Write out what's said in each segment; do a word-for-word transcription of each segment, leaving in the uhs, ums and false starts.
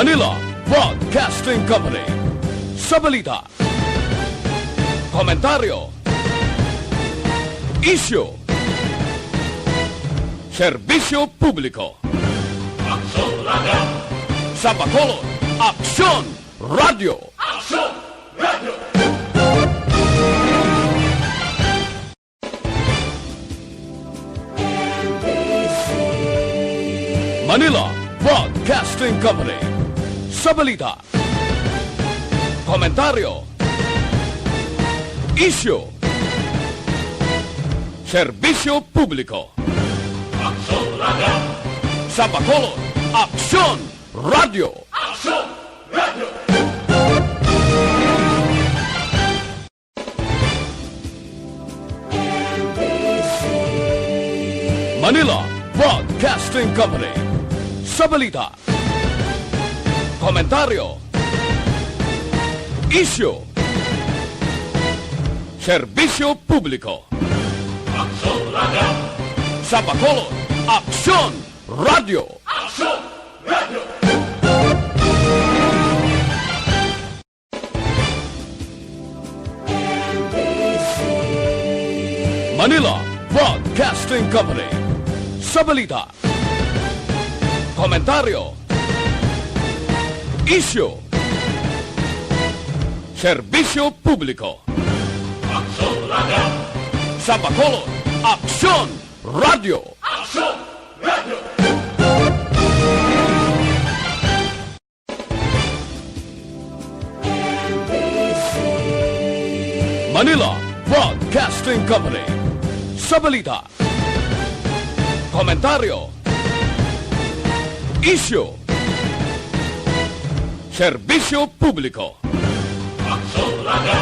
Manila Broadcasting Company. Sa balita, komentaryo, isyu, serbisyo publiko. Aksyon Radio! Sa Bacolod, Aksyon Radio! Aksyon Radio! Manila Broadcasting Company. Sa balita, komentaryo, isyu, serbisyo publiko. Aksyon Radio! Sa Bacolod, Aksyon Radio! Aksyon Radio! Manila Broadcasting Company. Sa balita, komentaryo, isyu, serbisyo publiko. Aksyon Radio! Sa Bacolod, Aksyon Radio! Aksyon Radio! Manila Broadcasting Company. Sa balita, komentaryo, isyu, serbisyo publiko. Aksyon Radio! Sa Bacolod, Aksyon Radio! Aksyon Radio! Manila Broadcasting Company. Sa balita, komentaryo, isyu, serbisyo publiko. Aksyon Radio!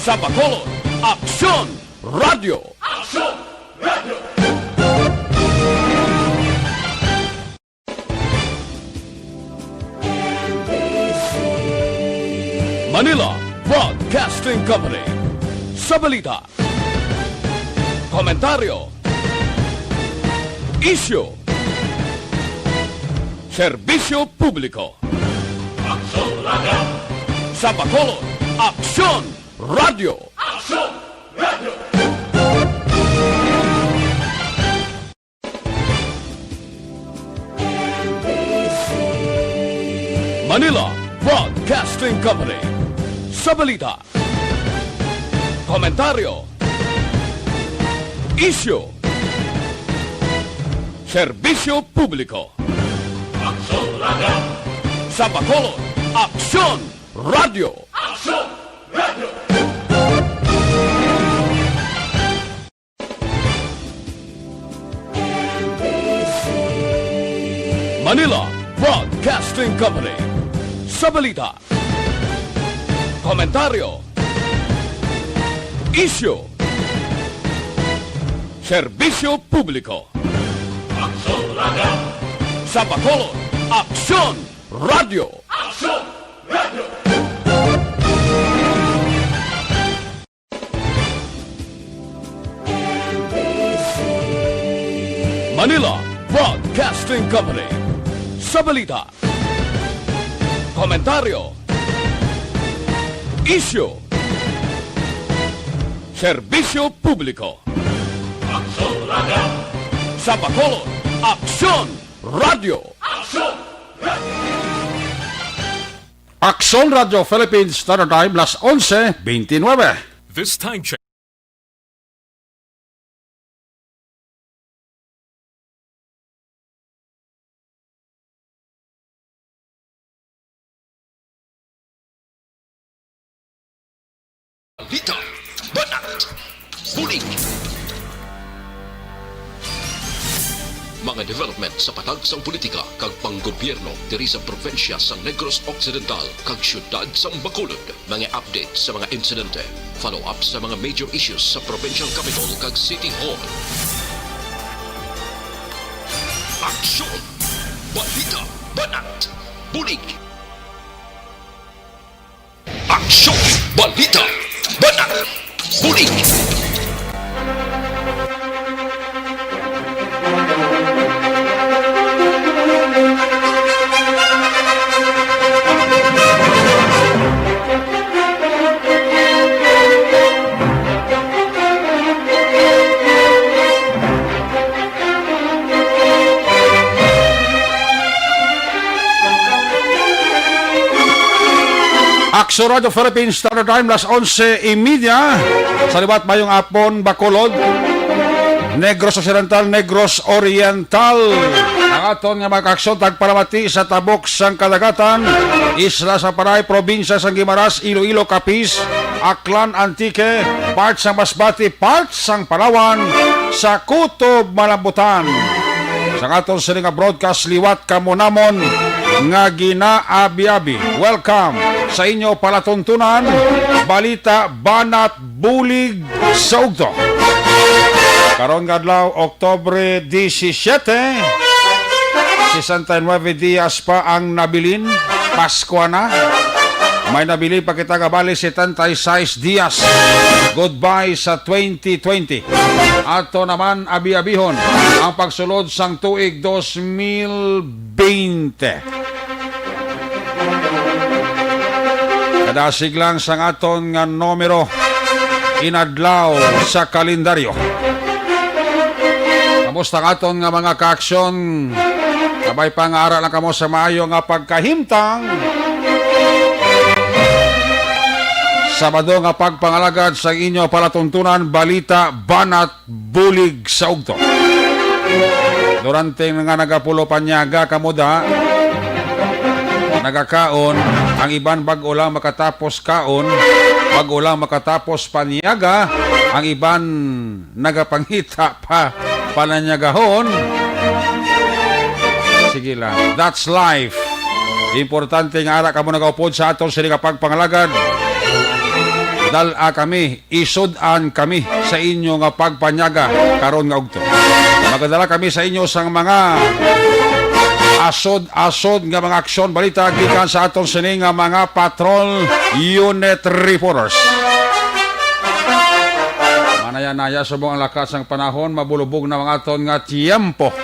Sa Bacolod, Aksyon Radio! Aksyon Radio! Manila Broadcasting Company. Sa balita, komentaryo, isyu, serbisyo publiko. Aksyon Radio! Sa Bacolod, Aksyon Radio! Aksyon Radio! Manila Broadcasting Company. Sa balita, komentaryo, isyu, serbisyo publiko. Aksyon Radio! Sa Bacolod, Aksyon Radio! Aksyon Radio! Manila Broadcasting Company. Sa balita, komentaryo, isyu, serbisyo publiko. Aksyon Radio! Sa Bacolod, Aksyon Radio! Aksyon Radio! Manila Broadcasting Company. Sa balita, komentaryo, isyu, serbisyo publiko. Aksyon Radio! Sa Bacolod, Aksyon Radio! Aksyon Radio! Aksyon Radio Philippines Standard Time, las onse beintinuebe. This time check. Balita, banat, bulig. Mga development sa patag sang politika kag panggobyerno diri sa probinsya sang Negros Occidental kag siyudad sang Bacolod. Mga update sa mga insidente, follow-up sa mga major issues sa provincial capital kag city hall. Aksyon! Balita, banat, bulig. Aksyon! Balita, banat, bulig. Akso Radio Philippines Standard Time, las onse y media. Sa liwat, mayong apon, Bacolod, Negros Occidental, Negros Oriental. Ang aton nga mga kaaksyon, tagpalamati sa tabok sang kadagatan, isla sa Panay, probinsya sang Guimaras, Iloilo, Capiz, Aklan, Antique, part sang Masbate, part sang Palawan, sa Kutob Malambutan. Sa aton sini nga broadcast, liwat kamo namon nga ginaabi-abi. Welcome sa inyo palatuntunan, balita, banat, bulig sa ugto. Karon nga adlaw, Oktubre disisiete, sesenta y nueve dias pa ang nabilin, Paskwa na. May nabilin pa kita nga bali, setenta y seis dias. Goodbye sa twenty twenty. Ato naman abi-abihon ang pagsulod sang tuig dos mil veinte. Kadasig lang sang aton nga numero, inadlaw sa kalendaryo. Kamusta ang aton nga mga kaaksyon? Kabay pa nga ara lang kamo sa maayo nga pagkahimtang. Sabado nga pagpangalagad sa inyo palatuntunan, balita, banat, bulig sa ugto. Durante nga nagapulo panyaga kamo da, nagakaon, ang iban bag-o lang makatapos kaon, bag-o lang makatapos panyaga, ang iban nagapangita pa pananyagahon. Sige lang. That's life. Importante nga ara kamo nagaupod sa aton sini nga pagpangalagad. Dal-a kami, isud-an kami sa inyo nga pagpanyaga karon nga ugto. Magadala kami sa inyo sang mga asod-asod nga mga aksyon, balita gikan sa aton sini nga mga patrol unit reporters. Manaya-naya subong ang lakat sang panahon, mabulubog na ang aton nga tiyempo.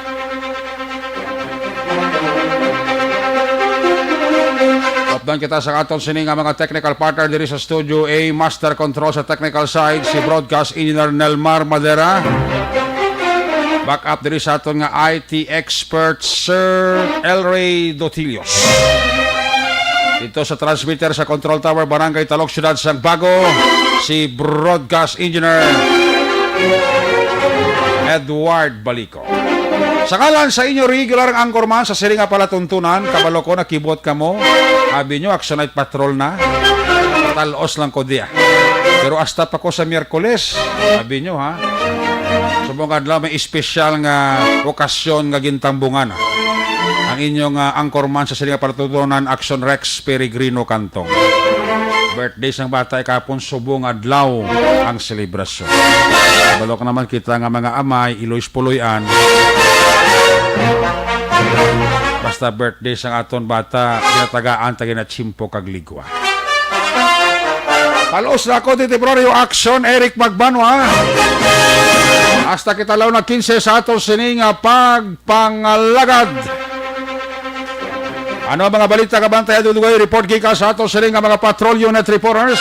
Updan kita sa aton sini nga mga technical partner diri sa Studio A, Master Control sa technical side, si Broadcast Engineer Nelmar Madera. Back up diri sa aton nga I T expert, Sir Elray Dotilios. Dito sa transmitter, sa control tower, Barangay Talok, Siyudad sang Bago, si Broadcast Engineer Edward Balico. Sa ngalan sa inyo regular anchorman sa sini nga palatuntunan, kabalo ko nakibot kamo. Abi nyo, Action Night Patrol na. Talos lang ko diya. Pero hasta pa ko sa Miyerkules, abi nyo, ha. Subong adlaw may espesyal nga okasyon nga gintambungan ang inyong, ah, anchorman sa sini nga palatuntunan, Action Rex Peregrino Cantong. Birthday sang bata, ikapon subong adlaw ang selebrasyon. Balok naman kita nga mga amay, iloy puloy-an. Basta birthday sang aton bata, ginatagaan ta ginatsimpo kag ligwa. Palos na ako, Titibraryo Action, Eric Magbanwa. Hasta kita law na kinse sa aton sini nga pagpangalagad. Ano ang mga balita nga bantay, dugay report gikan sa ato sini nga mga patrol unit reporters?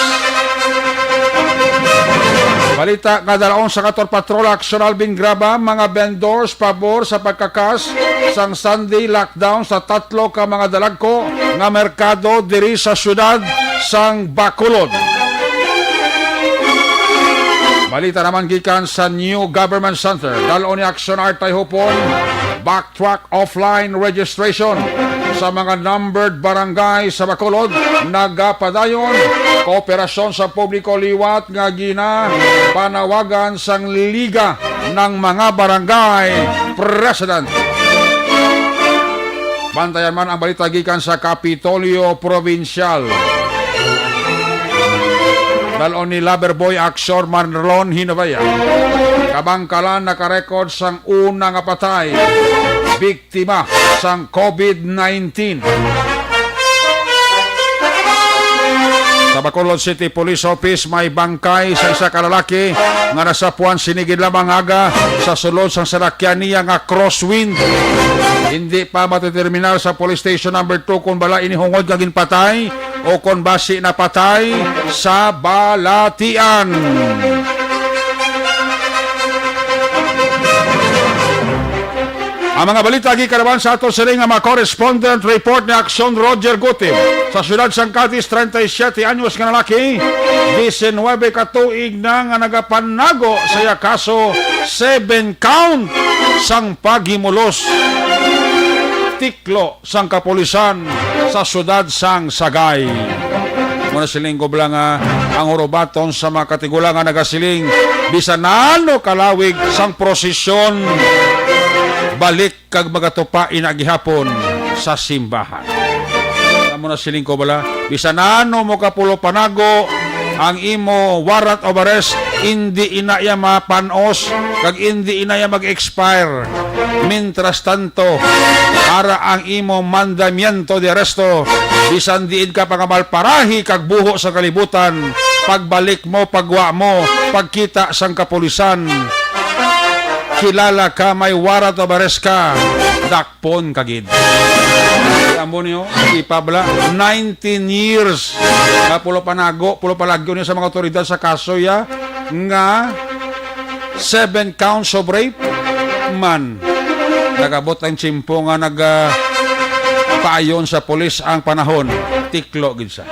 Balita nga dalaon sa kator patrol, Action Alvin Graba, mga vendors pabor sa pagkakas sang Sunday lockdown sa tatlo ka mga dalagko nga merkado diri sa siyudad sang Bacolod. Balita naman gikan sa New Government Center, dalaon ni Action Artay Hupon, back track offline registration sa mga numbered barangay sa Bacolod nagapadayon. Kooperasyon sa publiko liwat nga ginapanawagan sang Liga ng mga Barangay President. Bantayan man ang balita gikan sa Kapitolyo Provincial. Dalon ni Loverboy Action Marlon Hinovea. Kabangkalan nakarekord sang una nga patay, biktima sang COVID nineteen. Sa Bacolod City Police Office, may bangkay sa isa ka lalaki nga nasapuan sini gid lamang aga sa sulod sang salakyan niya nga crosswind. Hindi pa mateterminar sa Police Station Number Two kung bala ini hungod nga ginpatay o kon basi napatay sa balatian. Ang mga balita gikan naman sa ato sini nga mga correspondent report ni Action Roger Gutim. Sa siyudad sang Cadiz, treinta y siete anyos nga lalaki, diecinuebe ka tuig na nga nagapanago sa iya kaso, seven count sang paghimulos. Tiklo sang kapulisan sa siyudad sang Sagay. Muna siling ko bala nga ang hurubaton sa mga katigulangan nagasiling, bisan ano kalawig sang prosesyon, balik kag magatupa ina gihapon sa simbahan. Amo na siling ko bala, bisan ano mo kapulo panago, ang imo warrant of arrest, indi ina iya mapanos, kag indi ina iya mag-expire. Mientras tanto, ara ang imo mandamiento de arresto, bisan diin ka pa nga malparahi kag buho sa kalibutan, pagbalik mo, pagwa mo, pagkita sang kapulisan, kilala ka, may warrant of arrest ka, dakpon ka gid. Amo niyo, ipabla, nineteen years. Nga pulo panago, pulo palagyo niya sa mga otoridad sa kaso ya nga seven counts of rape man. Nagabot ang tiyempo nga nag, ah, paayon sa pulis ang panahon. Tiklo gid siya.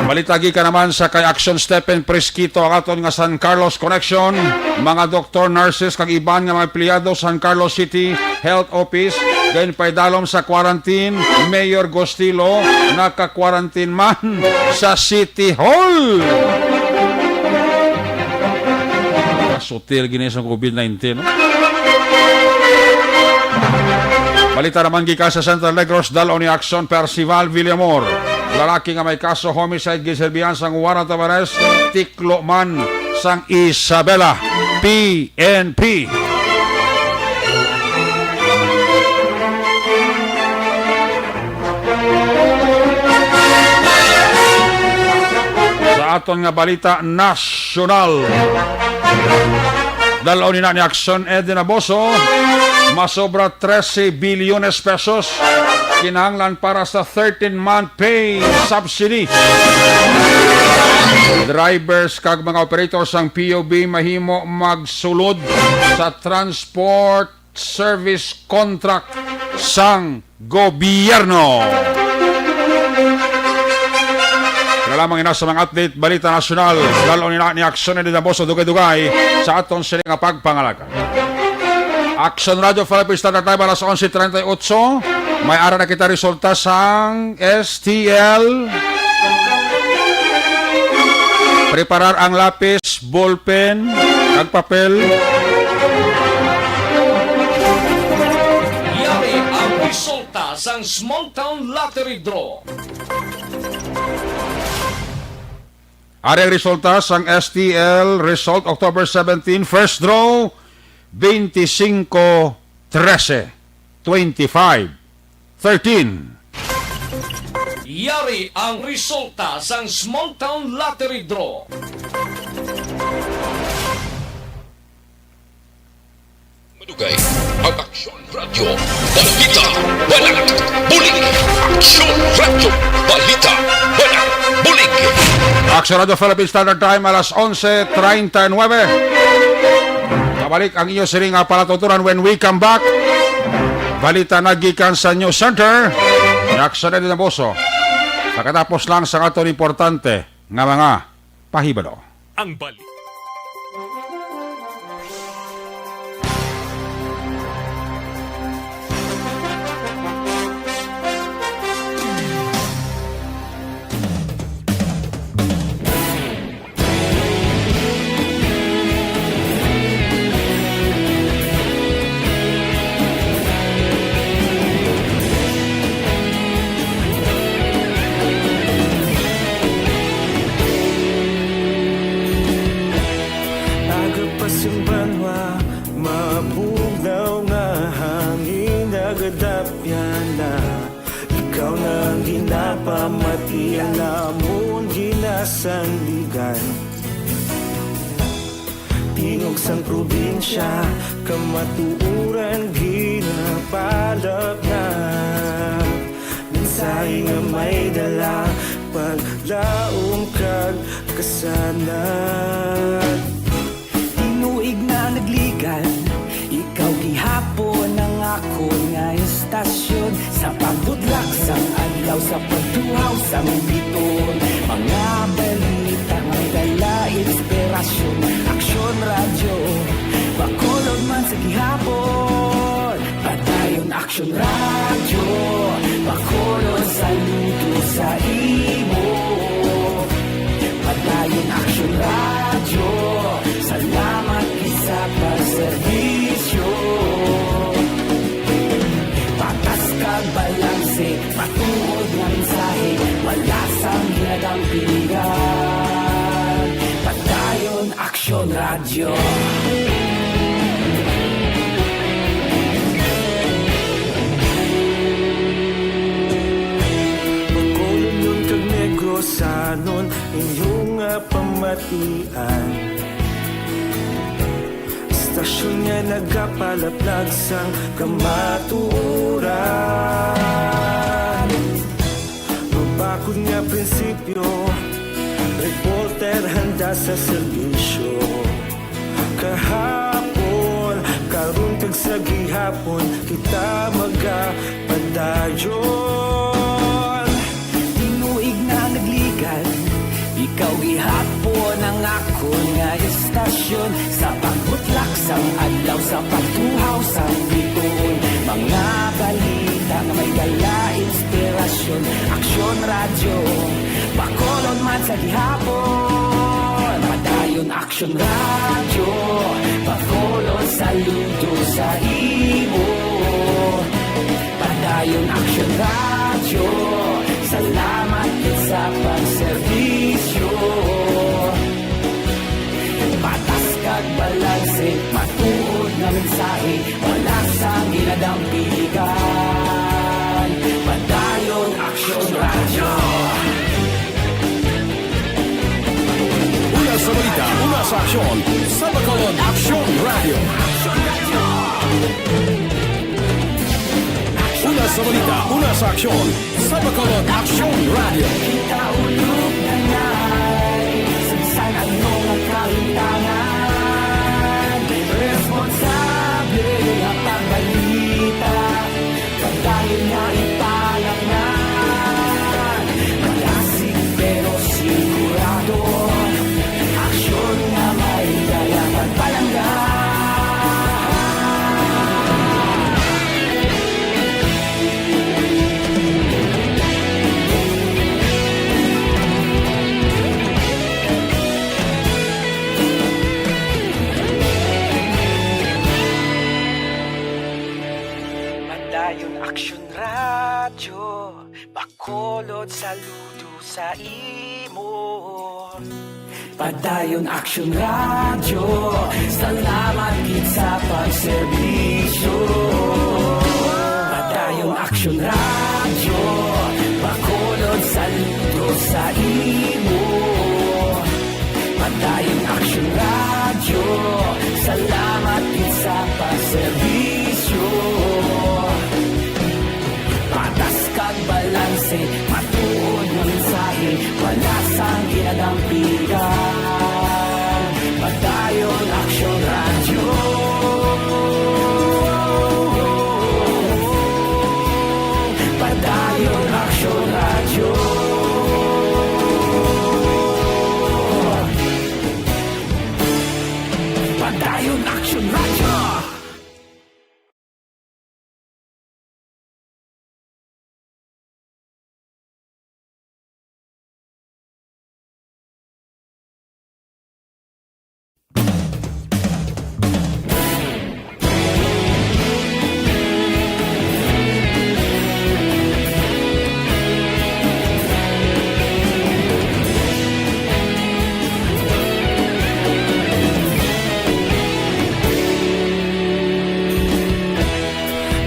Balita gikan naman sa kay Action Stephen Presquito, ang aton nga San Carlos Connection. Mga doktor, nurses, kag iban nga mga empleyado sa San Carlos City Health Office, gayon paidalom sa quarantine. Mayor Gostilo naka-quarantine man sa City Hall. Kasutil gini sa covid nineteen, no? Balita naman gikan sa Central Negros, dal-on ni Action Percival Villamor. Lalaki nga may kaso homicide, giserbihan sang warrant of arrest, tiklo man sang Isabela P N P. Sa aton nga balita nasyonal, dal-on ina ni Action Eden Aboso, masobra trese bilyones pesos kinahanglan para sa thirteen-month pay subsidy. Drivers kag mga operators sang P U B mahimo magsulod sa transport service contract sang gobyerno. Wala lamang ina sa mga update, balita nasyonal. Dal-on ina ni Action Eden Aboso, dugay-dugay sa aton sini nga pagpangalaga. Action Radio Philippines Standard Time, alas onse treinta y ocho. May ara na kita resulta sang S T L. Preparar ang lapis, ballpen, kag papel. Yari ang resulta sang Small Town Lottery Draw. Ari ang resulta sang S T L result, October seventeen, first draw, twenty-five trese, twenty-five thirteen. Yari ang resulta sang Small Town Lottery Draw. Madugay ang Aksyon Radio Balita Banak Bulig. Aksyon Radio Balita Banak Bulig. Aksyon Radio Philippine Standard Time, alas onse treinta y nueve. Mabalik ang inyo sini nga palatuturan when we come back. Balita na gikan sa News Center. Reaksyon na din ang boso. Pagkatapos lang sa aton importante nga mga pahibalo. Ang balik. Aga pa sing banwa, mabugnaw nga hangin, nagadapyan na. Ikaw na ang ginapamati, ang lamon ginasandigan. Tingog sang probinsya, kamatuoran ginapalapnap. Mensahe nga may dala, paglaom kag kasanag. Tinuig na nagligan, ikaw gihap Sa pagtuhaw sang biton, mga balita may dala inspirasyon. Aksyon Radyo, Bacolod man sa gihapon. Padayon Aksyon Radyo, Bacolod saludo sa imo. Padayon Aksyon Radyo, salamat gid sa pagserbisyo. Patas kag balanse, matuod nga mensahe, wala sang ginadampigan. Padayon Aksyon Radyo. Bacolodnon kag Negrosanon, inyo nga pamatian. Istasyon nga nagapalaplag sang kamatuoran. Mabakod nga prinsipyo, reporter handa sa serbisyo. Kahapon, karon, kag sa gihapon, kita magapadayon. Tinuig na nagligan, ikaw gihapon ang akon nga istasyon. Sa pagbutlak sang adlaw, sa pagtuhaw sang bituon, mga balita nga may dala inspirasyon. Aksyon Radyo, Bacolod man sa gihapon. Padayon Aksyon Radyo, Bacolod saludo sa imo. Padayon Aksyon Radyo, salamat gid sa pagserbisyo. Patas kag balanse, matuod nga mensahe, wala sang ginadampigan. Padayon Aksyon Radyo. Una sa balita, una sa aksyon, sa Bacolod Aksyon Radyo. Una sa balita, una sa aksyon, sa Bacolod Aksyon Radyo. Kita ulog na ngay, sa ano nga kahimtangan, responsable nga pagbalita. Padayon nga ipalangnan, malasig pero sigurado. Aksyon nga may dala pagpalangga. Padayon Aksyon Radyo, Bacolod saludo sa imo. Padayon Aksyon Radyo, salamat gid sa pagserbisyo. Padayon Aksyon Radyo, Bacolod saludo sa imo. Padayon Aksyon Radyo, salamat gid sa pagserbisyo. Patas kag balanse, matuod nga mensahe, wala sang ginadampigan. Padayon Aksyon Radyo. Padayon Aksyon Radyo. Padayon Aksyon Radyo.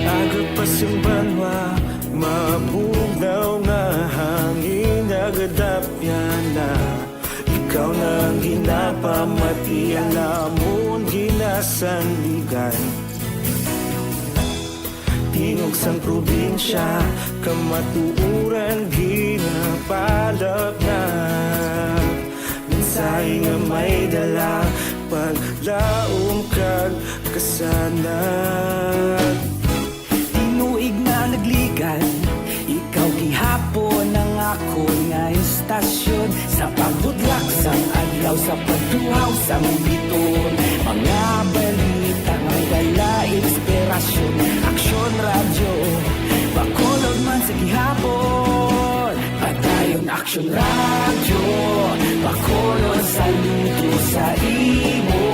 Aga pa sing banwa, mabugnaw nga hangin nagadapyan na. Ikaw na ang ginapamatian namon, ginasandigan. Tingog sang probinsya, kamatuoran ginapalapnag. Mensahe nga may dala paglaom kag kasanag. Tinuig na nagligan, ikaw gihapon Ang adlaw sa pagtuhaw sa monitor. Mga balita may dala inspirasyon. Aksyon Radyo, Bacolod man sa gihapon. Padayon Aksyon Radyo, Bacolod sa luto sa imo.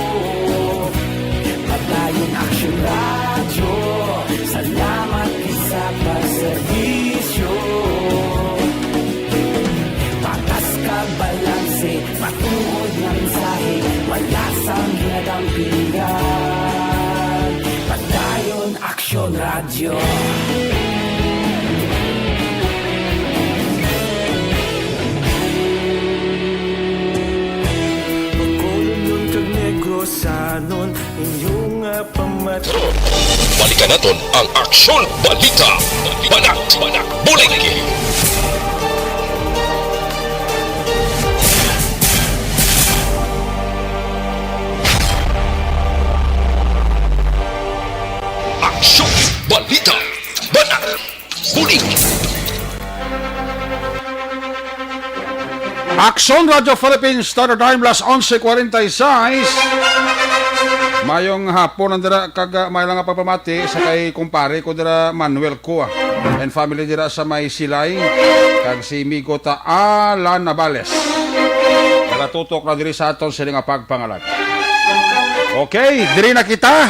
Padayon Aksyon Radyo, salamat sa pagserbisyo. Patas ka balanse, matuod nga mensahe, wala sang ginadampingan. Padayon Aksyon Radyo. Bacolod kag Negros, sanon inyo nga pamati. Balikan naton ang Aksyon Balita. Banat, Banat, Bulig. Aksyon Balita. Banat, Bulig. Aksyon Radyo Philippines, Standard Time, las onse cuarenta y seis. Mayong hapon ang dira kag, ah, may lang nga pagpamati sa kay kumpare ko dira, Manuel Cua and family dira sa may Silay, kag si Migo ta Alan Navales. Nagatutok na diri sa aton sini nga pagpangalan. Okay, diri na kita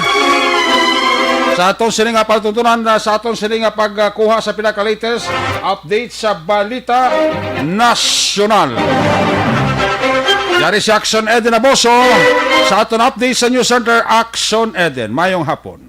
sa aton sini nga pagtuntunan, na sa aton sini nga pagkuha sa pinaka-latest update sa balita nasyonal. Yari si Action Eden Aboso sa aton update sa News Center. Action Eden, mayong hapon.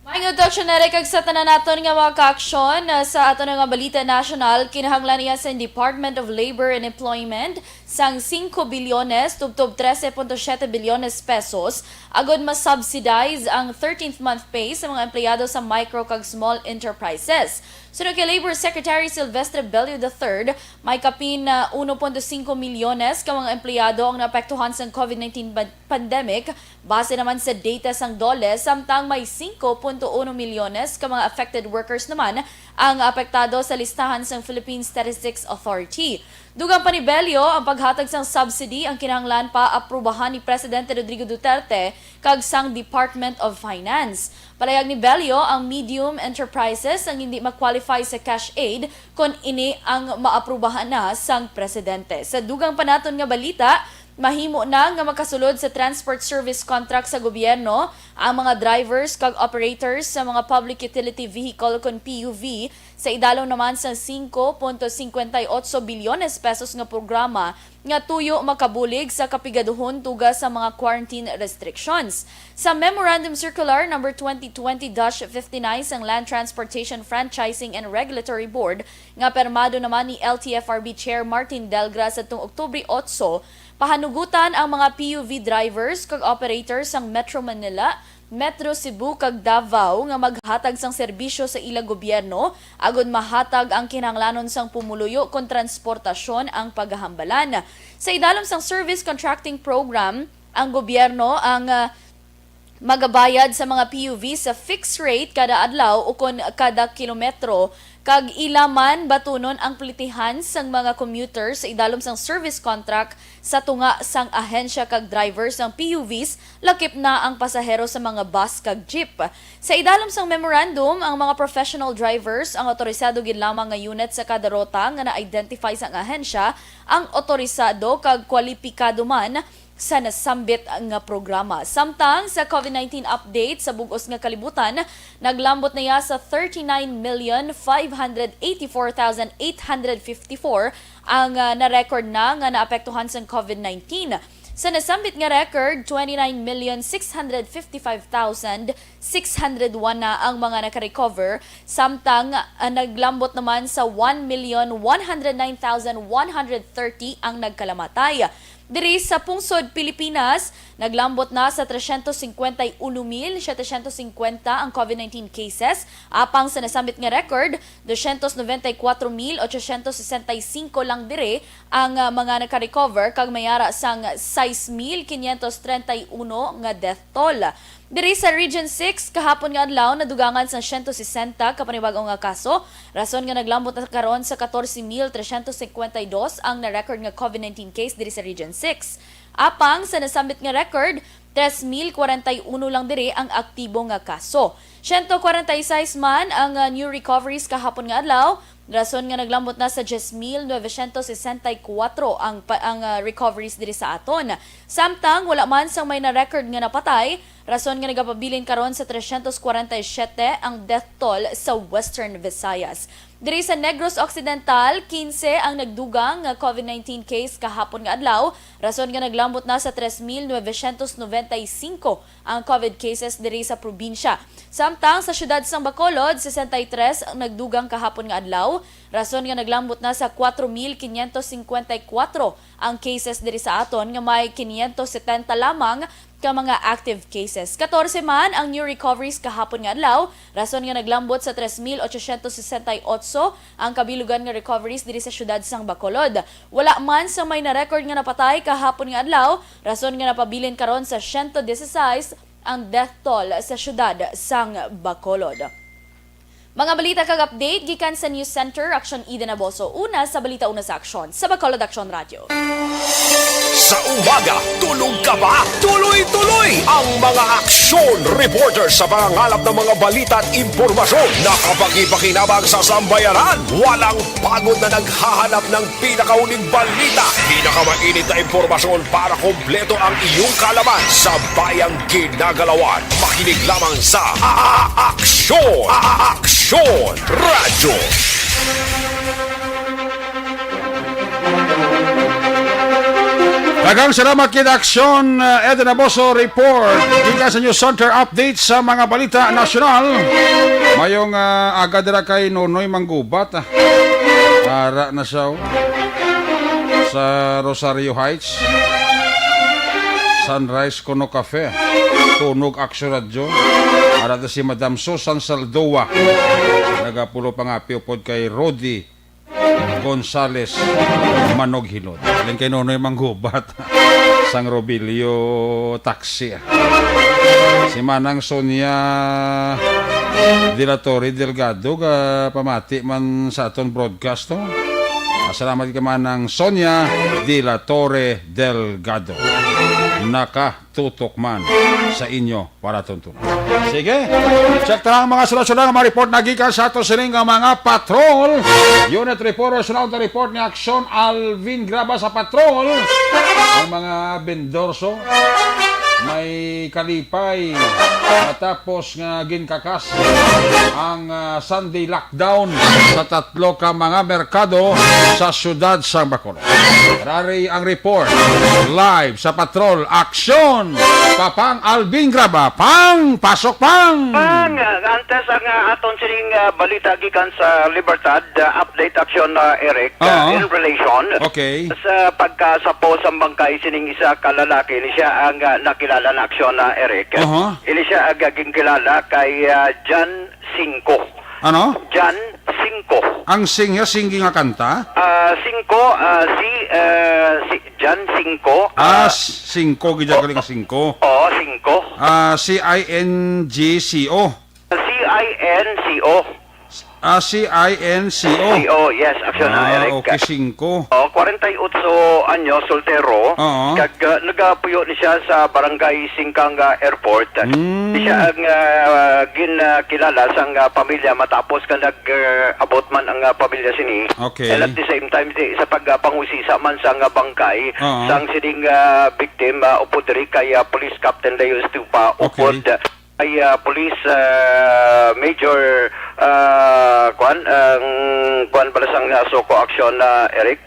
Maayong udto, Action Eden, kag sa tanan naton nga mga kaaksyon, ah, sa aton nga balita nasyonal, kinahanglan niya sa Department of Labor and Employment sang singko bilyones tubtob trese punto siyete bilyones pesos agud ma-subsidize ang thirteenth month pay sa mga empleyado sa micro kag small enterprises. Suno kay Labor Secretary Silvestre Bello the third, may kapin, ah, uno punto singko milyones ka mga empleyado ang naapektuhan sang COVID nineteen pan-, pandemic. Base naman sa data sang DOLE, samtang may singko punto uno milyones ka mga affected workers naman ang apektado sa listahan sang Philippine Statistics Authority. Dugang pa ni Bello, ang paghatag sang subsidy ang kinahanglan pa aprubahan ni Presidente Rodrigo Duterte kag sang Department of Finance. Palayag ni Bello, ang medium enterprises ang hindi ma-qualify sa cash aid kon ini ang maaprubahan na sang presidente. Sa dugang pa naton nga balita, mahimo na nga makasulod sa transport service contract sa gobyerno ang mga drivers kag operators sa mga public utility vehicle kon P U V sa idalom naman sa singko punto singkwenta y otso bilyones pesos nga programa nga tuyo makabulig sa kapigaduhon tuga sa mga quarantine restrictions. Sa Memorandum Circular number twenty twenty dash fifty-nine sang Land Transportation Franchising and Regulatory Board nga pirmado naman ni L T F R B Chair Martin Delgra sadtong Oktubre otso, pahanugutan ang mga P U V drivers kag operators sang Metro Manila, Metro Cebu kag Davao nga maghatag sang serbisyo sa ilang gobyerno agud mahatag ang kinahanglanon sang pumuluyo kon transportasyon ang pagahambalan. Sa idalom sang service contracting program, ang gobyerno ang, ah, magabayad sa mga P U V sa fixed rate kada adlaw ukon kada kilometro, kag ila man batunon ang plitihan sang mga commuter sa idalom sang service contract sa tunga sang ahensya kag driver sang P U Vs, lakip na ang pasahero sa mga bus kag jeep. Sa idalom sang memorandum, ang mga professional drivers, ang otorisado gid lamang nga unit sa kada rota nga na-identify sang ahensya, ang otorisado kag kwalipikado man sa nasambit nga programa. Samtang sa COVID nineteen update sa bug-os nga kalibutan, naglambot na iya sa thirty-nine million five hundred eighty-four thousand eight hundred fifty-four ang, ah, na-record na nga naapektuhan sang COVID nineteen. Sa nasambit nga record, twenty-nine million six hundred fifty-five thousand six hundred one na ang mga naka-recover, samtang, ah, naglambot naman sa one million one hundred nine thousand one hundred thirty ang nagkalamatay. Diri sa pungsod Pilipinas, naglambot na sa tresyentos singkwenta y uno mil setecientos singkwenta ang COVID nineteen cases, apang sa nasambit nga record, dosyentos nobenta y kuwatro mil ochosyentos sesenta y singko lang diri ang, ah, mga naka-recover, kag may ara sang sais mil kinyentos trenta y uno nga death toll. Diri sa Region six, kahapon nga adlaw, nadugangan sa siyento sesenta ka panibag-o nga kaso, rason nga naglambot na karon sa katorse mil tresyentos singkwenta y dos ang na-record nga covid nineteen case diri sa Region six. Apang sa nasambit nga record, tres mil kwarenta y uno lang diri ang aktibo nga kaso. Siyento kwarenta y seis man ang, ah, new recoveries kahapon nga adlaw, rason nga naglambot na sa diyes mil novecientos sesenta y kuwatro ang pa-, ang, ah, recoveries diri sa aton. Samtang wala man sang may na-record nga napatay, rason nga nagapabilin karon sa tresyentos kwarenta y siyete ang death toll sa Western Visayas. Diri sa Negros Occidental, kinse ang nagdugang nga covid nineteen case kahapon nga adlaw, rason nga naglambot na sa tres mil novecientos noventa y cinco ang covid cases diri sa probinsya. Samtang sa siyudad sang Bacolod, sesenta y tres ang nagdugang kahapon nga adlaw, rason nga naglambot na sa kwatro mil kinyentos singkwenta y kwatro ang cases diri sa aton, nga may kinyentos setenta lamang ka mga active cases. Katorse man ang new recoveries kahapon nga adlaw, rason nga naglambot sa tres mil ochocientos sesenta y otso ang kabilugan nga recoveries diri sa siyudad sang Bacolod. Wala man sa may na-record nga napatay kahapon nga adlaw, rason nga napabilin karon sa siyento dieciséis ang death toll sa siyudad sang Bacolod. Mga balita kag update gikan sa News Center, Aksyon Eden Aboso. Una sa balita, una sa aksyon sa Bacolod Aksyon Radyo. Sa umaga, tulog ka ba? Tuloy-tuloy ang mga aksyon reporter sa pangangalap ng mga balita at impormasyon na kapakipakinabang sa sambayanan. Walang pagod na naghahanap ng pinakauling balita, pinakamainit na impormasyon para kompleto ang iyong kaalaman sa bayang ginagalawan. Makinig lamang sa A-, A-, Aksyon, A-, A-, Aksyon Radyo. Daghang salamat kid Aksyon, uh, Eden Aboso report gikan sa News Center. Update sa mga balita nasyonal. Mayong, uh, aga dira kay Nonoy Manggubat, ah. Ara na siya, oh. Sa Rosario Heights, Sunrise Kuno Cafe, Tunog Aksyon Radyo. Ara na si Madam Susan Saldoa. Nagapulo pa nga upod kay Rudy Gonzales Manoghilod. Galing kay Nonoy Manggubat sang Robilio Taxi. Si Manang Sonia de la Torre Delgado, ga pamati man sa aton broadcast, no? Ah, salamat kay Manang Sonia de la Torre Delgado. Naka tutok man sa inyo para tuntunan. Sige, check ta lang ang mga sulat-sulat nga mga report na gikan sa ato sining nga mga patrol. Unit report, sunod na report ni Aksyon Alvin Graba sa patrol. Ang mga vendors, oh, may kalipay matapos nga ginkakas ang, ah, Sunday lockdown sa tatlo ka mga merkado sa siyudad sa Bacolod. Rari ang report. Live sa Patrol Aksyon. Papang Alvin Graba. Pang! Pasok, Pang! Pang, antes ang, ah, aton sining, ah, balita gikan sa Libertad, ah, update aksyon, ah, Eric, ah, Oo. in relation Okay. sa pagkasapo sa bangkay sining isa ka lalaki, ini siya ang, ah, nakilala na aksyon na Eric. Aha. Ini siya ang, ah, ginkilala kay, ah, Jan Singko. Ano? Jan Singko. Ang sing niya, singgi nga kanta? Ah, Singko, ah, si, ah, si Jan Singko, Ah, ah, s-, Singko, gid galing Singko. Oo, Singko. Ah, C I N G C O. C I N C O. Ah, C I N C O. C O, yes, aksyon na, Ah, Eric. okay, Singko. Oh, kwarenta y otso anyos, soltero. Oo. Kag, ah, nagapuyo ni siya sa Barangay Singkang, ah, Airport. Mm. Di siya ang, ah, gin, ah, kilala sang, ah, pamilya matapos nga nag, ah, abot man ang, ah, pamilya sini. Okay. And at the same time, di, sa pagpangusisa man sang, ah, bangkay, Oo. sang sining, ah, victim, ah, upod diri kay, ah, Police Captain Leo Estupa, Okay. upod, ah, kay, ah, Police, ah, Major, ah, kuan, ang kuan bala sang, ah, SOCO action, ah, Eric.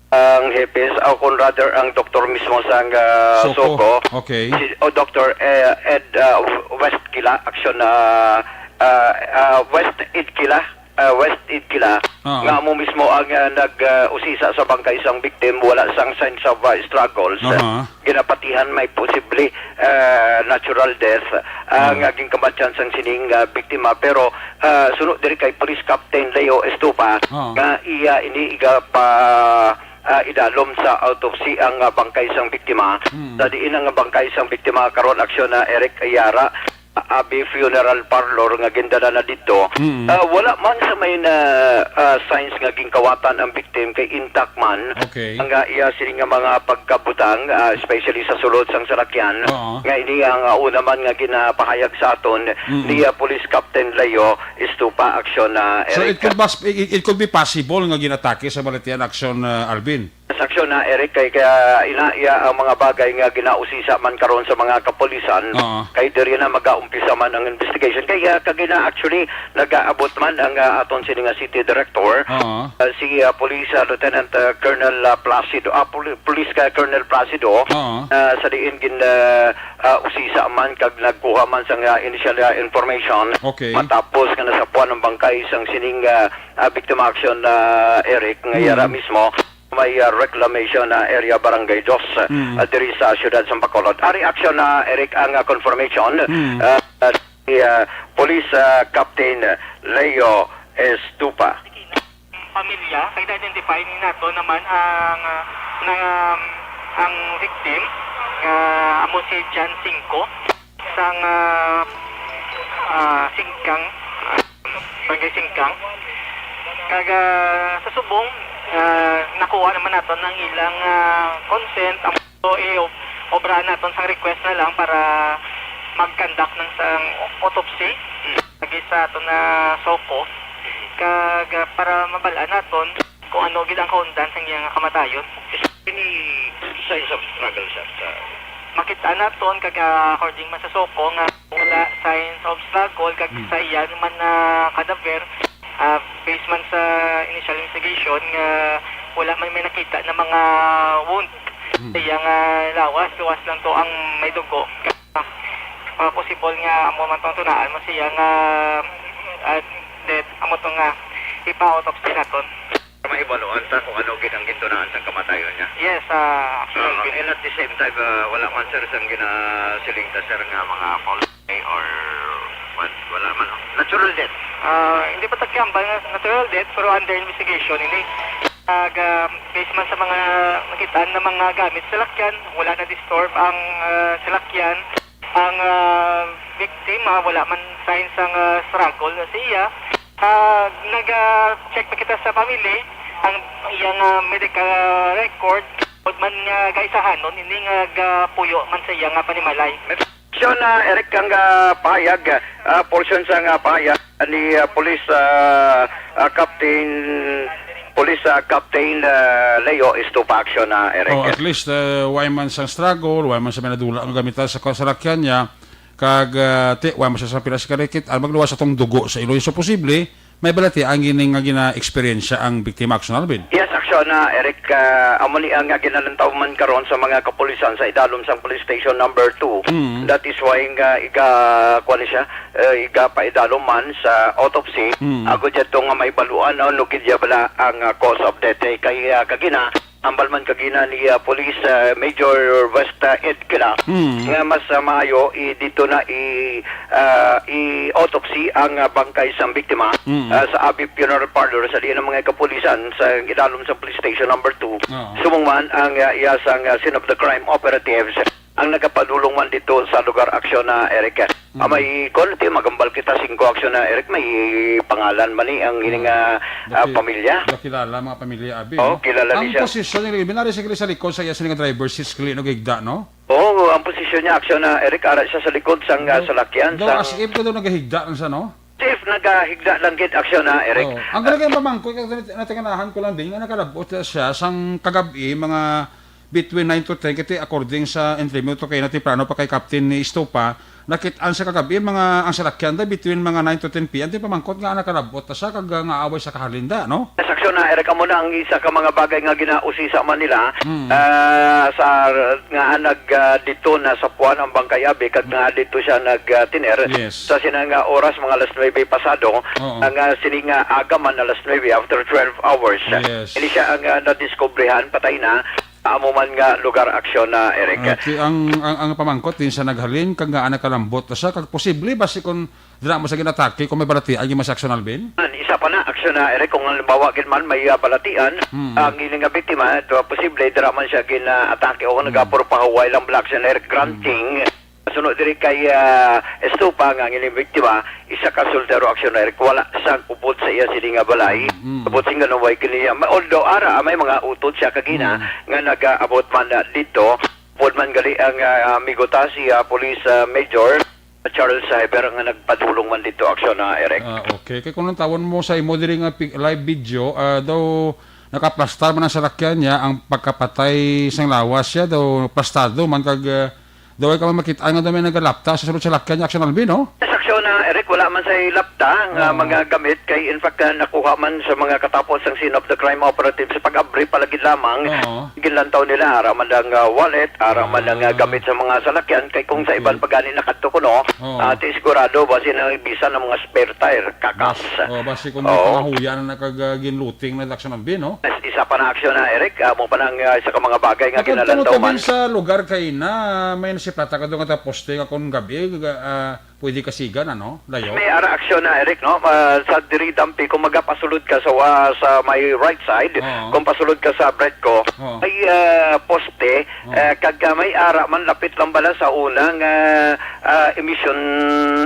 Ang hepes, o kung rather, ang doktor mismo sang, ah, Soko. Soko, Okay. si, o Doktor, eh, Ed, ah, West Kila, action, ah, ah, ah, West Ed Kila, ah, West Ed Kila, Ah. nga amo mismo ang, ah, nag, ah, usisa sa bangkay sang victim, wala sang signs of, ah, struggles. Aha. Ginapatihan may posible, ah, natural death, ah, Ah. nga ginkamatyan sang sining, ah, biktima. Pero, ah, suno diri kay Police Captain Leo Estupa, Ah. nga iya ini iga pa, ah, idalom sa autopsy ang, ah, bangkay sang biktima. Mm. Sa diin ang bangkay sang biktima karon, aksyon na Eric Ayara, ah, Abi Funeral Parlor nga gindala na didto. Mm. Ah, wala man sa may na, ah, signs nga ginkawatan ang victim, kay intact man. Okay. Ang, ah, iya sini nga mga pagkabutang, ah, especially sa sulod sang salakyan, Oo. nga ini ang, ah, una man nga ginapahayag sa aton Mm. ni, ah, Police Captain Leo Estupa, aksyon na So, Eric. it could bas-, it, it could be possible nga ginatake sa balatian, aksyon, ah, Alvin. Sa aksyon na Eric, kay kaya ina iya ang mga bagay nga ginausisa man karon sa mga kapulisan, Oo. kay diri na magaumpisa man ang investigation. Kay, ah, kagina actually nagaabot man ang, ah, aton sini nga city director, Oo. ah, si, ah, Police, ah, Lieutenant, ah, Colonel, ah, Placido, ah, Poli-, Police ka Colonel Placido, Oo. ah, sa diin gin, ah, ah, usisa man kag nagkuha man sang, ah, initial, ah, information. Okay. Matapos nga nasapuan ang bangkay sang sining, ah, ah, biktima, aksyon na Eric, nga Mm. yara mismo may, ah, reclamation, ah, area, Barangay Dos, Mm. ah, diri sa siyudad sa Bacolod. Ari aksyon na Eric ang, ah, confirmation, Mm. ah, ah, si, ah, Police, ah, Captain Leo Estupa. Pamilya, kay na-identify ni nato naman ang, ah, na, um, ang victim, nga amo si John Cinco, sang, ah, ah, Singkang, ah, Barangay Singkang. Kag, ah, sa subong, ah, nakuha naman naton ang ilang, ah, consent. Ang so, i-, obrahan naton sang request na lang para mag-conduct ng sang autopsy lagi sa aton na SOCO. Kag, ah, para mabal-an naton kung ano gid ang kaundan sang iyang kamatayon. Any signs of struggle, sir, sa Makita naton kag, ah, according man sa SOCO nga wala signs of struggle kag Hmm. sa iya man na cadaver, ah, based man sa initial investigation nga wala man may nakita na mga wound Hmm. sa iya nga lawas, luwas lang to ang may dugo. Ah, possible nga amo man tong tunaan mo siya nga, ah, death, amo to nga ipa-autopsy naton. Mahibaluan ta kung ano gid ang gintunaan sang kamatayon niya. Yes, ah, actually, Ah, and at the same time, ah, wala man, sir, sang ginasiling ta, sir, nga mga foul play or what, wala man, no? Natural death. Ah, hindi pa ta kahambal nga natural death, pero under investigation ini. Ag, ah, based man sa mga nakitaan na mga gamit sa salakyan, wala na-disturb ang, ah, salakyan. Ang, ah, victim, ah, wala man signs sang, ah, struggle sa iya. Ah, nag, ah, check pa kita sa family, ang iyang, ah, medical record, tungod man nga gaisahanon ini nga gapuyo man sa iya nga panimalay. Aksyon na Eric ang, ah, pahayag, ah, portion sa nga pahayag ni, ah, Police, ah, ah, Captain, Police, ah, Captain, ah, Leo Estupa, aksyon na Eric. Oh, at least, uh, way man sang struggle, way man sa may nadula nga gamita sa kasalakyan niya, kag, uh, ti, way man siya sa pila sa karikit, ang magluwas atong dugo sa iloy. So, posible, may balatian gini nga gina-eksperyensya ang biktima, aksyon, Alvin. Yes, aksyon na Eric, ah, amo ni ang, ah, ginalantaw man karon sa mga kapulisan sa idalom sang Police Station Number Two. Mm. That is why nga iga, kuwan ni siya, eh, igapaidalom man sa autopsy, Mm. agod dyan to nga may baluan, ano gid ya bala ang, ah, cause of death. Eh, kay, ah, kagina, ambal man kagina ni, ah, Police, ah, Major West, ah, Ed Kila, Mm. nga mas, ah, maayo, i-, dito na i-, ah, i-autopsy ang, ah, bangkay sang biktima, Mm. ah, sa Abi Funeral Parlor sa diin ang mga kapulisan sa idalom sa Police Station Number Two. Oo. Subong man ang, ah, iya sang, ah, scene of the crime operatives ang nagapadulong man dito sa lugar aksyon na Eric. Mm. Ah, may kon, ti, magambal kita singko aksyon na Eric, may pangalan man ni ang ining, Mm. ah, ah, Daki-, pamilya. Dakilala mga pamilya, abi, Oh, no? kilala ni Ang siya. posisyon ni Raven, ari siya sa likod sa iya sini nga driver seat, kali no gigda, no? Oo, ang posisyon niya, aksyon na Eric, ara siya sa likod sang, ah, Daw, salakyan, daw sang as if ka daw nagahigda lang siya, no? As if nagahigda lang gid, aksyon na Eric. Oo. Ang talagang pamangkot, natinganahan ko lang din, nga nakalabot siya sang kagabi, mga between nine to ten, kasi according sa interview to kay na temprano pa kay Captain ni Estopa, nakit-an sa kagabi, mga, ang salakyan da, between mga nine to ten P M, di pamangkot nga nakalabot na siya, kag, ah, nga away sa kahalinda, no? Sa aksyon na, Eric, amo na ang isa ka mga bagay nga ginausisa man nila, Hmm. ah, sa, nga nag, ah, dito na sa puan ang bangkay abi, kag nga dito siya nag, ah, tiner. Yes. Sa sina nga oras, mga alas nuebe pasado, Oo. ang, ah, sini nga aga man, alas nuebe, after twelve hours. Yes. Ini siya ang, ah, nadiskobrehan, patay na. Amo man nga lugar, Aksyon na, Eric. Ah, ti-, ang, ang, ang pamangkot din sa naghalin, kag nga nakalambot na siya, kag posible ba si kun dira mo sa ginatake kung may balatian yung mas Aksyon Alvin? An, isa pa na, Aksyon na, Eric, kung halimbawa gid man may, ah, balatian, Hmm. ang ini nga biktima, ito, posible dira man siya gin-atake o Hmm. nagapahuway lang bala, Aksyon Eric, Hmm. granting. Sunod diri kay, ah, Estupa nga ang ining biktima, isa ka soltero, Aksyon Eric, wala sang upod sa iya sini nga balay. Mm. Abot sing ganun, way kini, ma-, although ara, ah, may mga utod siya kagina Mm. nga nagaabot man, ah, dito. Upod man gali ang, ah, amigo ta, si, ah, Police, ah, Major Charles Hyber nga nagpadulong man dito, Aksyon na, Eric. Ah, okay. Kay kung ang tawon mo sa imo diri nga pi-, live video, ah, daw nakaplastar man ang salakyan niya, ang pagkapatay sang lawas siya, daw plastado man kag, ah, daw ay ka man makit-an nga daw may nagalapta sa sulod sa lakyan niya, Aksyon Alvin, no? Yes, Aksyon na, Eric, wala man sa lapta nga Ah. mga gamit kay in fact, ah, nakuha man sa mga katapos sang scene of the crime operatives sa pag-abri pa lagi lamang. Oo. Ginlantaw nila, ara man ang, ah, wallet, ara man ang, ah, Ah. gamit sa mga salakyan, kay kung sa Okay. iban pa gani nakadto kuno, Oo. ah, ti sigurado ba sila bisan ang mga spare tire, kakas. Bas-, oh, basi kung Oo. pangahuyan na kag, ah, ginlooting na Aksyon Alvin, no? Yes, isa pa na, Aksyon na, Eric, amo pa nang, ah, isa ka mga bagay nga Nakadto ginalantaw ka man. Din sa lugar kay na, may nasiplata ka doon nga poste nga kung gabi, ga-, ah, pwede ka siga na, no? Layo? May ara, Aksyon na, Eric, no? Ah, sa diri dampi, kung magapasulod ka sa wa-, sa may right side, Oo. kung pasulod ka sa Bredco, Oo. may, ah, poste, Oo. ah, kag, ah, may ara man lapit lang bala sa unang, ah, ah, emission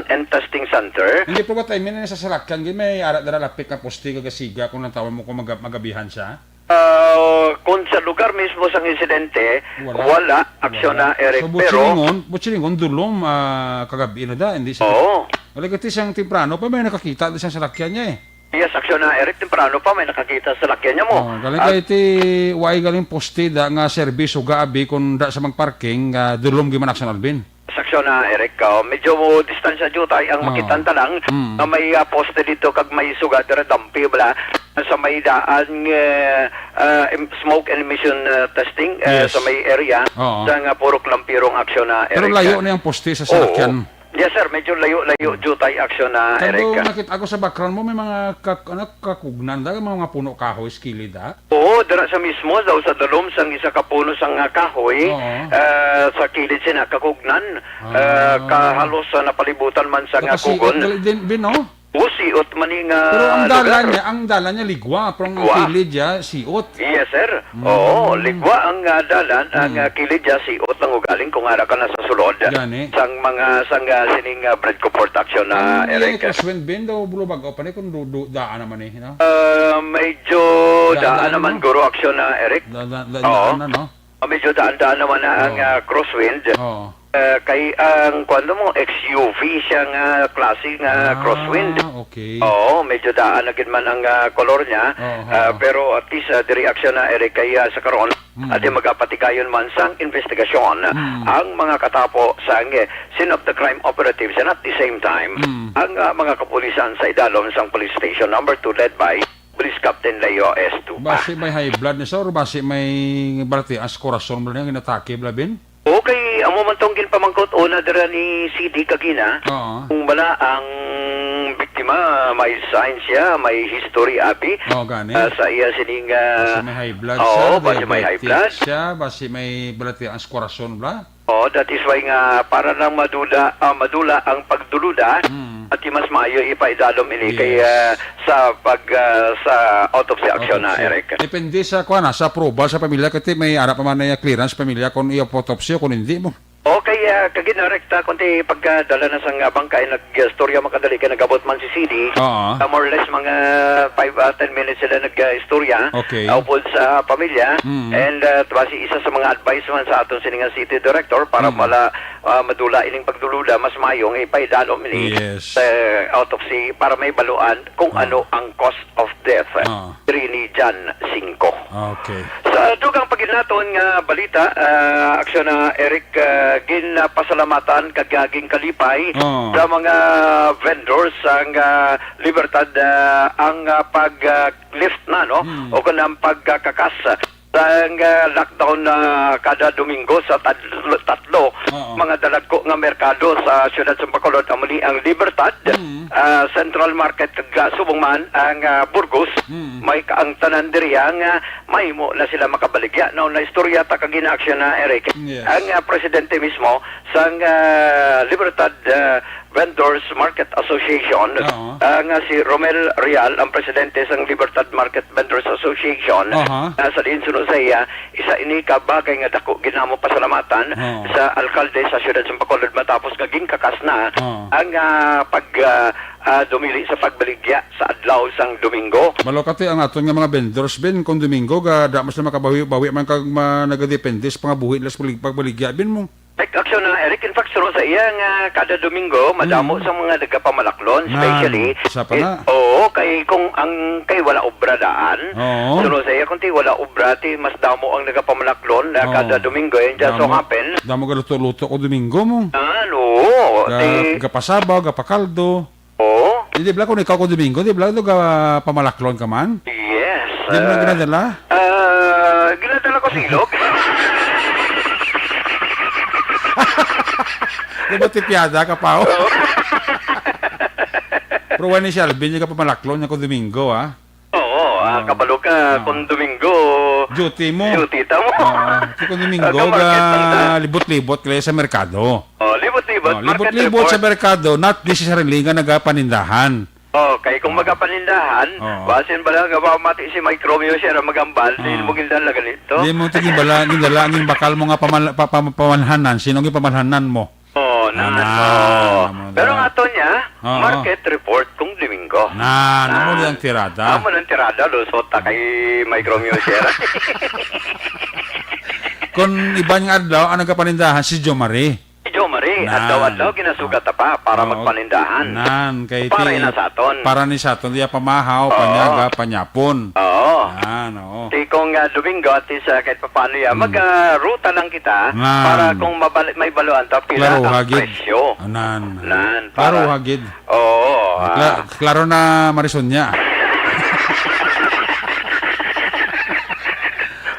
and testing center. Hindi po ba tayo, may sa salakyan, may ara dara lapit nga poste, kagasiga, kung ang tawag mo, kung maga-, magabihan siya? Ah, kung sa lugar mismo sang insidente, Wala. wala, Aksyon Wala. na, Eric, So, pero Butchilingon, Butchilingon, dulom, ah, kagabi na da, hindi sa Oo. Galing iti siyang temprano pa, may nakakita di siyang salakyan niya, eh. Yes, Aksyon na, Eric, temprano pa, may nakakita sa salakyan niya mo. Oh, galing Ah. kay ti, why galing poste da nga serbisyo gabi kung da sa magparking, ah, dulom gyud man, Aksyon Alvin. Sa Aksyon na, Eric, ah, medyo distansya jutay ang Oo. makitan ta lang Mm. nga may, ah, poste dito kag may suga dira dampi bala sa may daan, eh, ah, em-, smoke and emission, ah, testing, eh, Yes. sa may area Oo. sa nga Purok Lampirong, Aksyon na, Pero Eric, layo ah. na yung poste sa Oo. salakyan. Yes, sir, medyo layo-layo jutay, Aksyon na, Kag Eric, ah. nakita ko sa background mo, may mga kak-, ano, kakugnan da, mga puno kahoy sa kilid, ha? Oo, dira sa mismo, daw sa dalom sang isa ka puno sang, ah, kahoy, Oo. ah, sa kilid sina kakugnan, Ah. ah, kahalos sa napalibutan man sa nga Nakasiot kugon. gali din, Bin, no? Oo, siot man ni nga Pero ang dalan lugar. niya, ang dalan niya ligwa, pero ang Ligwa. kilid niya, siot. Yes, sir. Mm. Oo, ligwa ang, ah, dalan, ang, Mm. ah, kilid niya, siot lang ugaling kung ara ka na sa sulod. Gani. Sang mga, sang, ah, sining, ah, Bredco Port, Aksyon na, Ang Eric. Crosswind, Bin, daw, bulubag, o, pa ni kung du-, du-, daan naman eh, no? Ah, medyo Daan, daan daan, naman, no? guro, Aksyon na, Eric. Da-, da-, da-, Oo. daan na, no? Ah, medyo daan-daan naman na ang, Oo. ah, crosswind. Oo. Ah, kay ang, kuwan mo, X U V siya nga klase nga Ah, crosswind. okay. Oo, medyo daan na gid man ang, ah, kolor niya. Oo. Ah, pero at least, ah, diri, Aksyon na, Eric, kay, ah, sa karon, Mm. adi magapatigayon man sang investigasyon Mm. ang mga katapo sang, eh, scene of the crime operatives, and at the same time, Mm. ang, ah, mga kapulisan sa idalom sang police station number two led by Police Captain Leo Estupa. Basi may high blood ni sir, basi may balatian sa korason mo niya, ginatake, bala, Bin? Okay, amo man tong ginpamangkot una dira ni C D kagina. Oo. Kung bala ang biktima, may signs siya, may history, abi. Oo, gani. Ah, sa iya sining, ah, Basi may high blood oo, siya, basi may high diabetic blood. siya, basi may balatian sa korason, bala. Oh, that is why nga para lang madula, ah, madula ang pagduluda, Mm. at mas maayo ipaidalom ini kay, Yes. ah, sa pag, ah, sa autopsy action na, Autopsy. Eric. Depende sa, kuwan na, sa approval sa pamilya, kasi may ara pa man na clearance pamilya kung i-autopsy o kung hindi mo. Okay, ah, kagina, Eric, ta, kung ti pagkadala na sang, ah, bangkay, nag-istorya makadali kay nagabot man si C D, Oo. ah, more or less mga five, ah, ten minutes sila nag-istorya, Okay. ah, upod sa pamilya. Mm. And, ah, basi isa sa mga advice man sa aton sini nga city director para Mm. mala-, ah, madula ining pagduluda, mas maayo nga ipaidalom ini Yes. sa autopsy para may baluan kung Ah. ano ang cause of death. Ah. Diri ni Jan Cinco. Okay. Sa dugang paginaton nga balita, ah, aksyon na Eric, ah, ginapasalamatan kag, ah, ginkalipay Ah. sa mga vendors ang, ah, Libertad, ah, ang, ah, pag, ah, lift na, no? Hmm. O kung ang pagkakakas Ang, ah, lockdown na kada Domingo sa tad-, tatlo Oo. mga dalagko nga merkado sa siyudad sa Bacolod, amo ni ang Libertad, Mm. ah, Central Market, kag, ah, subong man ang, ah, Burgos, Mm. may kaangtanan diri ang, ah, mahimo na sila makabaligya. Now, naistorya ta kag inaaksyon na, Eric. Yes. Ang, ah, presidente mismo sang, ah, Libertad, ah, Vendors Market Association, Oo. ah, nga si Romel Real, ang presidente sang Libertad Market Vendors Association, Aha. ah, sa diin suno sa iya, isa ini ka bagay nga dako ginamo pasalamatan Oo. sa alkalde sa siyudad sa Bacolod matapos nga ginkakas na Oo. ang, ah, pag, ah, ah, dumili sa pagbaligya sa adlaw sang Domingo. Malo kati ang aton nga mga vendors, Ben, kung Domingo, ga, da mas na makabawi-bawi man kag ma-, nagadepende sa pangabuhi nila sa paglig-, pagbaligya, Ben, mo. Take action na, Eric. In fact, suno sa iya nga kada Domingo, madamo Mm. sa mga nagapamalaklon, Na, especially, isa pa eh, na. oo, kay kung ang, kay wala obra daan, Oo. suno sa iya, kung ti wala obra, ti mas damo ang nagapamalaklon na Oo. kada Domingo, and just so Damo, happen. damo galuto-luto ko Domingo mo. Ah, no. Ga-, Ti gapasabaw, gapakaldo. Oo. Hindi, bala, kung ikaw ko Domingo, di bala, ito ga pamalaklon ka man? Yes, Di mo na ah, ginadala? ah, ginadala ko silog. Di ba, tipyada ka pa, oh? Oo. Pero wala ni si Alvin, yung kapamalaklon niya kung Domingo, ah? Oo, ah, Ah. kabalo ka, Ah. kung Domingo, Duty mo. duty ta mo. Ah, si kung Domingo, Aga market ga lang ta. libot-libot kaya sa merkado. Oh, libot-libot, Oh, market libot-libot sa report. merkado, not necessarily nga nagapanindahan. Oh, kay kung Oh. magapanindahan, Oh. basin bala nga mamati si Mike Romeo siya na magambal, di Oh. mo gindan lang ganito. Di mo tingin bala, gindala ang bakal mo nga pamal-, pa-, pa-, pamalhanan, sino ang pamalhanan mo? Oh, na, Ana, no. amo Pero da. nga ato niya, Oo. market report kung Domingo. Na, amo Ah. niyang tirada. Amo nang tirada, lusot ta kay Mike Romeo Sierra. Kung iban nga adlaw, ang nagapanindahan si Jo Marie. Si Jo Marie, Nan. adlaw-adlaw ginasugat ta pa para Oo. magpanindahan. Nan, kay Para ti-, ina sa aton. para ni sa aton, diya pamahaw, Oo. panyaga, panyapon. Oo. Nan, oo. Ti kung, ah, Domingo, at least, ah, kahit papaano, ya, Hmm. mag, ah, ruta lang kita Nan. para kung mabal-, may baluan ta, pila Klaro, ang hagid. presyo. Nan. Nan, Klaro, para hagid. Oo, Kla-, ah. klaro na, Marisonya.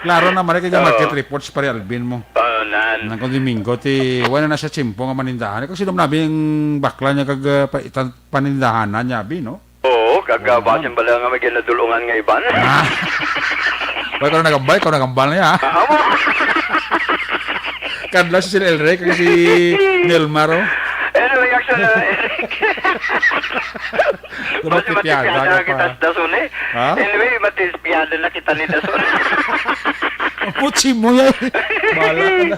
Klaro na, Mari, kaya Oo. market reports, pare Alvin mo. Oo, nan. Nang kung Domingo, ti, wala na siya tsimpo nga manindahan. Kung sino man abi ang bakla niya kag, ah, pa-, itan-, panindahanan niya, abi, no? Oo, kag, ah, Oo, basin man. bala nga may ginadulungan nga iban. Ah. Wala ko na nagambal, ikaw nagambal na, ha? Ah, amo. Kadla si Sir Elric, kag si Nelmar, oh. Anyway, action na, Eric. Dapat Mas tipyada matispiyada ka na kita pa. sa dason, eh. Ha? Anyway, matispiyada na kita ni dason. Ang putsi mo yan. Bahala ka na.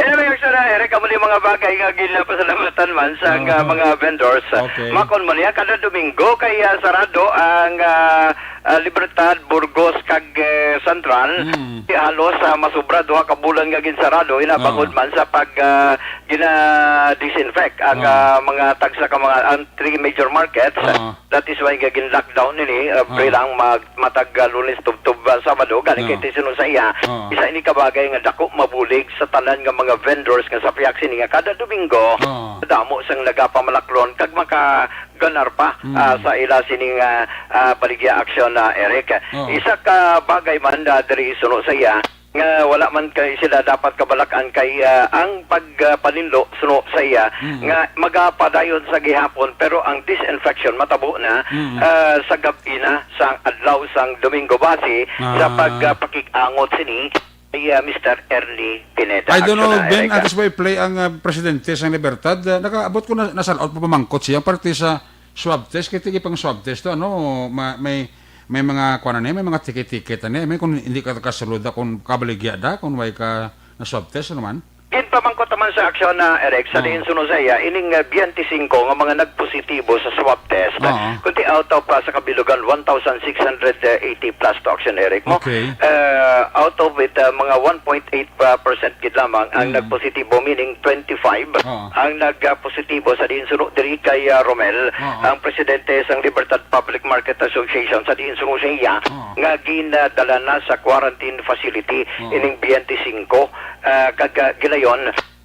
Anyway, action na, Eric, amo ni mga bagay nga ginapasalamatan man sa Oo. nga mga vendors. Okay. Makon mo niya, kada Domingo, kaya sarado ang, ah, ah, Libertad, Burgos, kag, eh, Central. Mm. Di halos, ah, masubra duha ka bulan nga ginsarado, ina Oo. bangod man sa pag, ah, gina-disinfect ang, Oo. ah, mga tagsa ka mga, ang three major markets. Oo. That is why nga gin-lockdown nini, ah, Oo. bilang mag-, matag, ah, Lunes tubtob, ah, Sabado. Gani Oo. kay ti suno sa iya, Oo. isa ini ka bagay nga dako mabulig sa tanan nga mga vendors nga sa pihak sini nga kada Domingo, Oo. damo sang nagapamalaklon kag maka ganar pa, Mm. ah, sa ila sining, ah, ah, baligya aksyon, ah, Eric. Oo. Isa ka bagay man, ah, diri suno sa iya, nga wala man kay sila dapat kabalak-an kay, ah, ang pagpaninlo suno sa iya Mm. nga magapadayon sa gihapon, pero ang disinfection matabo na, Mm. ah, sa gab-i na sa adlaw sang Domingo base sa Ah. pag, ah, pakig-angot sini kay, ah, Mister Ernie Pineda. Idol Action na, Ben, Eric, ah. antes mo i-play ang, ah, presidente sang Libertad, ah, nakaabot ko na, nasalot pa pamangkot siya, parte sa swab test, kay tigi pang swab test to, ano, ma-, may, may mga kuwan na niya, may mga ticket-ticket na niya, may kung hindi ka kasulod na, kung kabaligya da, kung may ka na swab test, ano man? Ginpamangkot naman sa aksyon na, Eric, sa Oo. diin suno sa iya, ining, ah, twenty-five nga mga nagpositibo sa swab test, Oo. kundi out of, ah, sa kabilugan, one thousand six hundred eighty plus to aksyon, Eric, mo. Okay. Eh, out of it, ah, mga one point eight pa percent gid lamang ang Mm. nagpositibo, meaning twenty-five Oo. ang nagpositibo sa diin suno diri kay, ah, Romel, Oo. ang presidente sang Libertad Public Market Association, sa diin suno sa iya Oo. nga ginadala na sa quarantine facility Oo. ining twenty-five, ah, kag, ah, gilayon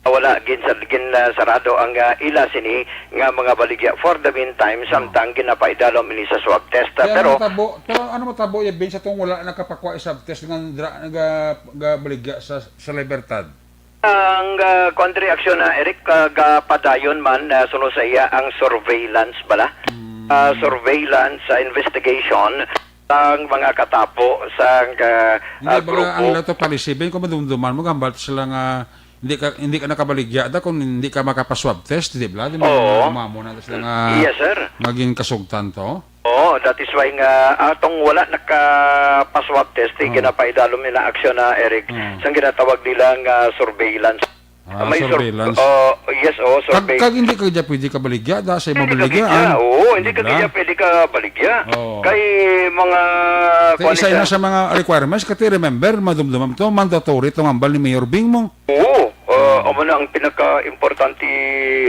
Wala gin sa gin, ah, sarado ang, ah, ila sini nga mga baligya for the meantime, Oh. samtang ginapaidalom ini sa swab test. Ah, Pero ano pero matabo, pero ano matabo ya, Ben, sa tong wala nakapakwa sa swab test nga dra-, naga-, gabaligya sa, sa Libertad? Ang, ah, kuwan diri, aksyon na, Eric, ah, gapadayon man, ah, suno sa iya ang surveillance bala. Hmm. Ah, surveillance sa investigation sang mga katapo sang, ah, Hindi, ah, baga, ang grupo. Lato policy, Ben, kung madumduman mo, gambal sila nga hindi ka, hindi ka nakabaligya da kung hindi ka makapaswab test, di ba? Di mo Oo. Mamo na sila nga Yes, sir. Maging kasugtan to. Oo, that is why nga atong wala nakapaswab test, eh, Oo. ginapaidalom nila aksyon na, Eric, Oo. sang ginatawag nila nga surveillance. Ah, May sur-, surveillance. oh, yes, oh, Kag, survey. Kag hindi ka dyan pwede kabaligya, da, sa imo Hindi ka baligya, pwede, ah. Oo, hindi ka Di ba? Dyan pwede kabaligya. Oo. Kay mga Kay kuwan isa siya. Na sa mga requirements, kati remember, madumdumam to, mandatory to ngambal ni Mayor Bing mo. Oo, ah, amo na ang pinaka-importante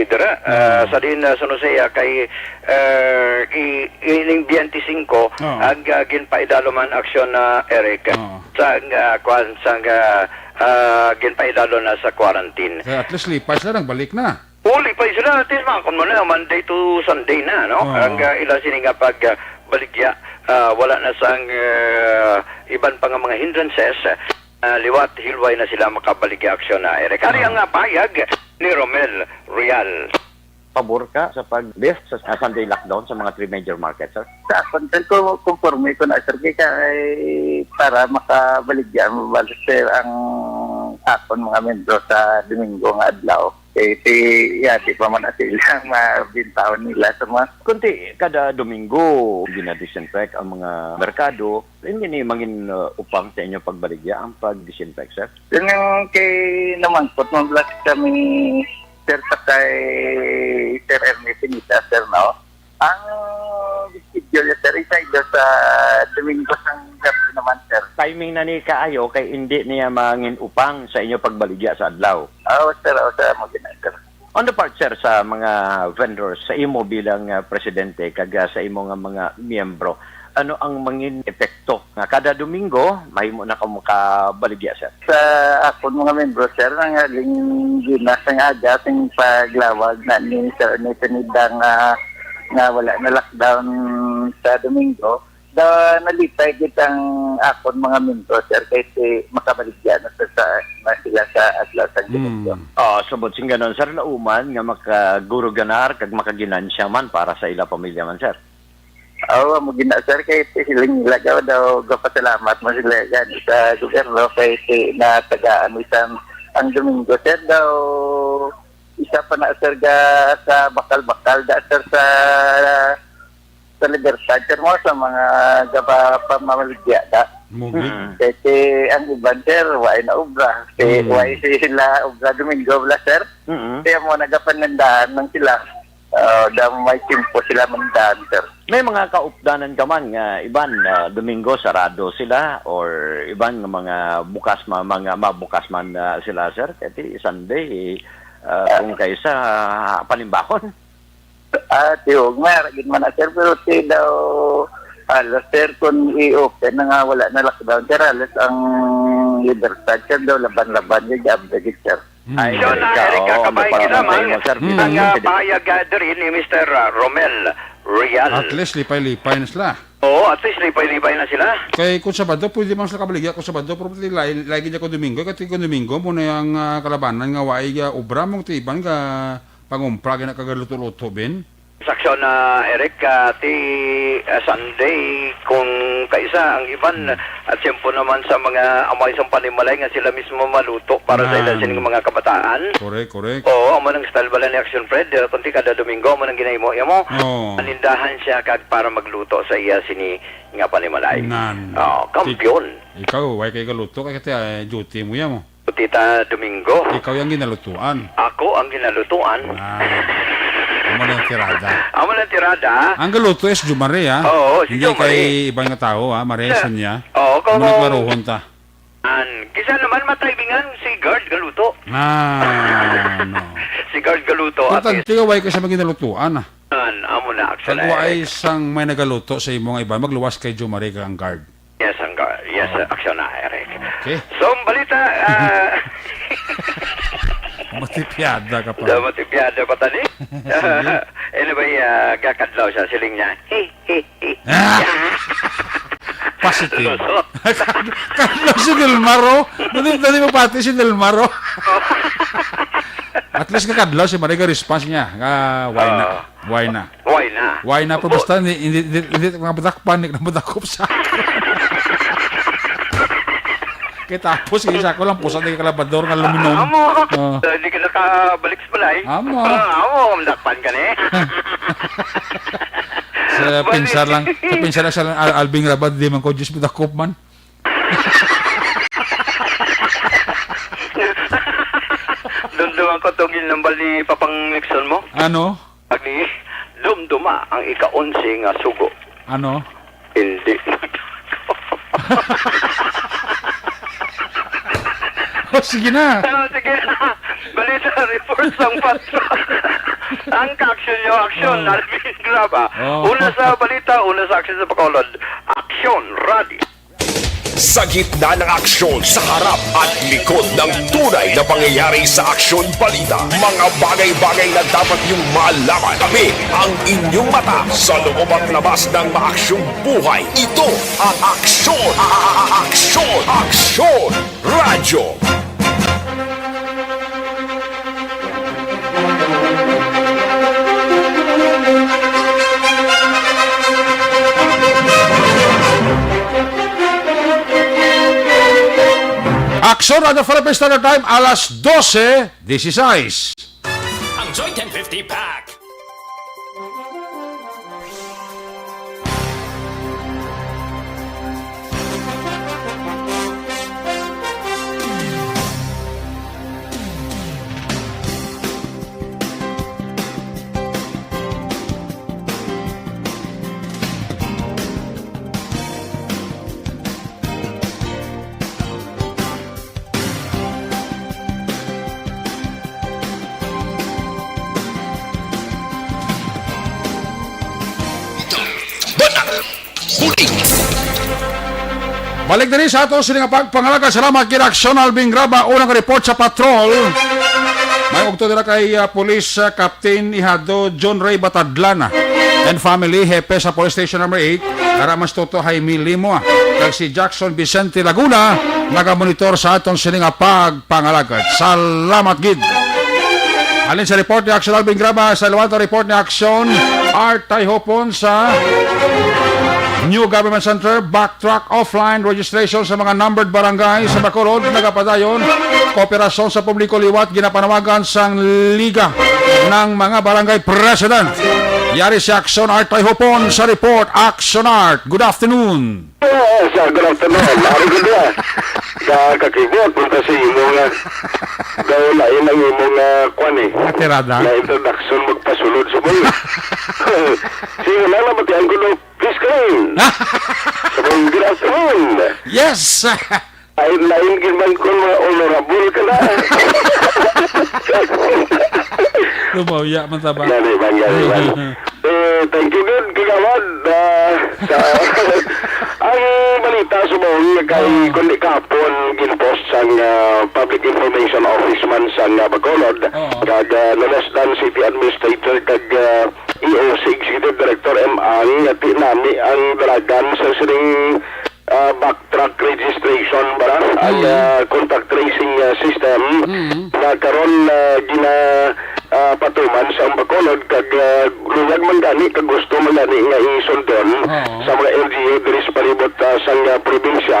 dira. Ah, Ah. sa din, ah, suno siya kay, eh, i-, ining twenty-five, Ah. ang, ah, ginpaidalo man aksyon na Eric. Ah. Sa, ah, kwan, sa, ah, ah, ginpaidalo na sa quarantine. Kaya at least lipay sila, nagbalik na. Oo, lipay sila. At least, mga, kung ano, Monday to Sunday na, no? Ah. Ang, ah, ila sini nga pag, ah, baligya, ah, wala na sang, ah, iban pa nga mga hindrances, ah, liwat, hilway na sila makabaligya aksyon na, Eric. Ari Ah. ang, ah, payag ni Romel Real. Pabor ka sa pag-lift sa, sa Sunday lockdown sa mga three major markets, sir? Sa akon, sir, ko, konforme ko na, sir, kay, kay para makabaligya mo ba, sir, ang akon mga membro sa Domingo nga adlaw. Kay si, ya, di pa man na sila mabintahon nila sa mga Kunti kada Domingo, gina-disinfect ang mga merkado. Hindi ni mangin, uh, upang sa inyo pagbaligya ang pag-disinfect, sir? Yun yung kay namangkot, mablas kami, sir, sa kay Sir Ernie Pinita, sir, no? Ang schedule, sir, isa ito sa Domingo sang gabi naman, sir. Timing na ni kaayo kay hindi niya mangin upang sa inyo pagbaligya sa adlaw. Oo, sir, oo, sir, mo gina, sir. On the part, sir, sa mga vendors, sa imo bilang, ah, presidente, kag, ah, sa imo nga mga miyembro, ano ang mangin epekto nga kada Domingo mahimo na ka makabaligya, sir? Sa akon mga membro, sir, nga linggina sang aga sing paglawag na ni Sir Ernesto Nida nga, nga wala na lockdown sa Domingo, da nalipay gid ang akon mga membro, sir, kay si makabaligya na sa, sa, na sila sa adlaw sang Hmm. Domingo. Ah, subot sing ganon, sir, lauman nga makaguro ganar kag makaginansya man para sa ila pamilya man, sir. Oo, amo gina, sir, kay siling nila daw, daw gapasalamat mo sila gani sa gobyerno kay si natagaan isang ang Domingo, sir, daw isa pa na, sir, ga, sa bakal-bakal da, sir, sa, sa Libertad, sir, mo sa mga gaba pamamaligya da. Mugid. Mm. Kay si ang iban, sir, wa na obra. Si, Mm. wa sila obra Domingo, bala, sir. Mm. Kaya mo nagapanandaan lang sila. Ah, daw may tiyempo sila mandaan, sir. May mga kaupdanan ka man nga iban, ah, Domingo sarado sila or iban nga mga bukas ma-, mga mabukas man, ah, sila, sir? Kay ti Sunday, ah, Ah. kung kaisa, ah, panimbakon. Ah, tiyog, may aragin man na, sir, pero si daw, halos, sir, kung i-open na nga, wala na lockdown, sir, halos ang Libertad, sir, daw laban-laban, yung job, sir. Hmm. Ay, Siya na, Erika, Erika, oo, kabay nagpa-, kita, okay man. Mo, sir. Hmm. Ang, ah, pahayag, ah, diri ni Mister, ah, Romel Real. At least, lipay-lipay na sila. Oo, at least, lipay-lipay na sila. Kay kung Sabado, pwede man sila kabaligya kung Sabado, pero pati lain, lain niya kung Domingo. Kasi kung Domingo, mo na yung, ah, kalabanan nga waay, ah, obra mong tiban ka pangumpra, gina kagaluto-luto, Ben. Saksyon na, Eric, ah, ti, ah, Sunday, kung kaisa ang iban, Hmm. at siyempre naman sa mga amay sa panimalay nga sila mismo maluto para sa Yan. Ila sining mga kabataan. Correct, correct. Oo, amo nang style bala ni Action Fred, eh, kunti kada Domingo, amo nang ginahimo, ya mo. Oo. Anindahan siya kag para magluto sa iya sini nga panimalay. Nan. Oo, kampiyon. Ik-, ikaw, why kay galuto? Kay kati, ah, duty mo ya mo. Tita Domingo. Ikaw yung ginalutuan. Ako ang ginalutuan. Ah. Amo na yung tirada. Amo na yung tirada. Ang galuto is Jumare, ah. Oo, si Hindi Jumare. Kay ibang nga tao, ah. Mare, Sa-, Sonia. Oo, Amo kung naglaruhon ta. An, kisa naman mataybingan si guard galuto. Ah, no. Si guard galuto, at Importante, least. Why ka sa mga ginalutuan, ah. An, amo na, actually. Kag waay sang may nagaluto sa imo nga iba, magluwas kay Jumare kag ang guard. Yes, ang ga-, yes, Oh. Aksyon na, Eric. Okay. So, ang balita, ah, Matipyada ka pa. Daw matipyada pa tani. Sige. Anyway, ah, gakadlaw siya, siling niya. He, he, he. Ah! Positive. Lusot. Kadlaw si Del Mar, oh. Dali, dali mo pati si Del Mar, oh. At least kakadlaw si Mariga response niya. Ah, why na? Ah. Why na? Why na? Why na? Pero Bu- basta hindi, hindi, hindi, hindi na madakpan, hindi na madakop sa Kaya tapos, kaya sa ako lang, pusa na kalabador nga luminom. Amo. Ah. Hindi ka nakabalik sa balay. Amo. Ah, amo, madakpan ka ni. Sa Balik. Pinsar lang, sa pinsar lang sa Al-, Alvin Rabad, di man ko, Diyos, madakop man. Dumduman ko tong ginambal ni Papang Nixon mo. Ano? Agi, dumduma ang ika-onse nga sugo. Ano? Hindi. Oh, sige na. Ah, sige na. Balita, report sang patrol. Ang ka-aksyon nyo, aksyon, Oh. Alvin Graba. Oh. Una sa balita, una sa aksyon sa Bacolod. Aksyon, rally. Sa gitna ng aksyon, sa harap at likod ng tunay na pangyayari sa Aksyon Balita, mga bagay-bagay na dapat niyong malaman. Kami ang inyong mata sa loob at labas ng maaksyong buhay. Ito ang Aksyon, a-, a-, a-, Aksyon, Aksyon Radyo. Aksyon Radyo Philippines Standard Time, alas dose dieciséis. Ang Joy ten fifty Pack. Balik diri sa ato sini nga pagpangalaga. Salamat gid, Aksyon Alvin Graba. Unang report sa patrol. May ugto dira kay, ah, Police, ah, Captain Ihado John Ray Batadlan, ah, and family, hepe sa Police Station Number Eight. Ara mas Toto Jaime Limo, ah, kag si Jackson Vicente Laguna nagamonitor sa aton sini nga pagpangalagad. Salamat gid. Halin sa report ni Aksyon Alvin Graba, sa liwat nga report ni Aksyon Art Tayhopon sa New Government Center, backtrack offline registration sa mga numbered barangay sa Bacolod, nagapadayon. Kooperasyon sa publiko liwat ginapanawagan sang Liga ng mga Barangay President. Yari si Aksyon Art Tayhopon sa report. Aksyon Art, good afternoon. Yes, ah, good afternoon. Ari ko diya. Sa kakibot, punta sa imo nga. Daw lain ang imo nga kwan eh. Katirada? Na introduction magpasulod sa mga. Sige na, nabatian ko daw. Please come in. Sa mga good afternoon. Yes. Ay, lain gid man kung mga honorable ka na. Lumawya man ta ba? Gani man, gani man. Eh, thank you gid, Kagawad. Ah, sa, ang balita sa Bohol nga kay, ah, kundi kahapon, ginpost sang, ah, Public Information Office man sang, ah, Bacolod, oo, kag, ah, Lolosdan City Administrator kag, ah, E O C Executive Director M. Ang nga ti nami ang dalagan sa sining, ah, backtrack registration ba, ang, mm, ah, contact tracing, ah, system, mm, na karon, ah, gina, ah, patuman sa Bacolod kag, ah, luyag man gani kag gusto man gani nga isundon, oo, sa mga L G U diri sa palibot, ah, sang, ah, probinsya.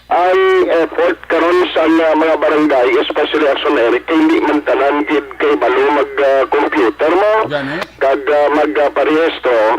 Ang effort karon sa, ah, mga barangay, especially Aksyon Art, kay hindi man tanan gid kay balo mag, ah, computer mo, gani, kag, ah, mag, ah, parehistro.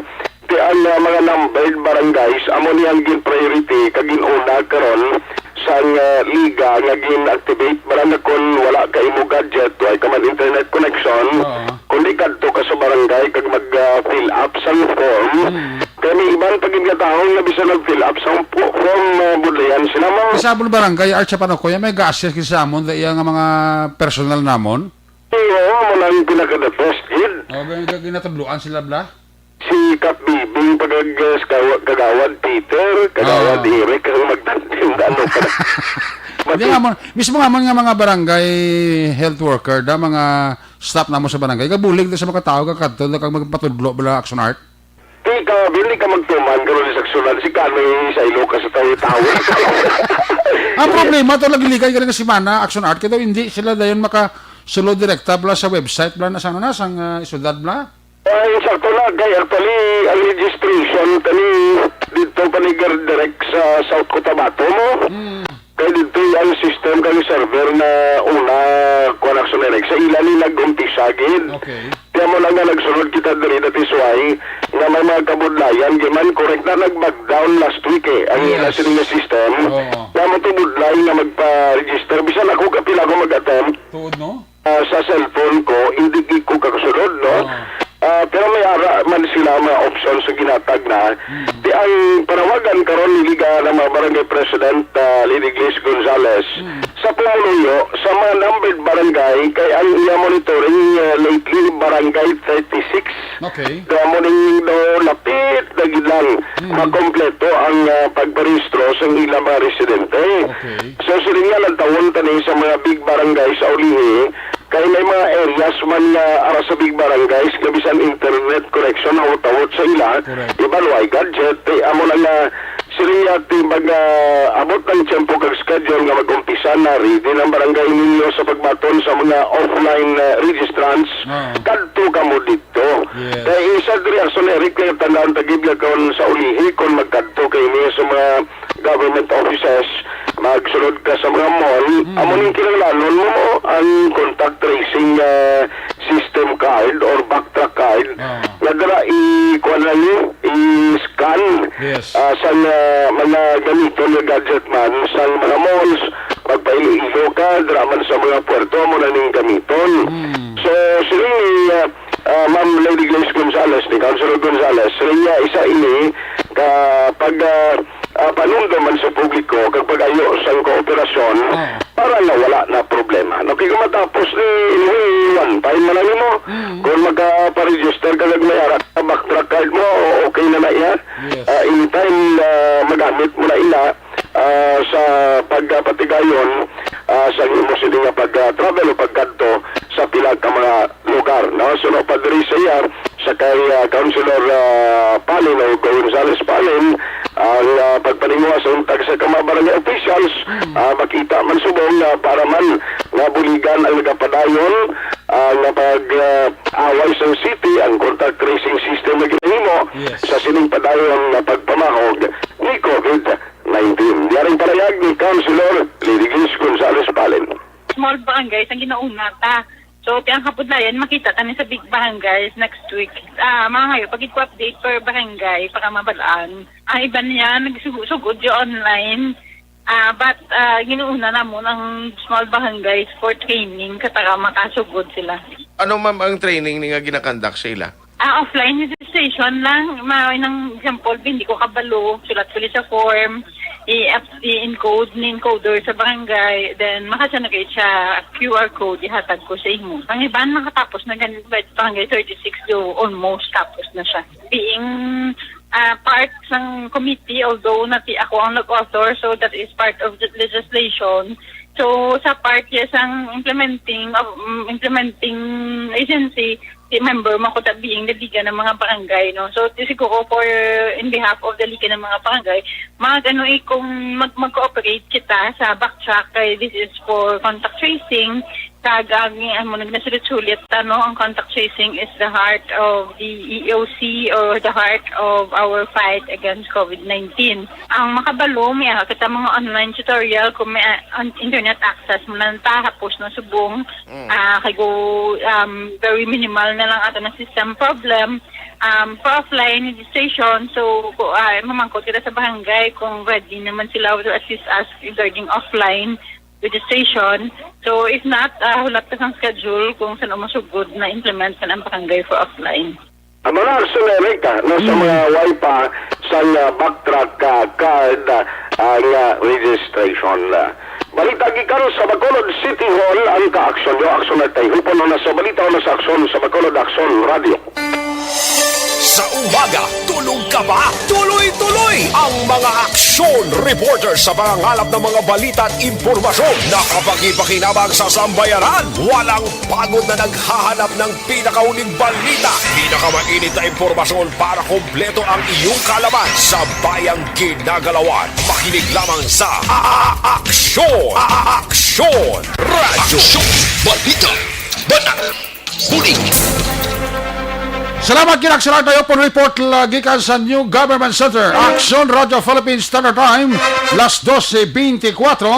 Ti ang, ah, mga numbered barangays, amo ni ang gin-priority kag gin-una karon sang, ah, liga nga gin-activate. Barang na kon wala ka imo gadget, wala ka man internet connection, oo, kundi kadto ka sa barangay kag mag, ah, fill up sang form. Mm. Kay may iban pa gid nga tawo nga bisan nag-fill up sang fo-, form, ah, budlayan sila mo. Sa amon barangay, Arch, sa Panukoy, may ga-assist gid sa amon, sa iya nga mga personal namon. Oo, amo nang pinaka-the best gid. Oh, may ginatudloan sila, bla? Si Kap Bibing, pag-, uh, Kagawad Peter, Kagawad, ah, Eric, ang magtandem, ano ka na. Hindi nga mo, mismo nga mo nga mga barangay health worker, da, mga staff namo sa barangay, kabulig da sa mga tao, kakadto da kag magpatudlo bala, Action Art. Di ka, hindi ka magtuman karon sa Action Art, si Kanoy sa Ilocos sa tawo-tawo. Ang problema, to lagi ligay ka nga semana, Action Art, kaya daw hindi sila dayon makasulod direkta bala sa website bala na sa, ano na, sang, ah, syudad bala. Ay, sakto na, kay actually, ang registration, kani dito pa ni Gar-, direct sa South Cotabato mo. Hmm. Kay dito ang system kay server na una, kuwan, Action Art, sa ila ni nag-umpisa gid. Okay. Kaya mo lang nga nagsunod kita diri dati suway nga may mga kabudlayan, giman correct na nag-back down last week eh, ang ila Yes. sila nga system. Oo. Kaya mo to budlay nga magpa-register. Bisan ako kapila ko mag-attempt, Tuod, no? ah, sa cellphone ko, hindi gid ko kakasulod, no? Ah. Ah, pero may ara man sila mga options sa ginatag na. Mm. Di ang panawagan karon ni Liga ng mga Barangay President, ah, Lady Grace Gonzales, Mm. sa pumuluyo sa mga numbered barangay, kay ang iya monitoring, ah, lately, Barangay thirty-six. Okay. Kaya mo ning do lapit na gid lang Mm. makompleto ang, ah, pagparehistro sa ilang mga residente. Okay. So, sila nga lang tawon tani sa mga big barangay sa ulihi, kay may mga areas man nga ara sa big barangays nga bisan internet connection hawot-hawot sa ila, Correct. iban way gadget, eh, amo na nga sila ti mag, ah, abot ang tiyempo kag schedule nga mag-umpisa na ready ng barangay ninyo sa pagbaton sa mga offline, ah, registrants, Ah. kadto kamo dito. Yes. Kay isa diri, Action Art, kay tandaan ta gid nga kon sa ulihi, kon magkadto kay niya sa mga government offices, magsulod ka sa mga mall, Mm. amo ning kinahanglanon mo ang contact tracing, ah, system card or backtrack card Ah. nga dira i-, kuwan lang ni, i-scan, Yes. ah, sa, ah, mga gamiton nga gadget man sa mga malls, magpailo-ilo ka, dira man sa mga puerto, amo na ning gamiton. Mm. So, siling ni, ah, ah, Ma'am Lady Grace Gonzales, ni Councilor Gonzales, siling niya isa ini ka pag, ah, ah, panumdom man sa publiko kag pag-ayo sang kooperasyon Ah. para nga wala na problema. No, kay kung matapos ni, anyway, one time man lang nimo. Mm. Kung magpa-register ka kag may ara ka backtrack card mo, okay na na iya. Yes. Ah, anytime, ah, magamit mo na ina, ah, sa pagpatigayon, ah, sa imo sini nga pag, ah, travel o pagkadto sa pila ka mga lugar, no? So, no, pa diri sa iya, sa kay, ah, Councilor, ah, Palin o Gonzales Palin, ang, ah, pagpalinguha sa untag sa ka mga barangay officials, Mm. ah, makita man subong nga para man nga buligan ang nagapadayon, ah, nga pag, ah, away sa city, ang contact tracing system nga ginahimo Yes. sa sining padayon nga pagpamahog ni COVID nineteen. Yaring panayag ni Councilor Lady Grace Gonzales Palin. Small barangays ang ginauna ta. So, ti ang kabudlayan, makita ta ni sa big barangays next week. Ah, mga ngayon, pag ko update per barangay, para mabalaan. Ang iban niya, nagsugod-sugod yung online. Ah, but, ah, ginuuna namon ang small barangays for training, katara makasugod sila. Ano, ma'am, ang training ni nga ginakandak sa ila? Ah, offline registration lang. May nang example, hindi ko kabalo. Sulat ko sa form. I-, i-encode ni encoder sa barangay. Then, maka-generate siya Q R code. Ihatag ko sa imo. Ang iban, nakatapos na ganun. But barangay thirty-six do, almost tapos na siya. Being, ah, part sang committee, although nati ako ang nag-author, so that is part of the legislation. So, sa part, yes, ang implementing, of, mm, implementing agency, si member mo ko ta being the Liga ng mga Barangay, no? So, di siguro for, in behalf of the Liga ng mga Barangay, mag, ano, eh, kung mag, mag-cooperate kita sa backtrack, kay this is for contact tracing, kag ang, ano, nagsulit-sulit, ano, ang contact tracing is the heart of the E O C or the heart of our fight against COVID nineteen. Ang makabalo, may, ah, kita mga online tutorial, kung may, ah, an-, internet access mo na ta, hapos na subong, Mm. ah, kay go, um, very minimal na lang ato na system problem. Um, for offline registration, so, ko, ah, mamangkot kita sa barangay kung ready naman sila to assist us regarding offline registration. So, if not, ah, hulat ta sang schedule kung saan masugod na implement sa ang barangay for offline. Amo na, Action Art, ah, no, sa Mm. mga way pa sang, ah, backtrack, ah, card, ah, ang, ah, registration, ah. Balita gikan sa Bacolod City Hall, ang ka-aksyon nyo, Action Art, ay hupon na sa balita o na sa aksyon sa Bacolod Aksyon Radio. Umaga, tulog ka ba? Tuloy-tuloy ang mga aksyon reporter sa pangangalap ng mga balita at impormasyon na kapakipakinabang sa sambayanan. Walang pagod na naghahanap ng pinakauling balita, pinakamainit na impormasyon para kompleto ang iyong kaalaman sa bayang ginagalawan. Makinig lamang sa A-, A-, Aksyon! A-, A-, Aksyon! Radyo! Aksyon! Balita! Balita! Bulig! Salamat, kinaksalan tayo po report la-, gikan sa New Government Center. Action Radio Philippines Standard Time, las doce veinticuatro.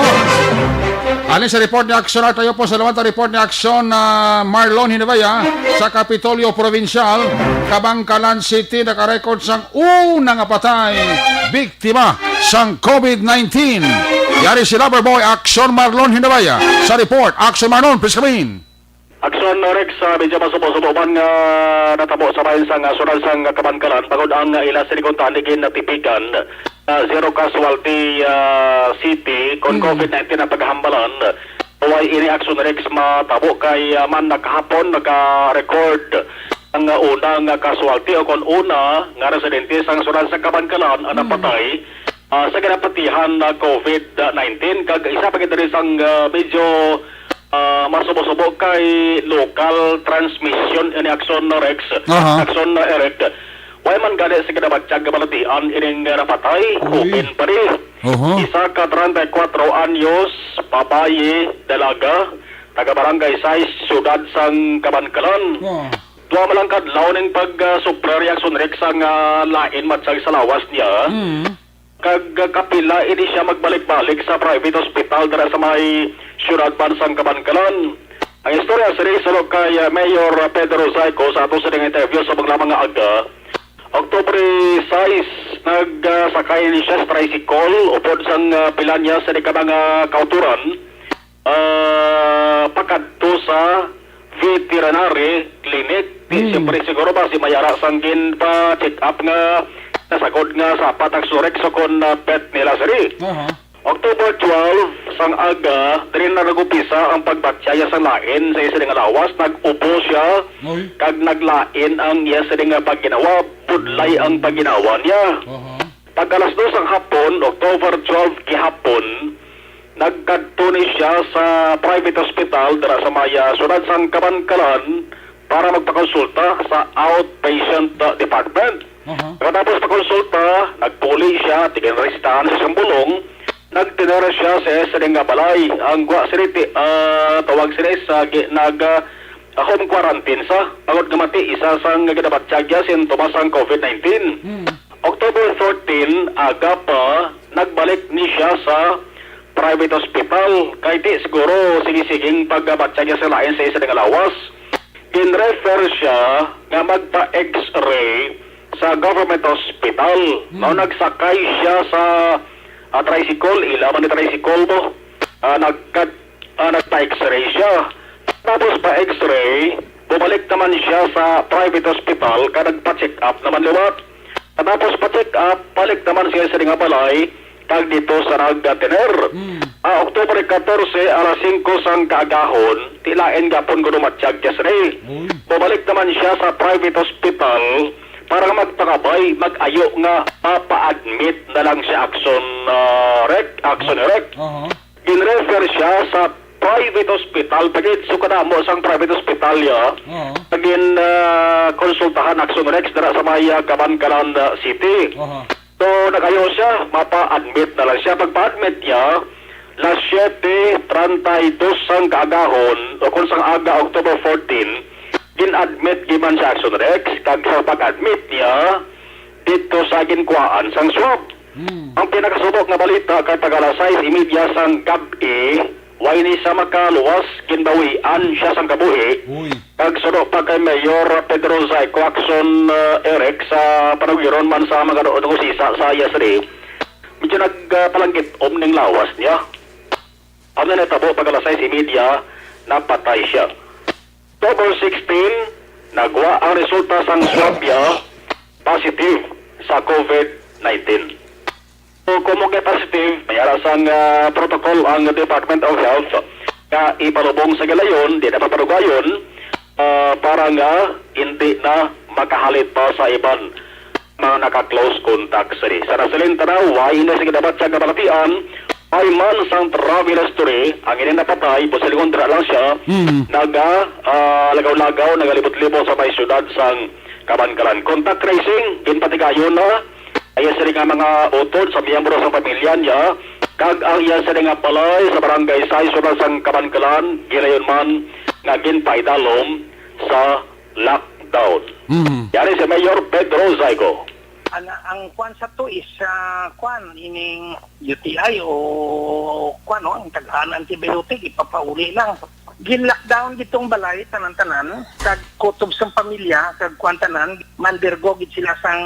Alin sa report ni Action Art tayo po, salamat ang report ni Action na Marlon Hinabaya sa Kapitolyo Provincial, Kabankalan City, nakarecord sang una nga patay biktima sang covid nineteen. Yari si Loverboy, Action Marlon Hinabaya sa report. Action Marlon, please come in. Aksyon, Rex, ah, medyo masubo-subo man nga natabo sa bahin sang, ah, siyudad sang Kabankalan, bangod ang, ah, ila sini kuntani ginatipigan, ah, zero casualty, ah, city, kon Hmm. covid nineteen ang paghambalan. Way ini, Aksyon, Rex, matabo kay, ah, man nakahapon naka-record ang, ah, una nga casualty o kon una nga residente sang siyudad sang Kabankalan ang Hmm. napatay, ah, sa ginapatihan na covid nineteen, kag isa pa gid diri sang, ah, medyo, ah, masubo-subo kay local transmission ini, Aksyon, Rex. Aha. Aksyon, Eric. Way man gani sa ginabatyag nga balatian ining, ah, napatay, Uy. open pa ni. Oho. Isa ka treinta y cuatro anyos, babayi, dalaga, taga Barangay sais, siyudad sang Kabankalan. Oh. Duha man lang ka adlaw ning pag, ah, suffer, Aksyon, Rex, sang, ah, lain matsyag sa lawas niya. Mm. Kag, ah, kapila ini siya magbalik-balik sa private hospital dira sa may siyudad man sang Kabankalan. Ang istorya sini, suno kay, ah, Mayor Pedro Zayco sa ato sining interview sa bangla mga aga, October sais, nag, ah, sakay ni siya sa tricycle upod sang, ah, pila niya sa di ka mga kauturan, ah, pakadto sa veterinary clinic. Di, Hmm. siyempre, siguro ba si Mayara sang ginpa-check up nga nasagod nga sapat ang surex o kon, ah, pet nila, siri. Aha. October twelve, sang aga, diri na nag-umpisa ang pagbatyaya sa lain sa iya sining lawas. Nag-ubo siya, Oy. kag naglain ang iya sining nga pagginawa. Budlay ang pagginawa niya. Aha. Pagka alas dos sang hapon, October twelve gihapon, nagkadto ni siya sa private hospital dira sa may, ah, siyudad sang Kabankalan para magpakonsulta sa outpatient, ah, department. Aha. Pagkatapos pakonsulta, nagpuli siya, tiginrestahan sa siyang bulong, nagtinera siya sa iya sining nga balay. Ang gwa sini ti-, ah, tawag sini sa gi-, nag, ah, home quarantine sa bangod nga mati isa sang ginabatyag niya sintomas sang covid nineteen. Hmm. October fourteen, aga pa, nagbalik ni siya sa private hospital. Kay di siguro sige-siging pagbatyag niya sa lain sa isa nga lawas. Gin-refer siya nga magpa-X-ray sa government hospital. Hmm. Mao nagsakay siya sa, ah, tricycle, ila man ni tricycle mo. Ah, nagkad-, ah, nagpa-X-ray siya. Tapos pa X-ray, bumalik naman siya sa private hospital kag nagpa-check up naman liwat. Tapos pa-check up, balik naman siya sa nga balay, kag dito sa nagtener. Hmm. Ah, October catorce, alas singko sang kaagahon, ti lain gapon kuno matyag siya sini. Uy. Bumalik naman siya sa private hospital para nga magpakabay, mag-ayo nga mapa-admit na lang siya, Action, ah, Rec, Action Rec. Aha. Gin-refer siya sa private hospital, pagid so kadamo sang private hospital ya. Oo. Gin, ah, konsultahan, Action Rex, dira sa may, ah, Kabankalan, ah, City. Aha. So, nag-ayo siya, mapa-admit na lang siya. Pagpa-admit niya, las siete treinta y dos sang kaagahon, o kung sang aga, October fourteen, gin-admit giman siya, Action Rex, kag sa pag-admit niya, dito sa ginkuhaan sang swab. Hmm. Ang pinakasubok nga balita kay pag alas sais y media sang gab-i, way ni sa makaluwas, ginbawian siya sang kabuhi. Uy. Kag suno pa kay Mayor Pedro Zay Coaxon, uh, Eric sa panugiron man sa mga nuon nga usisa sa iya sini, medyo nagpalanggit-om ning lawas niya. Ang natabo pag alas sais y media, napatay siya. October sixteen, nagwa ang resulta sang swab niya positive sa covid nineteen. So, kung mo kay positive, may ara sang, ah, protocol ang Department of Health nga ipalubong sa gilayon, di na paparugayon, ah, para nga hindi na makahalit pa sa iban mga naka-close contact sini. Sa nasiling tanaw, way ini sa ginabatyag nga balatian, way man sang travel history ang ining napatay, busa lingon dira lang siya, Mm. naga, ah, lagaw-lagaw, nagalibot-libot sa may siyudad sang Kabankalan. Contact tracing, ginpatigayon na, ay sini nga mga utod sa miyembro sa pamilya niya, kag ang iya sini nga balay sa barangay sais, siyudad sang Kabankalan, gilayon man nga ginpaidalom sa lockdown. Mm. Yari si Mayor Pedro Zaico. Ana, ang kwan sa to is, ah, kwan, ining U T I o kwan, no, ang tag-an antibiotic, ipapauli lang. Gin-lockdown gitong balay, tanan-tanan, kag kutob sang pamilya, kag kwan tanan, mandirgo gid sila sang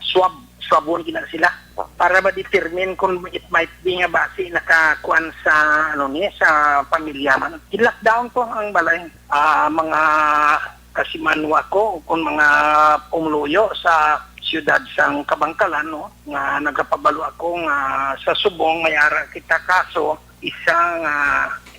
swab, swabon gina sila. Para ma-determine kung it might be nga basi nakakuan sa, ano ni, sa pamilya man. Gin-lockdown to ang balay. Ah, mga kasimanwa ko, kung mga pumuluyo sa siyudad sang Kabankalan, no, nga nagapabalo ako nga sa subong may ara kita kaso, isa nga,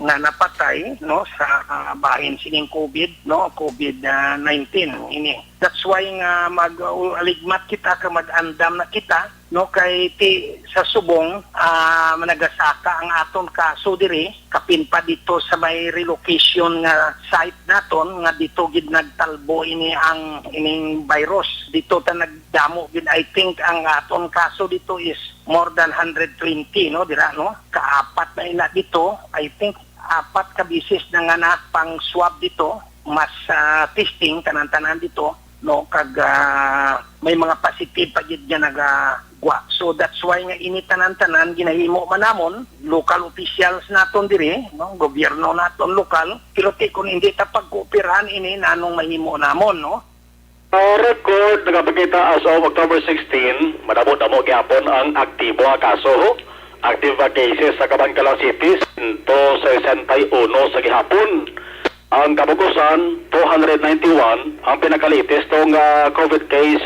nga napatay, no, sa, ah, bahin sining COVID, no, COVID, ah, nineteen ini. That's why nga mag-, uh, aligmat kita ka mag-andam na kita, no, kay ti, sa subong, ah, nagasaka ang aton kaso diri, kapin pa dito sa may relocation nga site naton, nga dito gid nagtalbo ini ang, ining virus. Dito ta nagdamo gid, I think, ang aton kaso dito is more than hundred twenty, no, dira, no? Kaapat na ina dito, I think, apat ka bisis na nga na pang swab dito, mas, ah, testing, tanan-tanan dito, no? Kag, ah, may mga positive pa gid nga nagagwa. So, that's why nga ini tanan-tanan ginahimo man namon, local officials naton diri, no? Gobyerno naton lokal, pero ti kun hindi ta pagkooperahan ini, nanong mahimo namon, no? Sa record, nagapakita as of October sixteen, madamo-damo gyapon ang aktibo nga kaso. Active nga cases sa Kabankalan City, sento sesenta y uno sa gihapon. Ang Kabugusan, two hundred ninety-one. Ang pinaka-latest to nga COVID case,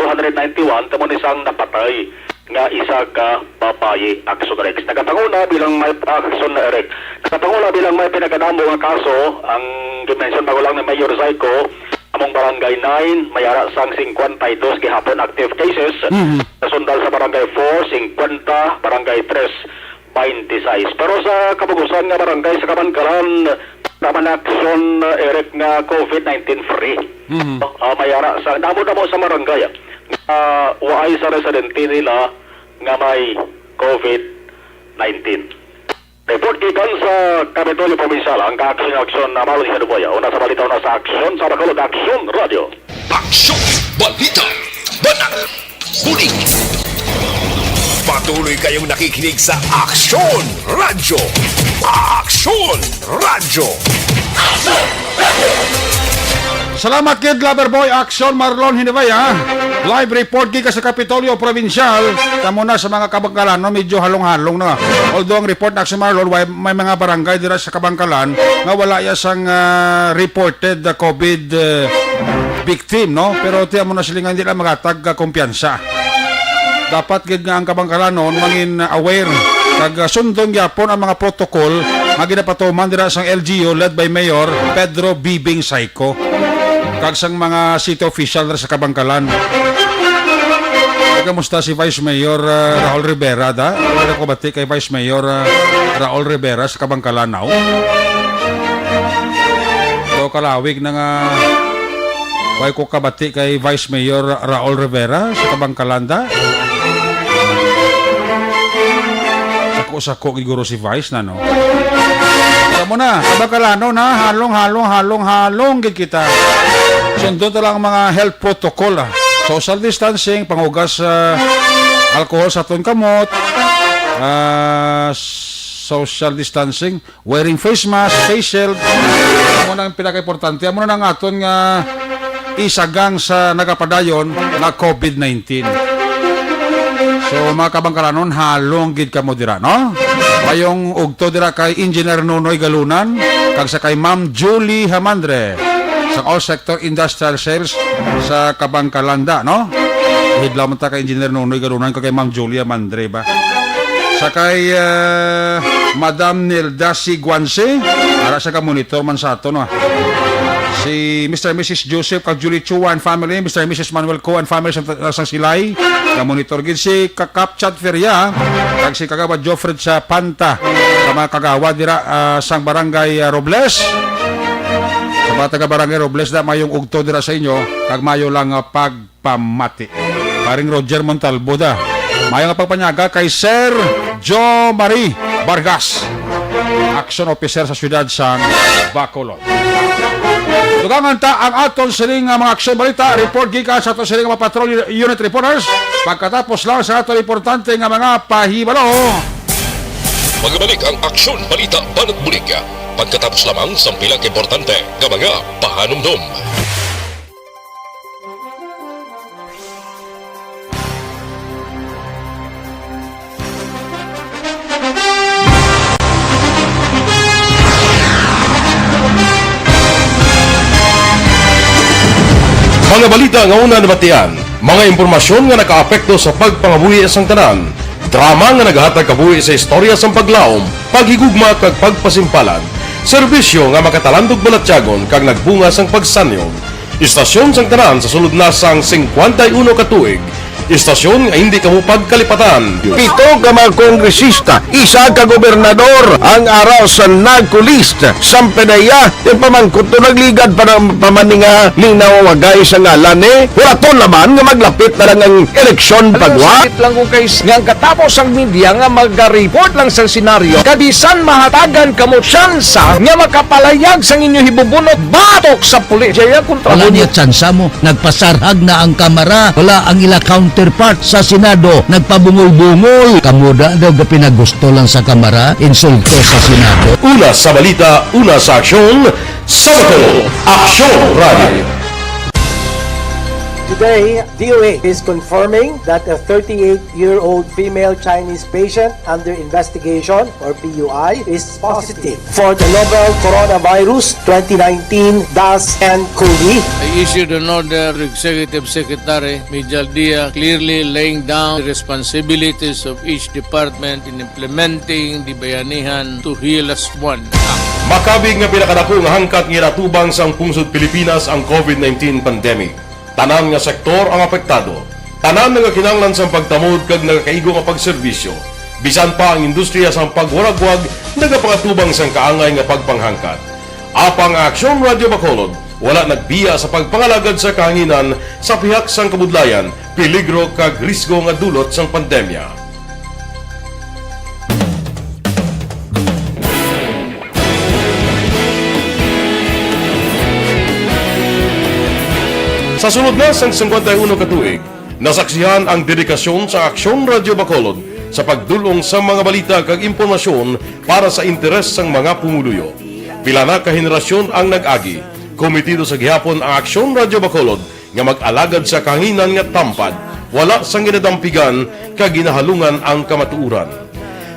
two hundred ninety-one, tamo ni sang napatay nga isa ka babayi, Action Rex. Nagapanguna bilang may, Action Rex. Nagapanguna bilang may pinakadamo nga kaso, ang gimension pa ko lang ni Mayor Zaico, among Barangay nine, may ara sang cincuenta y dos gihapon active cases. Mhm. Nasundal sa Barangay four, cincuenta, Barangay tres, twenty-six. Pero sa Kabugusan nga barangay sa Kabankalan, naman Action, uh, Eric, nga COVID nineteen free. Mhm. Ah, may ara sa, damo-damo sa barangay, ah, nga waay sa residente nila nga may COVID nineteen. Report gikan sa Kapitolyo Provincial, ang ka-aksyon-aksyon na Marlon Jaduboya. Una sa balita, una sa aksyon sa Bacolod, Aksyon Radio. Aksyon! Balita! Banat! Bulig! Patuloy kayong nakikinig sa Aksyon Radyo. Aksyon Radyo. Salamat gid, Loverboy Action Marlon Hinibay, ha? Live report gikan sa Kapitolyo Provincial. Tamo na sa mga Kabangkalan, no? Medyo halong-halong na. Although ang report na, Action Marlon, way, may mga barangay dira sa Kabangkalan nga wala ya sang, ah, reported, ah, COVID, ah, victim, no? Pero tiyan mo na sila nga hindi lang magatag, ah, kumpiyansa. Dapat gid nga ang Kabangkalanon mangin aware kag, ah, sundon gyapon ang mga protocol nga ginapatuman dira sang L G U led by Mayor Pedro Bibing Saico kag sang mga city official dira sa Kabangkalan. Kamusta si Vice Mayor, ah, Raul Rivera da? Wala ko bati kay Vice Mayor, ah, Raul Rivera sa Kabangkalan now. So, kalawig na nga Way ko kabati kay Vice Mayor Raul Rivera sa Kabangkalan da. Sako-sako gid guro si Vice na, no? Tamo na, Kabangkalanon, ha, halong, halong, halong, halong gid kita. Sundon ta lang ang mga health protocol, ah. Social distancing, panghugas, ah, alcohol sa aton kamot, ah, social distancing, wearing face mask, face shield, amo na ang pinakaimportante. Amo na ang aton nga isagang sa nagapadayon nga COVID nineteen. So, mga Kabangkalanon, halong gid kamo dira, no? Mayong ugto dira kay Engineer Nonoy Galunan kag sa kay Ma'am Julie Hamandre sa All Sector Industrial Sales sa Kabangkalan da, no? Hidlaw man ta kay Engineer Nonoy Galunan kag kay Ma'am Julie Hamandre ba. Sa kay, ah, Madam Nilda Siguanse, ara sa ka-monitor man sa ato, no? Si Si Mister and Missus Joseph kag Julie Chua and family, Mister and Missus Manuel Co and family sa, sa Silay. Ka-monitor gid si Kakapchat Feria, kag si Kagawad Joffred sa Panta. Sa mga kagawad dira, ah, sang Barangay, ah, Robles. Sa mga taga Barangay Robles, na mayong ugto dira sa inyo, kag mayo lang, ah, pagpamati. Paring Roger Montalbo da. Mayo nga pagpanyaga kay Sir Joe Marie Vargas, action officer sa siyudad sang Bacolod. Dugangan ta ang aton sining nga mga aksyon balita. Report gikan sa aton sining nga mga patrol unit reporters. Pagkatapos lang sa aton importante nga mga pahibalo. Magbalik ang aksyon balita banat bulig. Pagkatapos lamang sa pila ka importante nga mga pahanumdom. Mga balita nga una nabatian, mga impormasyon nga nakaapekto sa pagpangabuhi sang tanan, drama nga nagahatag kabuhi sa istorya sang paglaom, paghigugma kag pagpasimpalan, serbisyo nga makatalandog balatyagon kag nagbunga sang pagsanyog. Istasyon sang tanan sa sulod na sang singkwenta y uno ka tuig. Istasyon nga hindi kamo pagkalipatan. Pito ka mga kongresista, isa ka gobernador ang ara sa NAGCO list. Sampanaya, ti pamangkot to nagligad pa na, pa man ni nga ning nawawagay sa ngalan ni. Wala to naman nga maglapit na lang ang eleksyon pagwa. Sakit lang kung kay nga ang katapos ang media nga magareport lang sa senaryo. Kabisan mahatagan kamo tsansa nga makapalayag sang inyo hibubunot batok sa pulis. Jaya kontra Wala mo niya tsansa mo. Nagpasarhag na ang kamara. Wala ang ila counterpart sa Senado. Nagpabungol-bungol. Kamo da daw gapinagusto lang sa kamara. Insulto sa Senado. Una sa balita, una sa aksyon, sa Bacolod. Aksyon Radio. Today, D O A is confirming that a thirty-eight-year-old female Chinese patient under investigation, or P U I, is positive for the novel coronavirus twenty nineteen dash N cov. I issued an order to Executive Secretary Mijal Dia, clearly laying down the responsibilities of each department in implementing the Bayanihan to Heal Us One Act. Makabig nga pinakadako nga hangkat nga ginatubang sang pungsod Pilipinas ang covid nineteen pandemic. Tanan nga sektor ang apektado. Tanan nga kinahanglan sang pagtamod kag nagakaigo nga pagserbisyo. Bisan pa ang industriya sang pagwaragwag nagapangatubang sang kaangay nga pagpanghangkat. Apang ang Aksyon Radio Bacolod wala nagbiya sa pagpangalagad sa kahanginan sa pihak sang kabudlayan, peligro kag risgo nga dulot sang pandemya. Sa sulod na sang singkwenta y uno ka tuig, nasaksihan ang dedikasyon sa Aksyon Radio Bacolod sa pagdul-ong sa mga balita kag impormasyon para sa interes sang mga pumuluyo. Pila na ka henerasyon ang nag-agi. Komitido sa gihapon ang Aksyon Radio Bacolod nga mag-alagad sa kahanginan nga tampad, wala sang ginadampigan kag ginahalungan ang kamatuoran.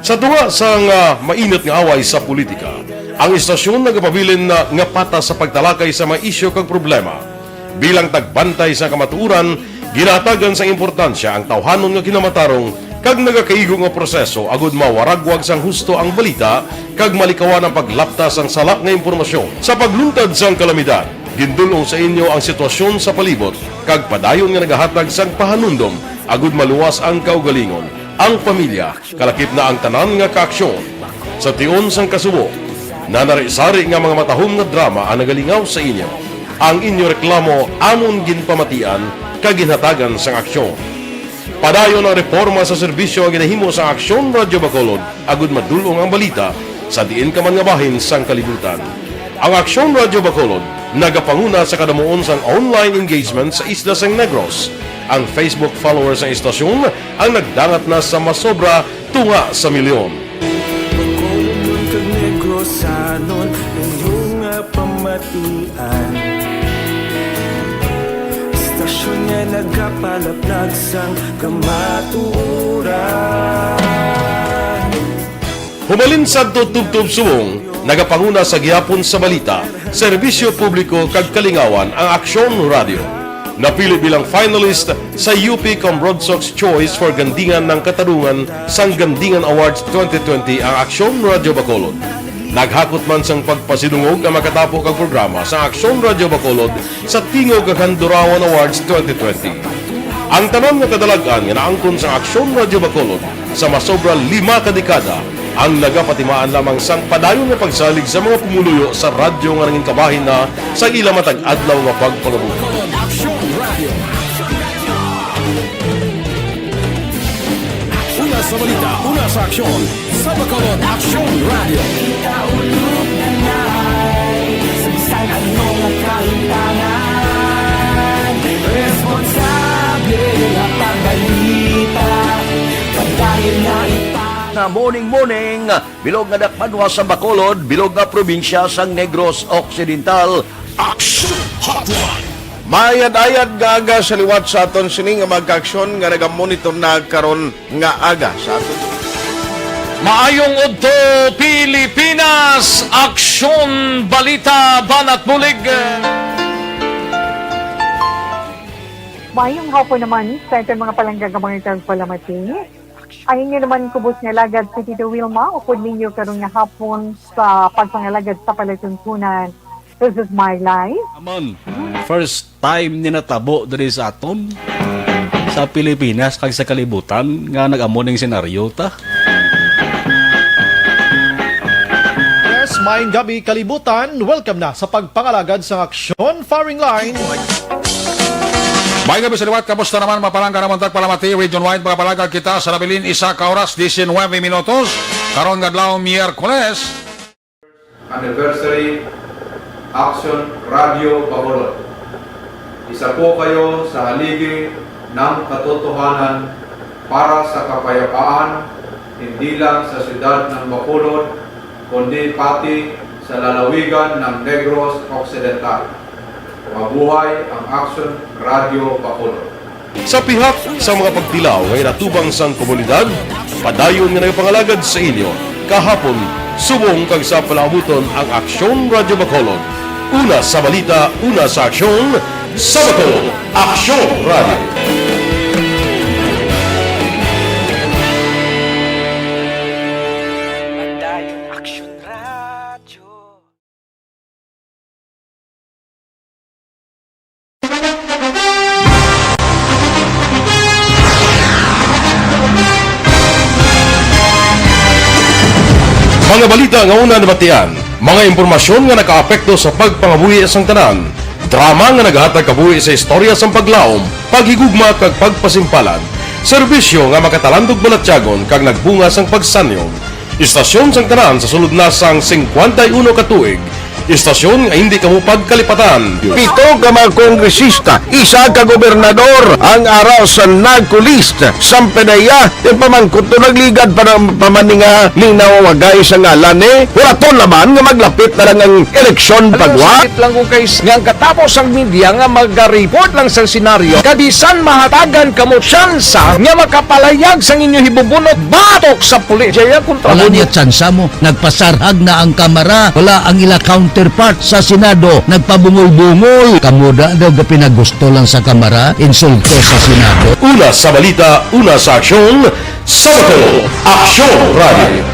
Sa tunga sang, ah, mainit nga away sa politika, ang istasyon nagapabilin na nga patas sa pagtalakay sa mga isyu kag problema. Bilang tagbantay sa kamatuoran, ginahatagan sang importansya ang tawhanon nga kinamatarong kag nagakaigo nga proseso agud mawaragwag sang husto ang balita kag malikawan ang paglapta sang sala nga impormasyon. Sa pagluntad sang kalamidad, gindul-ong sa inyo ang sitwasyon sa palibot kag padayon nga nagahatag sang pahanumdom agud maluwas ang kaugalingon, ang pamilya, kalakip na ang tanan nga kaaksyon. Sa tion sang kasubo, nanari-sari nga mga matahom nga drama ang nagalingaw sa inyo. Ang inyo reklamo amon ginpamatian kag ginhatagan sang aksyon. Padayon ang reporma sa serbisyo nga ginahimo sa Aksyon Radio Bacolod agud madul-ong ang balita sa diin ka man nga bahin sang kalibutan. Ang Aksyon Radio Bacolod nagapanguna sa kadamuon sang online engagement sa isla sang Negros. Ang Facebook followers sang istasyon ang nagdangat na sa masobra tunga sa milyon. Bacolodnon kag Negrosanon, inyo nga pamatian. Istasyon nga nagapalaplag sang kamatuoran. Humalin sadto tubtob subong, nagapanguna sa gihapon sa balita, serbisyo publiko kag kalingawan ang Aksyon Radio. Napili bilang finalist sa U P Cambronsox Choice for Gandingan ng Katarungan sang Gandingan Awards twenty twenty ang Aksyon Radio Bacolod. Naghakot man sang pagpasidungog ang makatapo kag programa sa Aksyon Radyo Bacolod sa Tingog kag Handurawan Awards twenty twenty. Ang tanan nga kadalag-an nga naangkon sa Aksyon Radyo Bacolod sa masobra lima ka dekada ang nagapatimaan lamang sang padayon nga pagsalig sa mga pumuluyo sa radyo nga nangin kabahin na sa ila matag adlaw nga pagpangabuhi. Aksyon Radio. Una sa balita, una sa aksyon, sa Bacolod Aksyon Radio. Responsable nga pagbalita, padayon nga ipang- Na morning, morning, bilog nga dakpanwa sa Bacolod, bilog nga probinsya sang Negros Occidental. Action Hotline. Mayad-ayad nga aga sa liwat sa aton sini nga mga kaaksyon nga nagamonitor na karon nga aga sa aton. Maayong udto, Pilipinas! Aksyon, balita, banat bulig. Maayong hapon naman sa aton mga palangga nga mga tagpalamati. Ang inyo naman kubos nga alagad si Tito Wilma, upod ninyo karon nga hapon sa pagpangalagad sa palatuntunan. This is my life. Amon, first time ni natabo diri sa aton, sa Pilipinas kag sa kalibutan nga nag-amo ning senaryo ta. Yes, maayong gabi, kalibutan. Welcome na sa pagpangalagad sang Aksyon Firing Line. May gabi sa liwat, kamusta naman, mapalangga naman tag palamati, region wide, mga palangga kita sa nabilin, isa ka oras, diecinueve minutos. Karon nga adlaw, Miyerkules. Anniversary Action Radio Bacolod. Isa po kayo sa haligi ng katotohanan para sa kapayapaan, hindi lang sa siyudad ng Bacolod, kundi pati sa lalawigan ng Negros Occidental. Mabuhay ang Action Radio Bacolod. Sa pihak sa mga pagtilaw nga inatubang sang komunidad, padayon nga nagapangalagad sa inyo kahapon, subong kag sa palaabuton ang Aksyon Radyo Bacolod. Una sa balita, una sa aksyon, sa Bacolod, Aksyon Radyo. Padayon Aksyon Radyo. Mga balita nga una nabatian, mga impormasyon nga nakaapekto sa pagpangabuhi sang tanan, drama nga nagahatag kabuhi sa istorya sang paglaom, paghigugma kag pagpasimpalad, serbisyo nga makatalandog balatyagon kag nagbunga sang pagsanyog. Istasyon sang tanan sa sulod na sang singkwenta y uno ka tuig. Istasyon nga hindi kamo pagkalipatan. Pito ka mga kongresista, isa ka gobernador ang ara sa narco list sang PDEA. Yung pamangkot to, nagligad pa ng pamaninga ning nawawagay sa ngalan ni Horaton Laban nga maglapit na lang ang eleksyon. Alam mo, pagwa. Sakit lang kung kay s-, nga ang katapos ang media nga maga-report lang sa senaryo, kabisan mahatagan kamo tsansa nga makapalayag sang inyo hibubunot batok sa pulis. Jaya kontra. Wala niya tsansa mo. Nagpasarhag na ang Kamara. Wala ang ila counterpart sa Senado. Nagpabungol-bungol. Kamo da daw gapinagusto lang sa Kamara. Insulto sa Senado. Una sa balita, una sa aksyon, sa Bacolod, Aksyon Radio.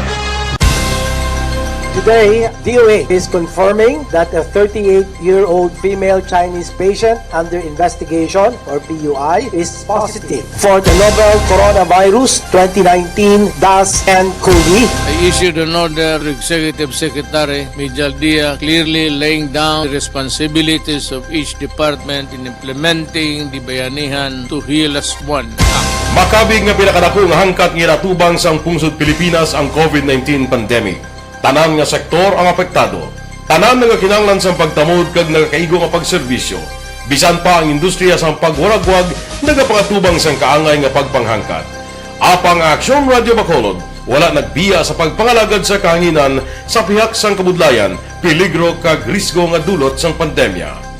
Today, D O A is confirming that a thirty-eight-year-old female Chinese patient under investigation, or P U I, is positive for the novel coronavirus twenty nineteen dash N cov. I issued an order to Executive Secretary Mijal Dia, clearly laying down the responsibilities of each department in implementing the Bayanihan to Heal As One Act. Makabig nga pinakadako nga hangkat nga ginatubang sang pungsod Pilipinas ang covid nineteen pandemic. Tanan nga sektor ang apektado. Tanan nagakinahanglan sang pagtamod kag nagakaigo nga pagserbisyo. Bisan pa ang industriya sang pagwaragwag nagapangatubang sang kaangay nga pagpanghangkat. Apang ang Aksyon Radyo Bacolod wala nagbiya sa pagpangalagad sa kahanginan sa pihak sang kabudlayan, peligro kag risgo nga dulot sang pandemya.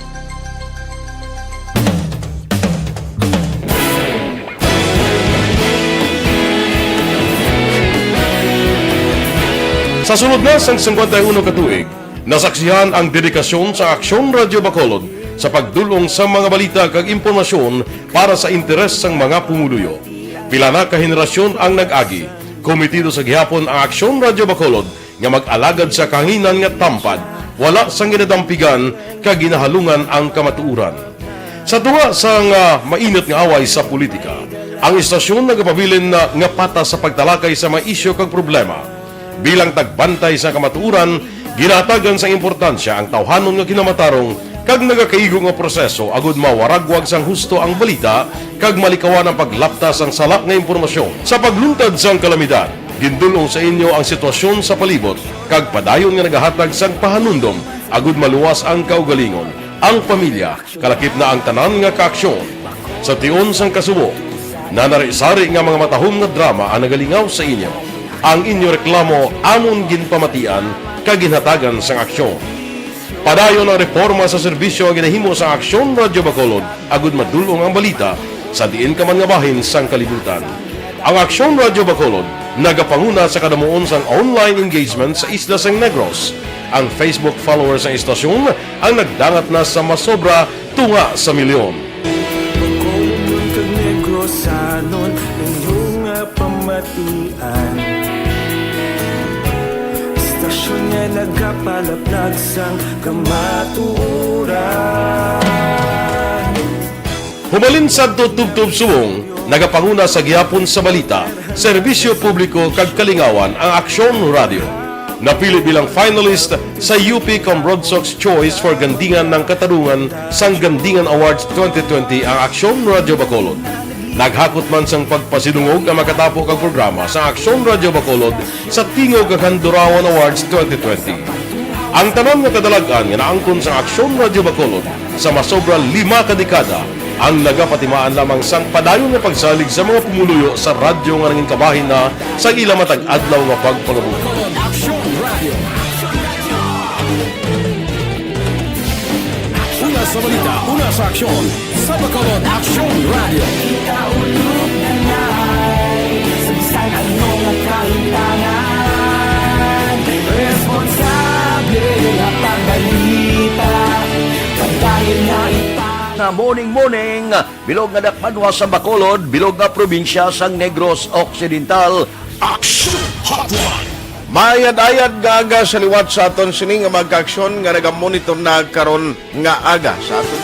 Sa sulod na sang singkwenta y uno ka tuig, nasaksihan ang dedikasyon sa Aksyon Radyo Bacolod sa pagdul-ong sa mga balita kag impormasyon para sa interes sang mga pumuluyo. Pila na ka henerasyon ang nag-agi. Kometido sa gihapon ang Aksyon Radyo Bacolod nga mag-alagad sa kahanginan nga tampad, wala sang ginadampigan kag ginahalungan ang kamatuoran. Sa tunga sang, ah, mainit nga away sa politika, ang istasyon nagapabilin na nga patas sa pagtalakay sa mga isyu kag problema. Bilang tagbantay sa kamatuoran, ginahatagan sang importansya ang tawhanon nga kinamatarong kag nagakaigo nga proseso agud mawaragwag sang husto ang balita kag malikawan ang paglapta sang sala nga impormasyon. Sa pagluntad sang kalamidad, gindul-ong sa inyo ang sitwasyon sa palibot kag padayon nga nagahatag sang pahanumdom agud maluwas ang kaugalingon, ang pamilya, kalakip na ang tanan nga kaaksyon. Sa tion sang kasubo, nanari-sari nga mga matahom nga drama ang nagalingaw sa inyo. Ang inyo reklamo amon ginpamatian kag ginhatagan sang aksyon. Padayon ang reporma sa serbisyo nga ginahimo sang Aksyon Radyo Bacolod agud madul-ong ang balita sa diin ka man nga bahin sang kalibutan. Ang Aksyon Radyo Bacolod nagapanguna sa kadamuon sang online engagement sa isla sang Negros. Ang Facebook followers sang istasyon ang nagdangat na sa masobra tunga sa milyon. Bacolod kag Negrosanon, inyo nga pamatian. Istasyon nga nagapalaplag sang kamatuoran. Humalin sadto tubtob subong, nagapanguna sa gihapon sa balita, serbisyo publiko kag kalingawan ang Aksyon Radyo. Napili bilang finalist sa U P Cambrodsoc's Choice for Gandingan ng Katarungan sang Gandingan Awards twenty twenty ang Aksyon Radyo Bacolod. Naghakot man sang pagpasidungog ang makatapo kag programa sa Aksyon Radyo Bacolod sa Tingog kag Handurawan Awards twenty twenty. Ang tanan nga kadalag-an nga naangkon sa Aksyon Radyo Bacolod sa masobra lima ka dekada ang nagapatimaan lamang sang padayon nga pagsalig sa mga pumuluyo sa radyo nga nangin kabahin na sa ila matag adlaw nga pagpangabuhi. Aksyon Radyo. Una sa balita, una sa aksyon, sa Bacolod Aksyon Radyo. Sa bisan ano nga kahimtangan, responsable nga pagbalita, padayon nga ipang- Na morning, morning, bilog nga dakbanwa sa Bacolod, bilog nga probinsya sang Negros Occidental. Action Hotline. Maayad-ayad nga aga sa liwat sa aton sini nga mga kaaksyon nga nagamonitor na karon nga aga sa aton.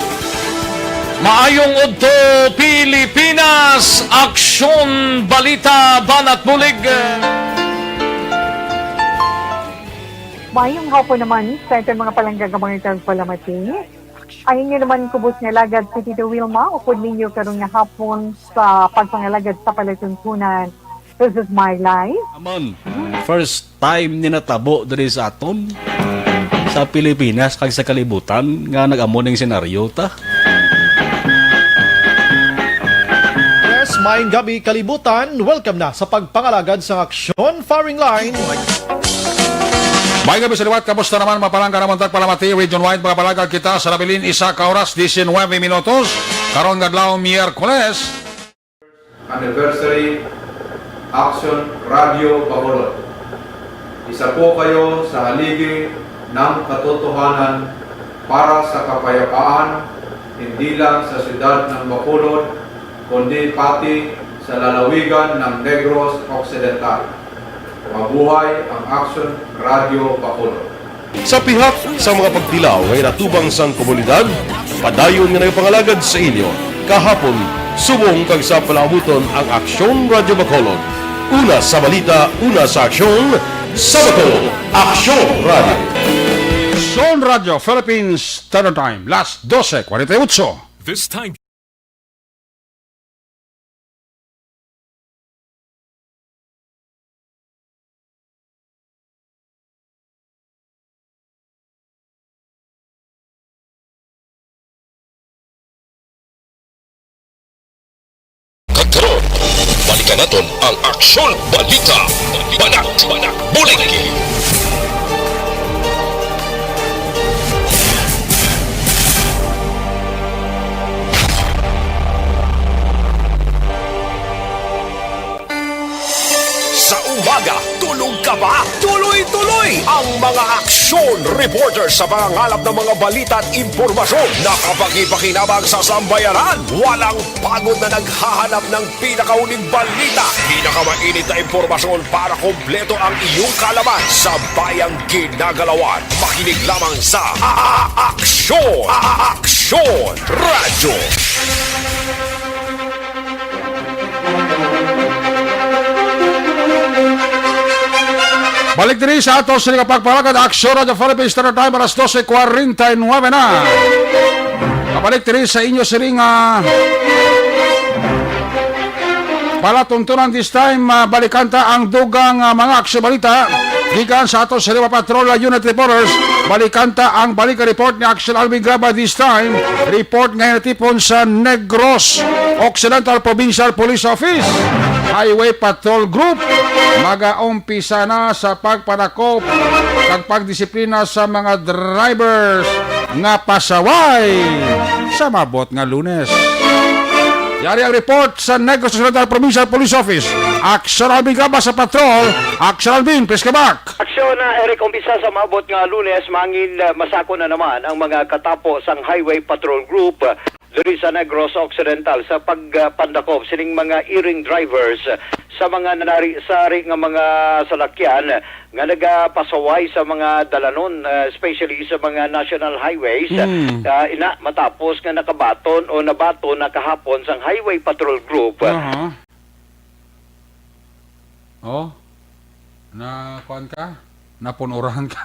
Maayong udto, Pilipinas! Aksyon, balita, banat bulig. Maayong hapon naman sa aton mga palangga nga mga tagpalamati. Ang inyo naman kubos nga alagad si Tito Wilma, upod ninyo karon nga hapon sa pagpangalagad sa palatuntunan. This is my life. Amon, first time ni natabo diri sa aton, sa Pilipinas, kag sa kalibutan, nga nag-amo ning senaryo ta. Yes, maayong gabi, kalibutan. Welcome na sa pagpangalagad sa aksyon firing line. May gabi sa liwat, kamusta naman, mga palangga namon tagpalamati, region-wide, mga palangga kita sa nabilin, isa ka oras, diecinuebe minutos, karon nga adlaw, Miyerkules. Anniversary, Action Radio Bacolod. Isa po kayo sa haligi ng katotohanan para sa kapayapaan, hindi lang sa siyudad ng Bacolod, kundi pati sa lalawigan ng Negros Occidental. Mabuhay ang Action Radio Bacolod. Sa pihak sa mga pagtilaw nga ginatubang sang komunidad, padayon nga nagapangalagad sa inyo kahapon, subong kag sa palaabuton ang Aksyon Radyo Bacolod. Una sa balita, una sa aksyon, sa Bacolod, Aksyon Radyo. Aksyon Radyo Philippines Standard Time, las doce cuarenta y ocho. This time. Kag karon, balikan naton ang Aksyon Balita, Banat Bulig. Sa umaga, tulog ka ba? Tuloy-tuloy ang mga aksyon reporter sa pangangalap ng mga balita at impormasyon na kapaki-pakinabang sa sambayanan. Walang pagod na naghahanap ng pinakahuling balita, pinakama- Init na impormasyon para kompleto ang iyong kaalaman sa bayang ginagalawan. Makinig lamang sa A-, A-, Aksyon! A-, A-, Aksyon! Radyo! Balik diri sa ato sa nga pagpalakad, Aksyon Radyo Philippines, Standard Time, alas dose kwarenta y nuebe na. Pabalik diri sa inyo siring nga palatuntunan this time, ah, balikan ta ang dugang, ah, mga aksyon balita gikan sa ato sa Liwa Patrol, ah, Unit Reporters. Balikan ta ang balik report ni Aksyon Alvin Graba this time. Report nga natipon sa Negros Occidental Provincial Police Office. Highway Patrol Group magaumpisa na sa pagpanakop kag pagdisiplina sa mga drivers nga pasaway sa maabot nga Lunes. Yari ang report sa Negros Occidental Provincial Police Office. Aksyon Alvin Gaba sa patrol. Aksyon Alvin, please come back. Aksyon na, Eric, umpisa sa maabot nga Lunes, mangin, uh, masako na naman ang mga katapo sang Highway Patrol Group, uh, diri sa Negros Occidental sa pagpandakop sining mga erring drivers, uh, sa mga nanari-sari nga mga salakyan nga nagapasaway sa mga dalanon, uh, especially sa mga national highways. Mm. Uh, ina, matapos nga nakabaton o nabaton na kahapon sang Highway Patrol Group, uh, Aha. Oh? Na, kuwan ka? Napunuran ka?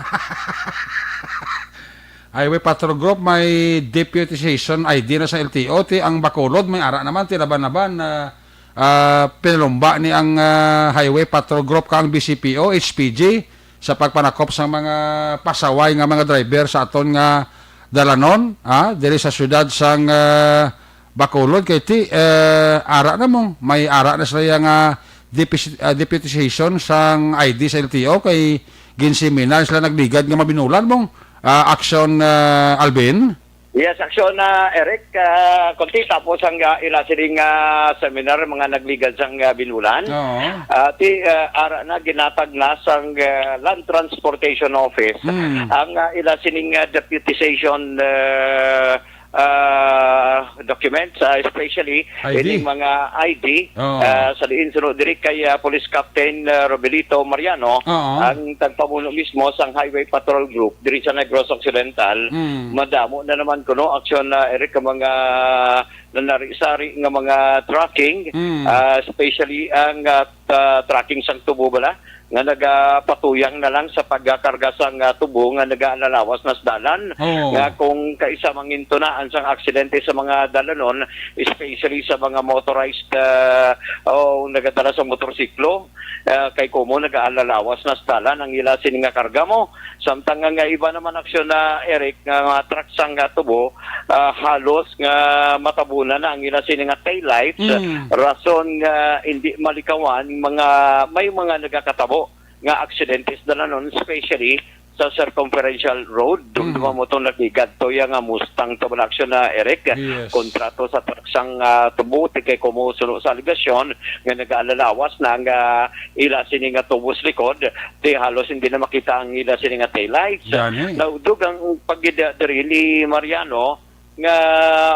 Highway Patrol Group, may deputization I D na sa L T O. Ti ang Bacolod, may ara naman, ti laban-laban na, ah, pinalumba ni ang, ah, Highway Patrol Group ka ang B C P O, H P G, sa pagpanakop sa mga pasaway nga mga driver sa aton nga dalanon, ah, diri sa siyudad sang, ah, Bacolod. Kay ti, eh, ara na mo, may ara na sila nga deputi-, ah, deputization sang I D sa L T O, kay ginseminar sila nagligad nga mabinulan mong, ah, aksyon, ah, Alvin. Yes, aksyon na, Eric. Ah, kunti tapos ang, ah, ila sining, ah, seminar, mga nagligad sang, ah, binulan. Oo. Ah, ti, ah, ara na, ginatag na sang, ah, Land Transportation Office Hmm. ang, ah, ila sining, ah, deputization, ah, ah, documents, ah, especially I D. Ining mga I D, Oo. ah, sa diin suno diri kay, ah, Police Captain, ah, Robelito Mariano, Oo. ang tagpamuno mismo sang Highway Patrol Group diri sa Negros Occidental. Mm. Madamo na naman kuno aksyon na, Eric, ang mga nanari-sari nga mga trucking, Mm. ah, especially ang, ah, ta-, trucking sang tubo bala nga nagapatuyang na lang sa pagkakarga sang, ah, tubo nga nagaalalawas na sa dalan, Oo. nga kung kaisa mangintunaan sang aksidente sa mga dalanon, especially sa mga motorized, ah, o nagadala sa motorsiklo, ah, kay kumo nagaalalawas na sa dalan ang ila sini nga karga mo. Samtang nga, nga iba naman aksyon na, Eric, nga mga truck sang, ah, tubo, ah, halos nga matabunan na ang ila sini nga taillights, Mm. rason nga hindi malikawan mga, may mga nagakatabo nga aksidente sa dalanon, especially sa Circumferential Road. Mm. Dumduma mo tong nagligad to ya nga Mustang to, aksyon na, Eric, Yes. kontra to sa truck sang, ah, tubo, ti kay kumo suno sa alegasyon nga nagaalalawas na ang, ah, ila sini nga tubo sa likod, ti halos hindi na makita ang ila sini nga taillights. Gani. Naudog ang pagida diri ni Mariano, nga,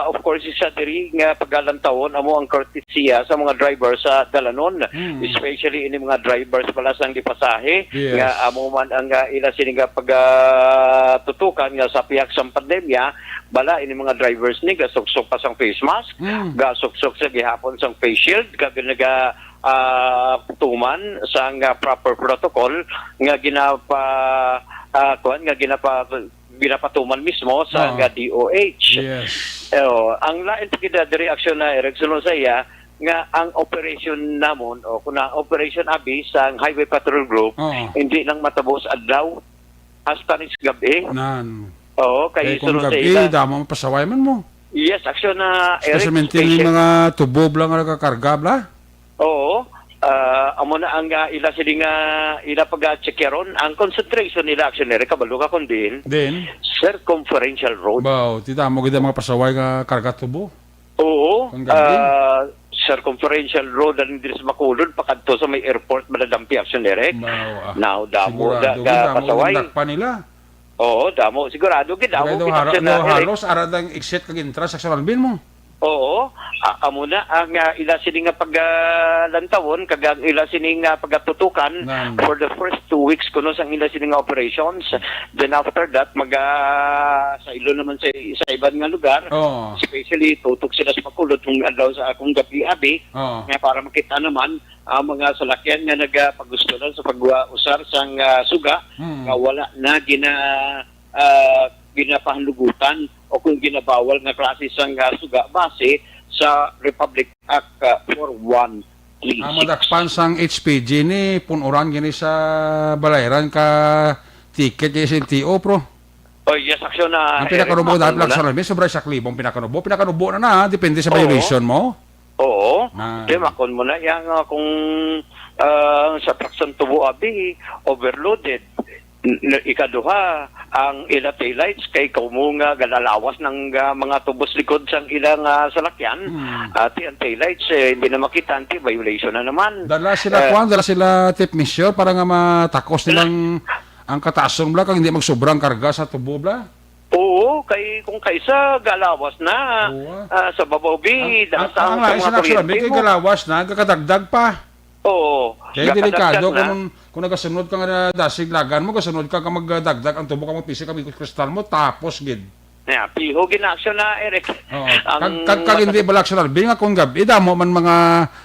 of course, isa diri nga pagalantawon amo ang courtesya sa mga driver sa dalanon, Hmm. especially ini mga drivers pala sang gipasahe, Yes. nga amo man ang, ah, ila sini nga pagatutukan nga sa pihak sang pandemya, bala ini mga drivers ni gasuksok pa sang face mask, Hmm. gasuksok sa gihapon sang face shield, kag naga, ah, tuman sang, ah, proper protocol nga ginapa, ah, kuwan, nga ginapa ginapatuman mismo sa Oo. nga D O H. Yes. Oo, ang lain pa gid diri aksyon na, Eric, suno sa iya nga ang operation namon, o kung na Operation Abi sa Highway Patrol Group, Oo. hindi lang matabo sa adlaw, hasta ni sa gabi. Nan. Oo, kay Kay kung suno sa gabi, ila. Damo ang pasaway man mo. Yes, aksyon na, Eric, Especially special. Mga tubo lang ang nagkakarga, bla? Oo. Ah, amo na ang, ah, ila sini nga, ila pag-check ron. Ang concentration nila, actually, kabalo ka kung diin? Din? Circumferential Road. Baw, tita mo gid ang mga pasaway nga karga tubo. Oo. Kung gabi. Ah, Circumferential Road, ang diri sa Bacolod, pakadto sa may airport, madadampi, action direct. Baw, ah. Now, damo Sigurado da, gid, ka damo pasaway. Gid ang dakpan nila. Oo, damo. Sigurado gid, damo Pero gid, haro-, action no, na, Eric. Halos, ara dang exit kag entrance sa Salbin mo. Oo, a- amo na ang, ah, ila sini nga pagalantawon kag ang ila sini nga pagatutukan Nan. for the first two weeks kuno sang ila sini nga operations. Then after that, maga saylo naman sa, sa iban nga lugar. Oo. Especially tutok sila sa Bacolod kung adlaw sa akong gabi abi Oo. nga para makita naman ang mga salakyan nga nagapagustuhan sa pag-usar sang, ah, suga Mm. nga wala na gina ah, ginapahanlugutan o kung ginabawal nga klase sang, ah, suga base sa Republic Act, ah, four one three six. Ang madakpan sang H P G ni punuran gini sa balayran ka ticket kay S N T O, pro. Oh, yes, aksyon na, Ang Eric, pinakanubo makon dapat mo lang na. sa labi, sobra sa klibong pinakanubo. Pinakanubo na na, depende sa Oo. violation mo. Oo. Na. Di, makon mo na. Yan nga kung, ah, sa traksyon tubo abi, overloaded. N- n- ikaduha, ang ila taillights kay kamo nga galalawas ng, ah, mga tubos likod sang ilang, ah, salakyan. Hmm. Ati ang taillights, eh, hindi na makita, anti violation na naman. Dala sila Eh, kuwan, dala sila tape measure para nga matakos nilang ang katason bala kag hindi magsobrang karga sa tubo bala. Oo, kay kung kaisa galawas na, Oo, ah. ah, sa babaw bi, Ang, dala ang, sa, ang sa nais mga na actually, kuryente kay mo. galawas na, gakadagdag pa. Oo, Kaya gakadagdag delikado na. kung, kung nagasunod ka nga dasig lagan mo, gasunod ka ka magdagdag ang tubo ka magpisi ka bigos kristal mo, tapos gid. Yeah, piho gid na aksyon na, Eric. Oo. Ang Kag, kag, kag hindi mata- bala aksyon, Alvin, nga kung gabi, damo man mga,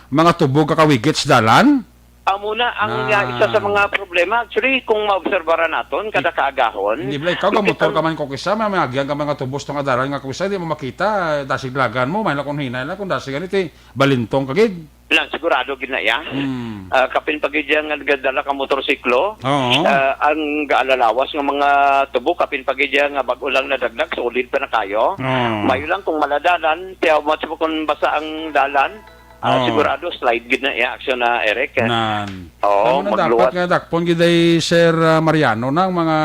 mga tubo kakawigit sa dalan. Amo na ang, Ah. uh, isa sa mga problema. Actually, kung maobserbaran naton, kada Di-, kaagahon, hindi bala ikaw, ikit gamotor ang ka man kung kisa, may mga agyan ka mga tubos nga dalan nga kung kisa, di mo makita, dasig lagan mo, may lakon hinay lang kung dasig ganito, eh, balintong ka gid. Lang, sigurado gid na iya. Hmm. Ah, kapin pa gid iya nga nagadala ka motorsiklo, Oo. ah, ang gaalalawas nga mga tubo, kapin pa gid iya nga bag-o lang nadagdag, solid pa na kayo. Oo. Mayo lang kung maladalan, tiyaw mo kung basa ang dalan, Ah, Oo. sigurado, slide gid na iya aksyon na, Eric. Nan. Oo, Tama na, magluwas. Dapat nga dakpon gid ay Sir, ah, Mariano na ang mga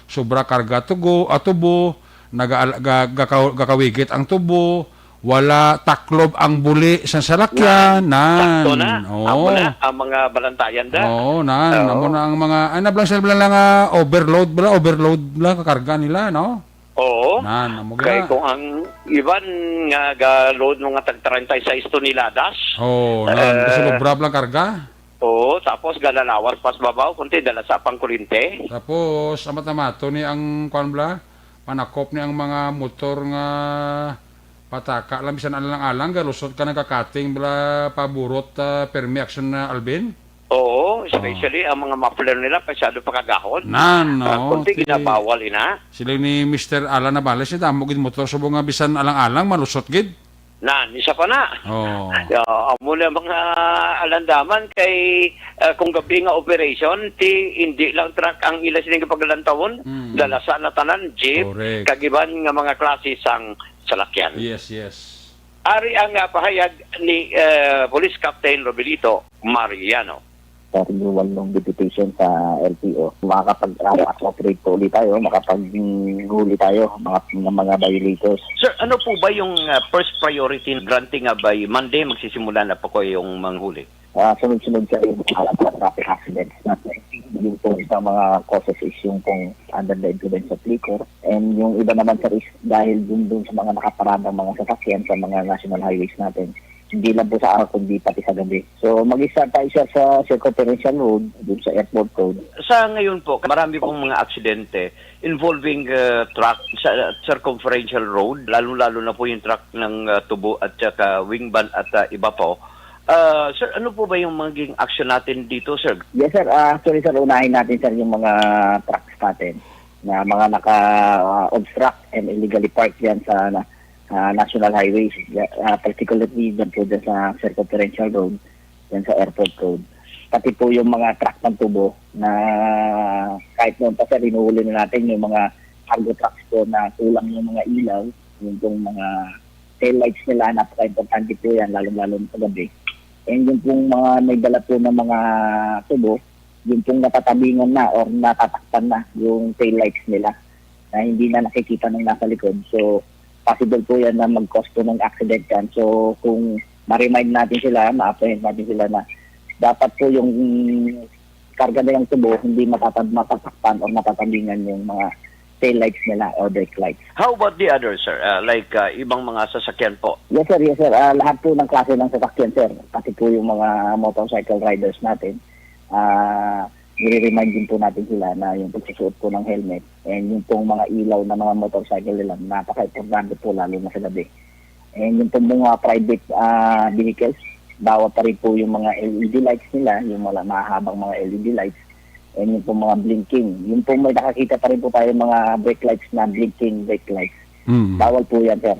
sobra karga tugo, ah, tubo, naga-, ga-, gaka-, gakawigit ang tubo, wala taklob ang buli sa salakyan. Nan. Nan. Sakto na. Oo. Amo na ang mga balantayan da. Oo, nan. Oo. Amo na ang mga, ay, nablang sila lang, ah, overload bala, overload bala, kakarga nila, no? Oo. Nan, amo Kay gina. kung ang iban nga ga-load mga tag treinta y seis toneladas. Oh, nan. Eh, Kasi sobra lang karga. Oo, tapos galalawas pas babaw, kunti dala sa pangkuryente. Tapos, amat-amato ni ang, kuwan bala, panakop ni ang mga motor nga pataka lang, bisan alang-alang, galusot ka nagkakating bala, paburot, ah, permi action na, Alvin? Oo, especially ang mga muffler nila, masyado pa kagahon. Nan, Ah, no, kunti ti-, ginabawal ina. Sila ni Mister Alan Navales, ni damo gid motor, subo nga bisan alang-alang, malusot gid. Nan, isa pa na. Oo. Ya, amo na mga alandaman kay, ah, kung gabi nga operation, ti hindi lang truck ang ila sining paglantawon, Mm. dala sa na tanan, jeep, Correct. kag iban nga mga klase sang salakyan. Yes, yes. Ari ang, ah, pahayag ni, eh, Police Captain Robilito Mariano. Sa renewal ng deputation sa L T O, makakapag-, ah, operate po ulit tayo, makapaghuli tayo mga, ng mga violators. Sir, ano po ba yung, ah, first priority granting nga by Monday magsisimula na po ko yung manghuli? Ah, sunod-sunod sa yung mga traffic accidents natin. Yung po sa mga causes is yung pong under the influence of liquor. And yung iba naman, sir, is dahil dun, dun sa mga nakaparadang mga sasakyan sa mga national highways natin. Hindi lang po sa araw, kundi pati sa gabi. So, mag-start tayo, sir, sa Circumferential Road, dun sa Airport Road. Sa ngayon po, marami pong mga aksidente involving, uh, truck sa Circumferential Road, lalo-lalo na po yung truck ng, uh, tubo at saka wing van at, uh, iba po. Uh, sir, ano po ba yung magiging action natin dito, sir? Yes, sir. Ah, actually, sir, unahin natin, sir, yung mga trucks natin na mga naka, ah, obstruct and illegally parked yan sa na-, ah, national highways, ah, particularly dyan po dyan sa Circumferential Road, dyan sa Airport Road. Pati po yung mga truck ng tubo na kahit noon pa, sir, hinuhuli na natin yung mga cargo trucks po na kulang yung mga ilaw, yung pong mga tail lights nila, napaka-importante po yan, lalong-lalo na sa gabi. And yung pong mga may dala po ng mga tubo, yung pong natatabingan na or natatakpan na yung tail lights nila na hindi na nakikita ng nasa likod. So, possible po yan na mag-cause po ng accident yan. So, kung ma-remind natin sila, ma-apprehend natin sila na dapat po yung karga nilang tubo, hindi matatab-, matatakpan o matatabingan yung mga tail lights nila or brake lights. How about the others, sir? Ah, like, ah, ibang mga sasakyan po? Yes, sir. Yes, sir. Ah, lahat po ng klase ng sasakyan, sir. Pati po yung mga motorcycle riders natin, ah, nire-remind din po natin sila na yung pagsusuot po ng helmet and yung pong mga ilaw ng mga motorcycle nila, napaka-importante po, lalo na sa gabi. And yung pong mga private, ah, vehicles, bawal pa rin po yung mga L E D lights nila, yung mga mahabang mga L E D lights, and yung pong mga blinking. Yung pong may nakakita pa rin po tayo mga brake lights na blinking brake lights. Mm. Bawal po yan, sir.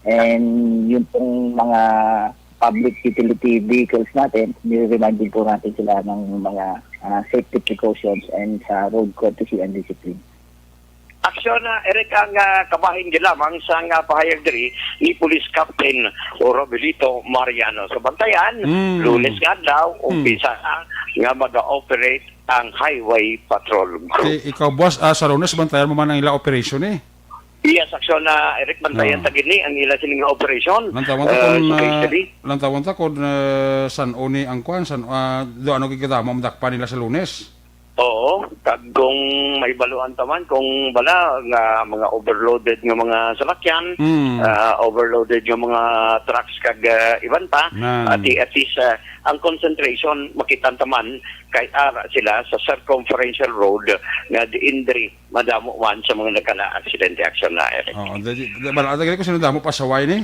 And yung pong mga public utility vehicles natin, nire-remind din po natin sila ng mga, ah, safety precautions and sa road courtesy and discipline. Aksyon na, Eric, ang, ah, kabahin gid lamang sang, ah, pahayag diri ni Police Captain Robilito Mariano. So, bantayan, Mm. Lunes nga adlaw, Mm. umpisa na nga mag-ooperate ang Highway Patrol Group. Ti-, ikaw, boss, ah, sa Lunes, bantayan mo man ang ila operation, eh. Yes, aksyon na, Eric, bantayan Oo. ta gid ni ang ila sini nga operation. Lantawon ta Ah, kung, so, ah, basically, lantawon ta kung, ah, san-o ni ang kwan, san, ah, do ano gid kadamo madakpan nila sa Lunes. Oo, kag kung mahibaluan ta man kung bala nga mga overloaded nga mga salakyan, Mm. ah, overloaded nga mga trucks kag, ah, iban pa, Nan. ati, at least, ah, ang concentration makita ta man kay ara sila sa circumferential road nga diin diri madamo man sa mga nagkala aksidente, aksyon na, Eric. Oo, dali, dali, bala, dali ko sino damo pasaway ni?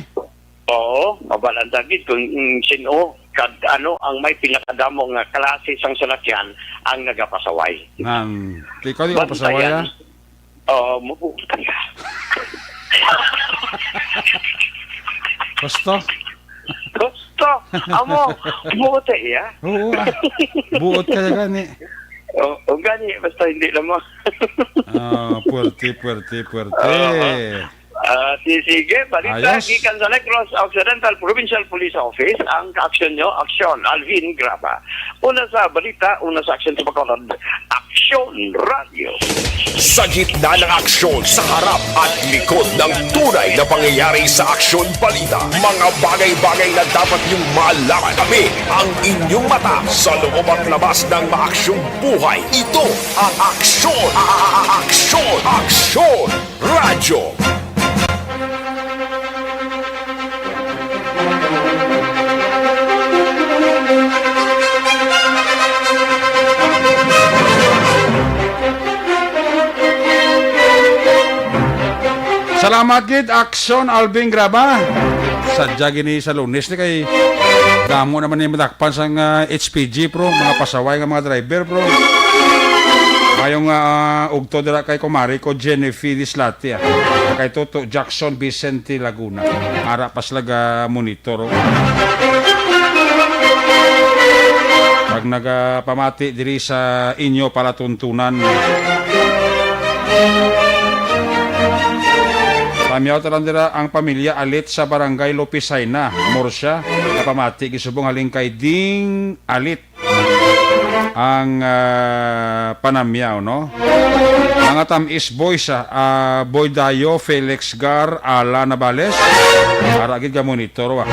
Oo, mabalaan ta gid kung, mm, sino kag ano ang may pinakadamo nga klase sang salakyan ang nagapasaway. Nan, ikaw di ka pasaway, Bantayan. ah? Oo, mabuti ka. Gusto? Gusto? Amo, buti, ya? Oo, ah. Buot ka na gani. O, o gani, basta hindi na mo. Ah, puwerte, puwerte, puwerte. Oo. Ah, si-, sige, balita Ayos. gikan sa Negros Occidental Provincial Police Office, ang kaaksyon nyo, aksyon, Alvin Graba. Una sa balita, una sa aksyon sa Bacolod, Aksyon Radyo. Sa gitna ng aksyon, sa harap at likod ng tunay na pangyayari sa Aksyon Balita, mga bagay-bagay na dapat niyong malaman. Kami ang inyong mata sa loob at labas ng maaksyong buhay. Ito ang Aksyon, a-, a-, a-, Aksyon, Aksyon Radyo. Salamat gid, Aksyon Alvin Graba. Sadya gini sa Lunes ni kay damo naman ni madakpan sang, ah, H P G, bro, mga pasaway nga mga driver, bro. Mayong, ah, ugto dira kay kumari ko, Jennifer Dislate, ah. Kay Toto Jackson Vicente Laguna. Ara pa sila ga monitor, oh. Pag nagapamati diri sa inyo palatuntunan. Pamiyaw ta lang dira ang pamilya Alit sa Barangay Lopisaina, Murcia. Napamati gisubong halin kay Ding Alit ang, ah, panamyaw, no? Mga tamis boys, ah, ah, Boy Dayo, Felix Gar, Ala Navales. Ara gid ga monitor, wa.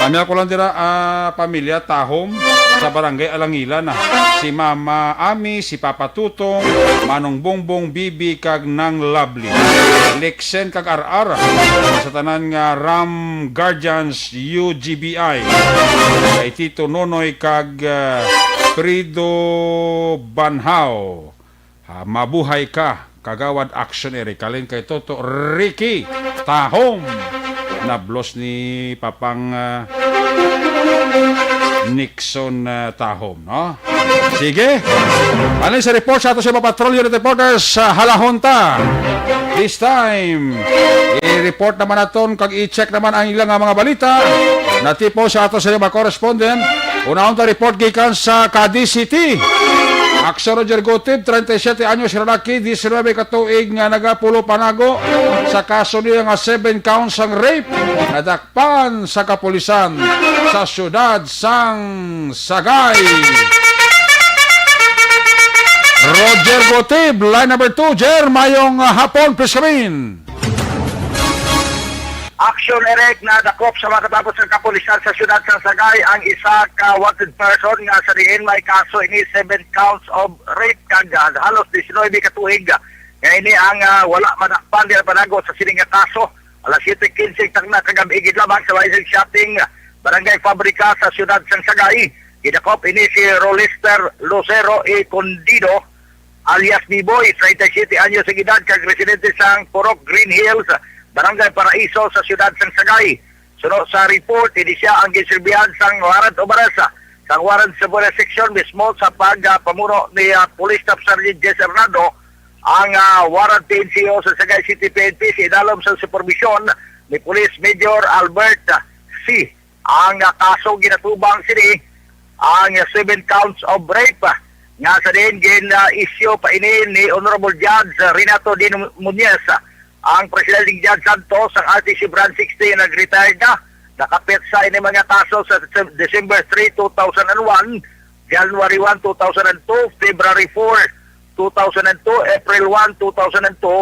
Kami ako lang dira, ah, pamilya Tahom sa Barangay Alangilan, ah. Si Mama Ami, si Papa Tutong, Manong Bongbong, Bibi, kag Nang Lovely. Lexen kag Ar-Ar, sa tanan nga Ram Guardians U G B I. Kay Tito Nonoy kag, ah, Frido Banhaw. Ah, mabuhay ka, Kagawad Action Eric. Halin kay Toto Ricky Tahom. Nablos ni Papang, ah, Nixon, ah, Tahom, no? Sige. Halin sa report sa ato sa mga patrol unit reporters sa Halahonta. This time, i-report naman naton kag i-check naman ang ilang nga mga balita. Natipo sa ato sa mga correspondent. Unahon ta report gikan sa Cadiz City. Aksyon, Roger Gutib, treinta y siete anyos nga lalaki, diecinuebe ka tuig, nga nagapulo panago sa kaso niya nga seven counts sang rape, nadakpan sa kapulisan sa siyudad sang Sagay. Roger Gutib, line number two. Jer, mayong, ah, hapon, please come in. Action, Eric, nadakop sa mga katapos ng kapulisan sa siyudad sa Sagay ang isa ka wanted person nga sa diin may kaso ini, seven counts of rape kag, ah, halos diecinuebe ka tuig Nga ini ang, ah, wala madakpan diha panago sa sini nga kaso. Alas siyete quince tagna kagab-i gid lamang sa Rising Shopping, Barangay Fabrica sa siyudad sang Sagay. Gidakop ini si Rolester Lucero E. Condido, alias Biboy, treinta y siete anyos ang edad, kag residente sang Purok Green Hills, Barangay Paraiso sa siyudad sang Sagay. Suno sa report, ini siya ang ginsilbihan sang warrant of arrest, ah, sang warrant sa Buenas Section mismo sa pag, ah, pamuno ni, ah, Police Staff Sergeant Jess Hernando, ang, ah, warrant P N C O sa Sagay City P N P sa idalom sa supervision ni Police Major Albert, ah, C. Ang, ah, kaso ginatubang sini ang, ah, seven counts of rape, ah, nga sa diin gin, ah, issue pa ini ni Honorable Judge, ah, Renato D. Muñez, ah, ang presiding judge sadto sang R T C Branch sixteen, nag-retired na. Nakapetsa ini mga kaso sa Decem-, December three, two thousand and one, January one, two thousand and two, February four, two thousand and two, April one, two thousand and two,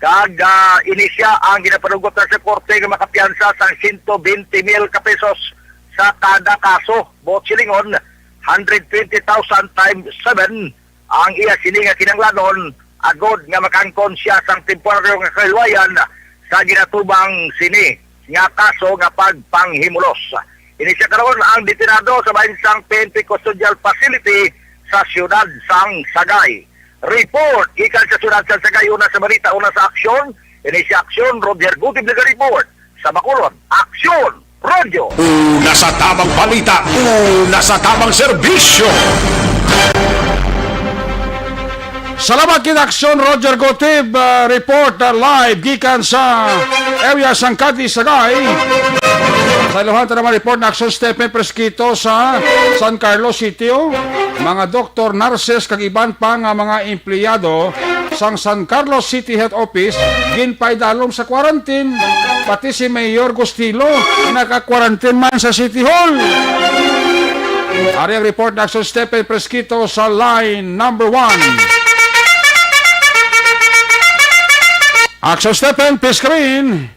kag, ah, ini siya ang ginapanugot na sa korte nga makapiyansa sang siyento bente mil ka pesos sa kada kaso. Buot silingon, hundred twenty thousand times seven ang iya sini nga kinahanglanon, agod nga makaangkon siya sang temporaryo nga kahilwayan sa ginatubang sini nga kaso nga pagpanghimulos. Ini siya karon ang detenado sa bahin sang P N P Custodial Facility sa siyudad sang Sagay. Report gikan sa siyudad sang Sagay, una sa balita, una sa aksyon. Ini si Aksyon, Roger Gutib naga-report. Sa Bacolod, Aksyon, Radyo. Una sa tamang balita, una sa tamang serbisyo. Salamat kid Aksyon, Roger Gutib, ah, report, ah, live gikan sa area sang Cadiz, Sagay. Sa iluhan ta naman report na Aksyon, Stephen Fresquito sa San Carlos City, oh. Mga doktor, nurses, kag iban pa nga mga empleyado sang San Carlos City Health Office ginpaidalom sa quarantine. Pati si Mayor Gustilo naka-quarantine man sa City Hall. Ari ang report na Aksyon, Stephen Fresquito sa line number one. Aksyon, Stephen, please screen.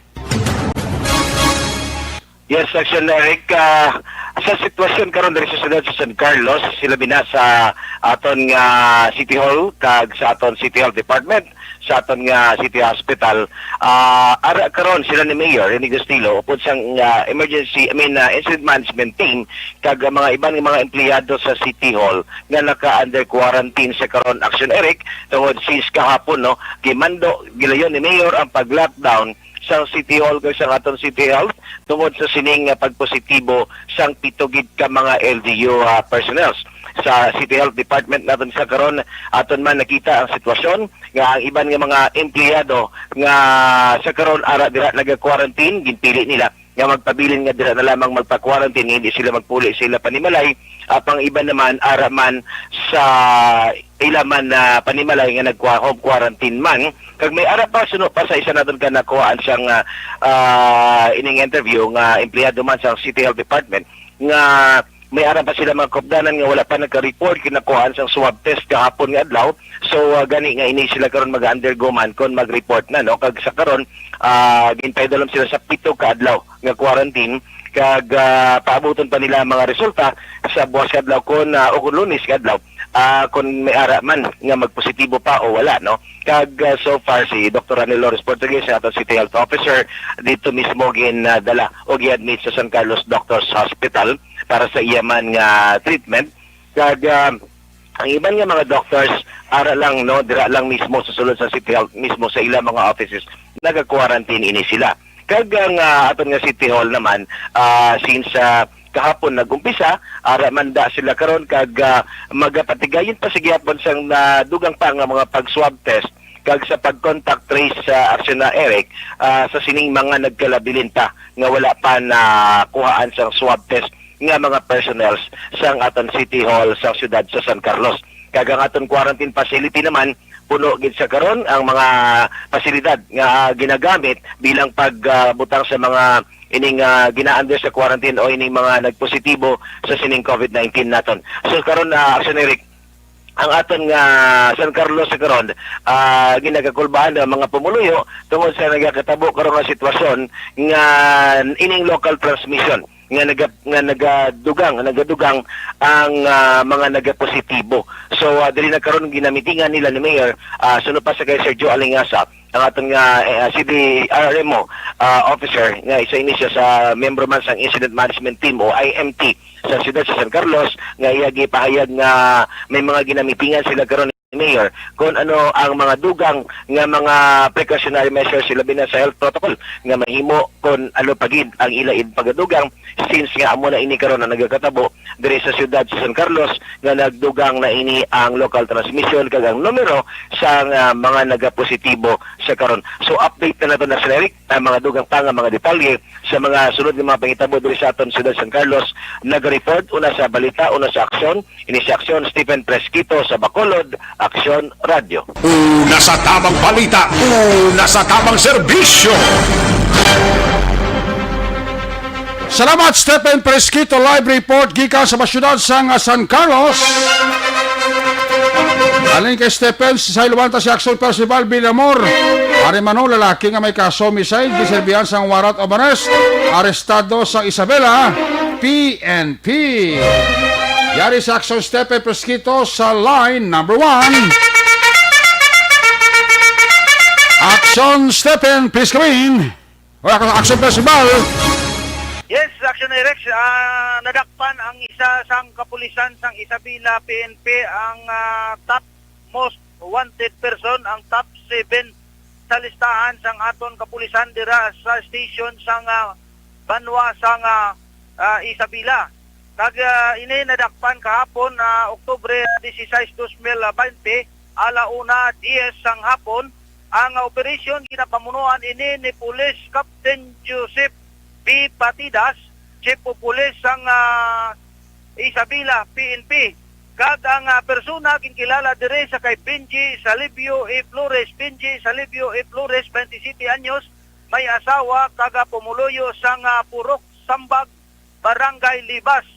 Yes, Aksyon Eric. Ah, sa sitwasyon karon diri sa siyudad sa San Carlos, sila bina sa aton nga City Hall kag sa aton City Health Department, sa aton nga City Hospital, ah, ara karon sila ni Mayor Rene Gustilo upod sang, ah, emergency, I mean, ah, incident management team kag ang mga iban nga mga empleyado sa City Hall nga naka-under quarantine sa karon, Aksyon Eric, tungod since kahapon, no, gimando, gilayon ni Mayor ang pag-lockdown sa City Hall kag sa aton City Health tungod sa sining nga pagpositibo sang pito gid ka mga L G U, ah, personnel. Sa City Health Department naton sa karon, aton man nakita ang sitwasyon nga ang iban nga mga empleyado nga sa karon ara dira naga-quarantine, ginpili nila nga magpabilin nga dira na lamang magpa-quarantine, hindi sila magpuli sa ila panimalay. Apang iban naman ara man sa ila man na panimalay nga nagkwa-, home quarantine man. Kag may ara pa, suno pa sa isa naton ka nakuhaan sang, ah, ah, ining interview nga empleyado man sa City Health Department nga may ara pa sila mga kaupdanan nga wala pa nagka-report kinakuhaan sang swab test kahapon nga adlaw. So, ah, gani nga ini sila karon mag-undergo man kon mag-report na, no? Kag sa karon, ah, ginpaidalom sila sa pito ka adlaw nga quarantine, kag, ah, paabuton pa nila ang mga resulta sa buwas nga adlaw kon, ah, o kon Lunes nga adlaw, ah, kon may ara man nga magpositibo pa o wala, no? Kag, ah, so far, si Doktor Rani Lores Portuguez, sa aton City Health Officer, dito mismo ginadala o gi-admit sa San Carlos Doctors Hospital para sa iya man nga treatment. Kag, ah, ang iban nga mga doctors, ara lang, no, dira lang mismo sa sulod sa City Health, mismo sa ilang mga offices, naga-quarantine ini sila. Kag ang, ah, aton nga City Hall naman, ah, since, ah, kahapon nag-umpisa, ara man da sila karon kag, ah, magapatigayon pa sa gihapon sang, ah, dugang pa nga mga pag-swab test kag sa pag-contact trace sa aksyon na Eric, ah, sa sining mga nagkalabilin pa nga wala pa na kuhaan sang swab test nga mga personnels sang aton City Hall sa siyudad sa San Carlos. Kag ang aton quarantine facility naman, puno gid sa karon ang mga pasilidad nga, ah, ginagamit bilang pag, ah, butang sa mga ining, ah, gina-under sa quarantine o ining mga nagpositibo sa sining COVID nineteen naton. So karon, ah, Aksyon Eric, ang aton nga San Carlos sa karon, ah, ginagakulbaan ang mga pumuluyo tungod sa nagakatabo karon nga sitwasyon nga ining local transmission nga naga-, nga nagadugang, nga nagadugang ang, ah, mga nagapositibo. So, ah, diri na karon ginamitingan nila ni Mayor, ah, suno pa sa kay Sergio Alingasa, ang aton nga, eh, ah, C D R M O, ah, officer, nga isa ini siya sa membro man sang Incident Management Team o I M T sa siyudad sa San Carlos, nga iya gipahayag nga may mga ginamitingan sila karon ni Mayor kung ano ang mga dugang nga mga precautionary measures, labi na sa health protocol, nga mahimo kung ano pa gid ang ila id pagadugang, since nga amo na ini karon ang nagakatabo diri sa siyudad sa San Carlos, nga nagdugang na ini ang local transmission kag ang numero sa nga mga nagapositibo sa karon. So, update na nato na, Sir Eric, ang mga dugang pa nga mga detalye sa mga sunod nga mga panghitabo diri sa aton siyudad San Carlos. Nag-report una sa balita, una sa aksyon, ini si Aksyon Stephen Presquito sa Bacolod, Aksyon Radio. Una sa tamang balita, una sa tamang serbisyo. Salamat, Stephen Presquito. Live report gikan sa masyudad sang San Carlos. Alin kay Stephen, sa iluwanta si Aksyon Percival Villamor. Ari man, no, lalaki nga may kaso homicide, giserbihan sang warrant of arrest, arestado sa Isabela, P N P. Yari si Aksyon Stephen Presquito sa line number one. Aksyon Stephen, please come in. Wala ka sa Aksyon Percival. Yes, Aksyon Rex, ah, nadakpan ang isa sang kapulisan sang Isabela P N P, ang, ah, top most wanted person, ang top seven sa listahan sang aton kapulisan dira sa station sang, ah, banwa sang, ah, ah, Isabela. Kag, ah, ini nadakpan kahapon, ah, Oktubre dieciséis, dos mil bainte, ala una dies sang hapon. Ang operasyon ginapamunuan ini ni Police Captain Joseph B Patidas, Chief of Police sang, ah, Isabela P N P. Kag ang, ah, persona ginkilala diri sa kay Benji Salibio E Flores. Benji Salibio E Flores, twenty-siyete anyos, may asawa kag, ah, pumuluyo sang, ah, Purok Sambag, Barangay Libas,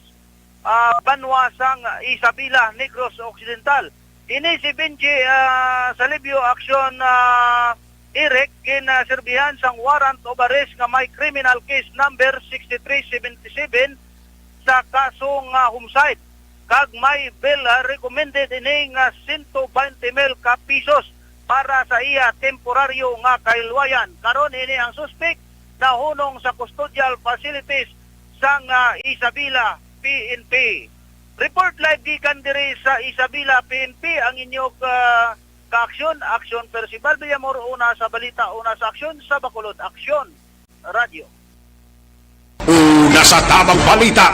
ah, banwa sang Isabela, Negros Occidental. Ini si Benji, ah, Salibio Aksyon, ah, Eric, ginaserbihan sang warrant of arrest nga may criminal case number sixty-three seventy-seven sa kaso nga homicide, kag may bail, ah, recommended ini nga sento baynte mil ka pisos para sa iya temporaryo nga kahilwayan. Karon ini ang suspek nahunong sa custodial facilities sang, ah, Isabela P N P. Report live gikan diri sa Isabela P N P ang inyo ka-, kaaksyon, Aksyon Percival Villamor, una sa balita, una sa aksyon, sa Bacolod Aksyon Radio. Una sa tamang balita,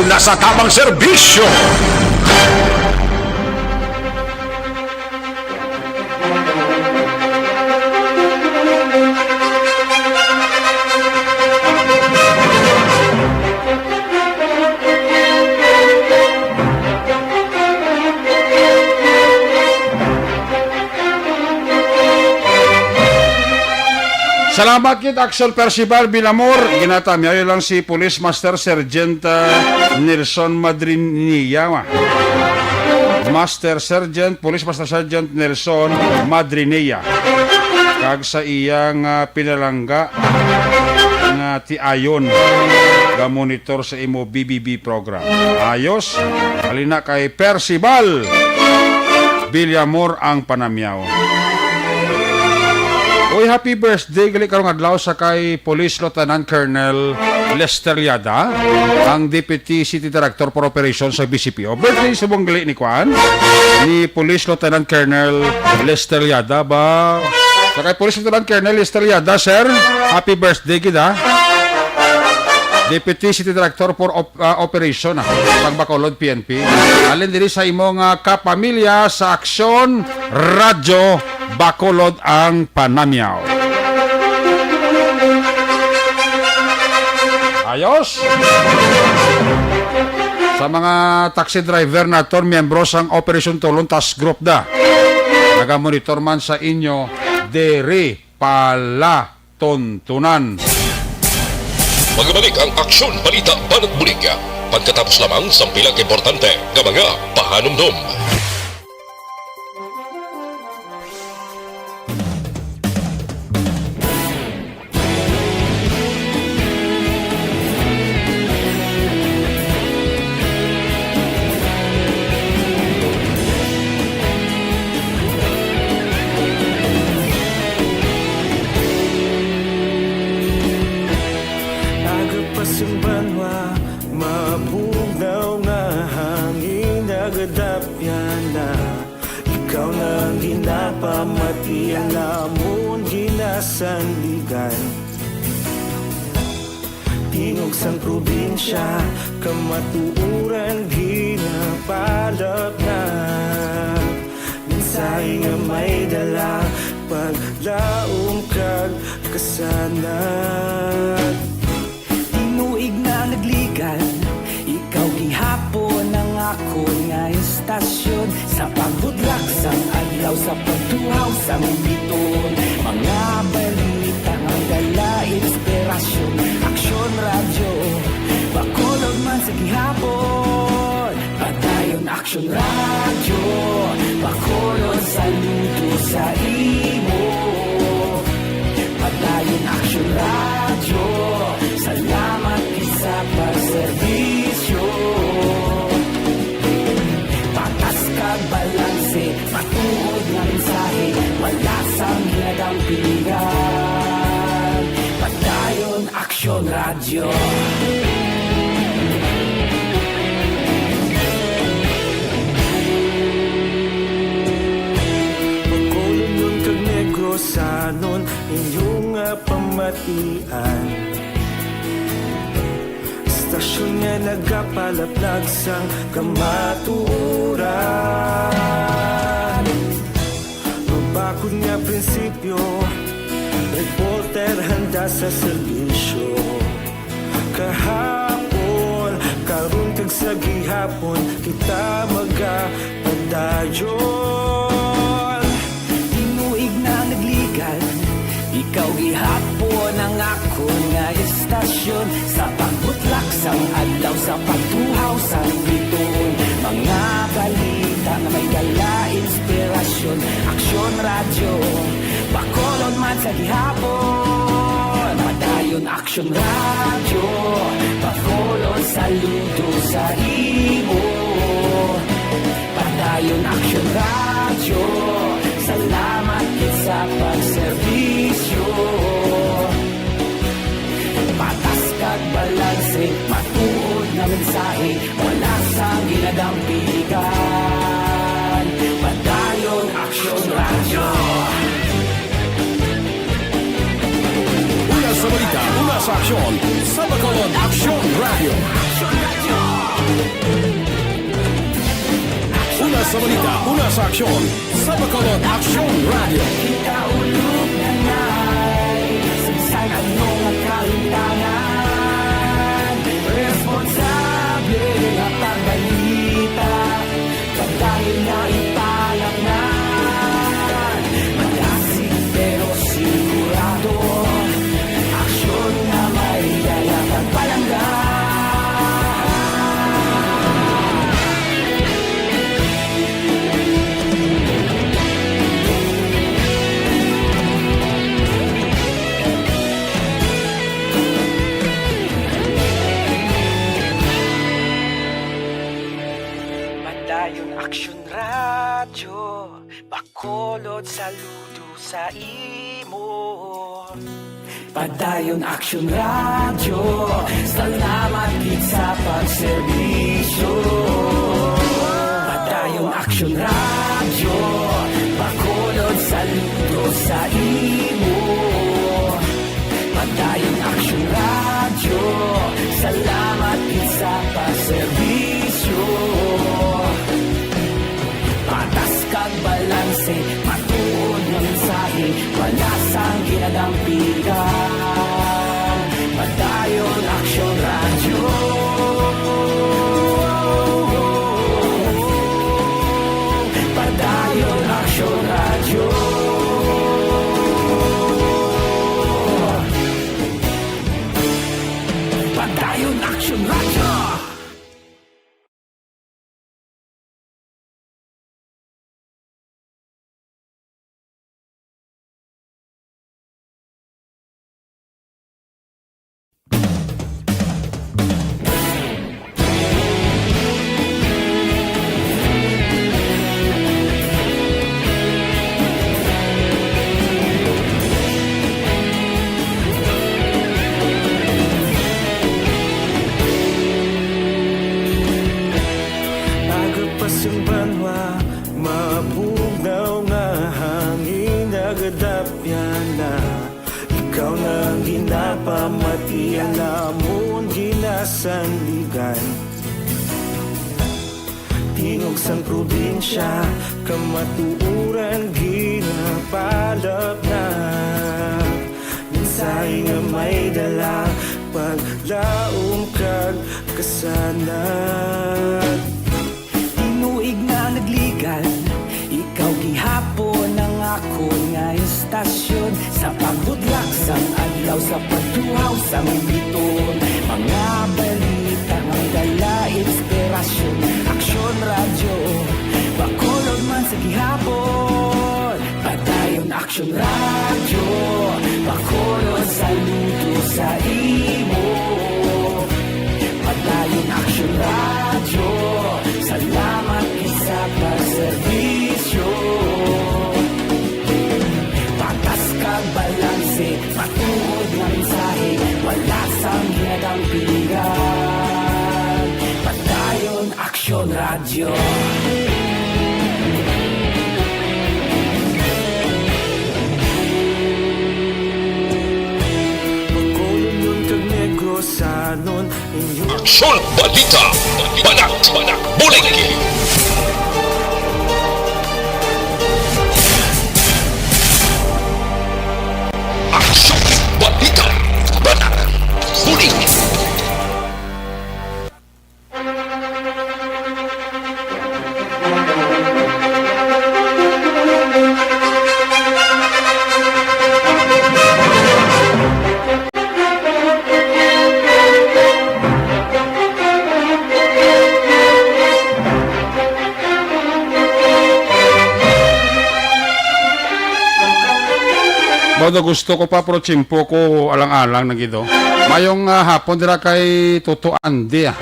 una sa tamang serbisyo. Salamat gid, Aksyon Percival Villamor. Ginatamiyaw lang si Police Master Sergeant, ah, Nelson Madrinia. Master Sergeant, Police Master Sergeant Nelson Madrinia. Kag sa iya nga pinalangga nga tiayon, ga-monitor sa imo B B B program. Ayos, halina kay Percival Villamor ang panamyaw. Uy, happy birthday gali karong adlaw sa kay Police Lieutenant Colonel Lester Liada, ang Deputy City Director for Operations sa B C P O. Birthday subong gali ni kuan, ni Police Lieutenant Colonel Lester Liada ba? Sa kay Police Lieutenant Colonel Lester Liada, sir, happy birthday gid, ha. Deputy City Director for Op-, ah, Operation, ah, sang Bacolod P N P. Alin diri sa imo nga kapamilya sa Aksyon Radyo Bacolod ang panamyaw. Ayos. Sa mga taxi driver naton, miyembro sang Operation Tulon Task Group da, nagamonitor man sa inyo diri pala tuntunan. Magbalik ang Aksyon Balita Banat Bulig pagkatapos lamang sang pila ka importante nga mga pahanumdom. na, ikaw na ang ginapamati, ang amon ginasandigan. Tingog sang probinsya, kamatuoran ginapalapnag. Mensahe nga may dala, paglaom kag kasanag. Tinuig na nagligan, ikaw gihapon ang akon nga istasyon. Sa pagbudlak sang adlaw, sa pagtuhaw sang bituon, mga balita nga dala inspirasyon. Aksyon Radyo, Bacolod man sa gihapon. Padayon Aksyon Radyo, Bacolod, saludo sa imo. Padayon Aksyon Radyo, salamat gid sa pagserbisyo. Patas kag balanse, matuod nga mensahe, wala sang ginadampigan. Padayon Aksyon Radyo. Bacolodnon kag Negrosanon, inyo nga pamatian. Istasyon nga nagapalaplag sang kamatuoran. Mabakod nga prinsipyo, reporter handa sa serbisyo. Kahapon, karon kag sa gihapon, kita magapadayon. Tinuig na nagligan, ikaw gihapon ang akon nga istasyon. Sa pagbutlak sang adlaw, sa pagtuhaw sang bituon, mga balita nga may dala inspirasyon. Aksyon Radyo, Bacolod man sa gihapon. Padayon Aksyon Radyo, Bacolod, saludo sa imo. Padayon Aksyon Radyo, salamat gid sa pagserbisyo. Patas kag balanse, matuod nga mensahe, wala sang ginadampigan. Padayon Aksyon Radyo. Una sa balita, una sa aksyon, sa Bacolod Aksyon Radyo. Una sa balita, una sa aksyon, sa Bacolod Aksyon Radyo. Kita ulog na nay, sa bisan ano nga kahimtangan, responsable nga pagbalita. Pagdayon nga ipalatnan, malasig pero sigurado. Aksyon nga may dala kag palangga. Padayon Aksyon Radyo, Bacolod, saludo sa imo. Padayon Aksyon Radyo, salamat gid sa pagserbisyo. Padayon Aksyon Radyo, Bacolod, saludo sa imo. Padayon Aksyon Radyo, salamat gid sa pagserbisyo. Patas kag balanse, matuod nga mensahe, wala sang ginadampigan. Padayon Aksyon Radyo. Padayon Aksyon Radyo. Padayon Aksyon Radyo. Mabugnaw nga hangin nagadapyan na. Ikaw na ang ginapamati, alamon ginasandigan. Tingog sang probinsya, kamatuoran ginapalapnap. Mensahe nga may dala, paglaom kag kasanag. Tinuig nga nagligan, ikaw gihapon ang akon nga istasyon. Sa pagbutlak sang adlaw, sa pagtuhaw sang biton, mga balita nga may dala inspirasyon. Aksyon Radyo, Bacolod man sa gihapon. Padayon Aksyon Radyo, Bacolod, saludo sa imo. Padayon Aksyon Radyo, salamat gid sa pagserbisyo. Patas kag balanse, matuod nga mensahe, wala sang ginadang piligan. Padayon Aksyon Radyo. Bacolodnon kag Negrosanon, inyo Aksyon Balita, Banat, Banat, Bulig. Aksyon Balita, Banat, Bulig. Although gusto ko pa, pero tiyempo ko alang-alang na gid, oh. Mayong, ah, hapon dira kay Toto Andy, ah.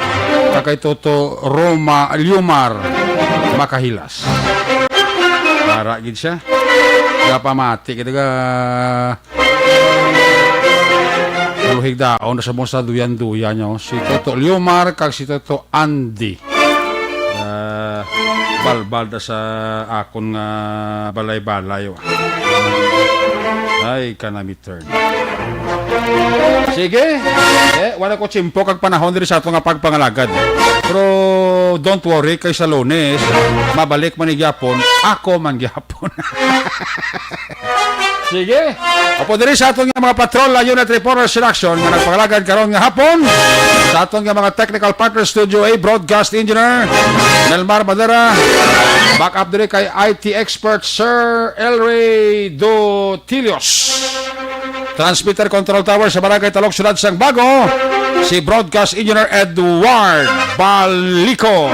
Kag kay Toto Roma Liumar Makahilas. Para gid siya. Gapamati kita ga Luhig daon na sa mo sa duyan-duyan nyo. Si Toto Liumar kag si Toto Andy. Ah, balbal na sa akon nga balay-balay, wa. Ay, kanami turn. Sige. Eh, wala ko tiyempo kag panahon diri sa ato nga pagpangalagad. Pero don't worry, kay sa Lunes, mabalik man ni gyapon, ako man gyapon. Sige. Apo diri sa aton nga mga patrol, unit reporters in action nga nagpangalagad karon nga hapon. Sa aton nga mga technical partner, Studio A, broadcast engineer, Melmar Madera. Back up diri kay I T expert, Sir Elray Dotilios. Transmitter control tower sa Barangay Talok, Siyudad sang Bago, si broadcast engineer Edward Balico.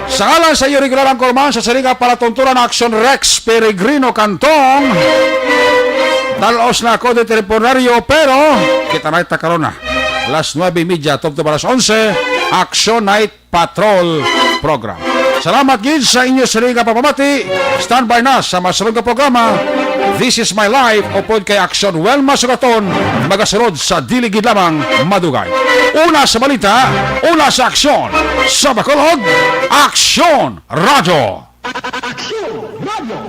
Sa ngalan sa iyo regular anchorman sa sining nga palatuntunan, Action Rex Peregrino Cantong, talos na ako dito, Reporteryo, pero kita na kita karon na. Alas nuebe y media, tubtob alas onse, Action Night Patrol Program. Salamat gid sa inyo sini nga pagpamati. Standby na sa masunod nga programa, This Is My Life, upod kay Aksyon Welma Sugaton, magasunod sa dili gid lamang madugay. Una sa balita, una sa aksyon, sa Bacolod, Aksyon Radyo. Aksyon Radyo.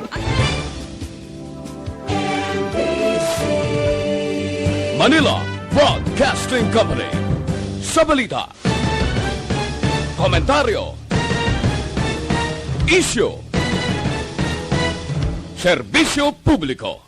Manila Broadcasting Company. Sa balita, komentaryo, isyu, serbisyo publiko.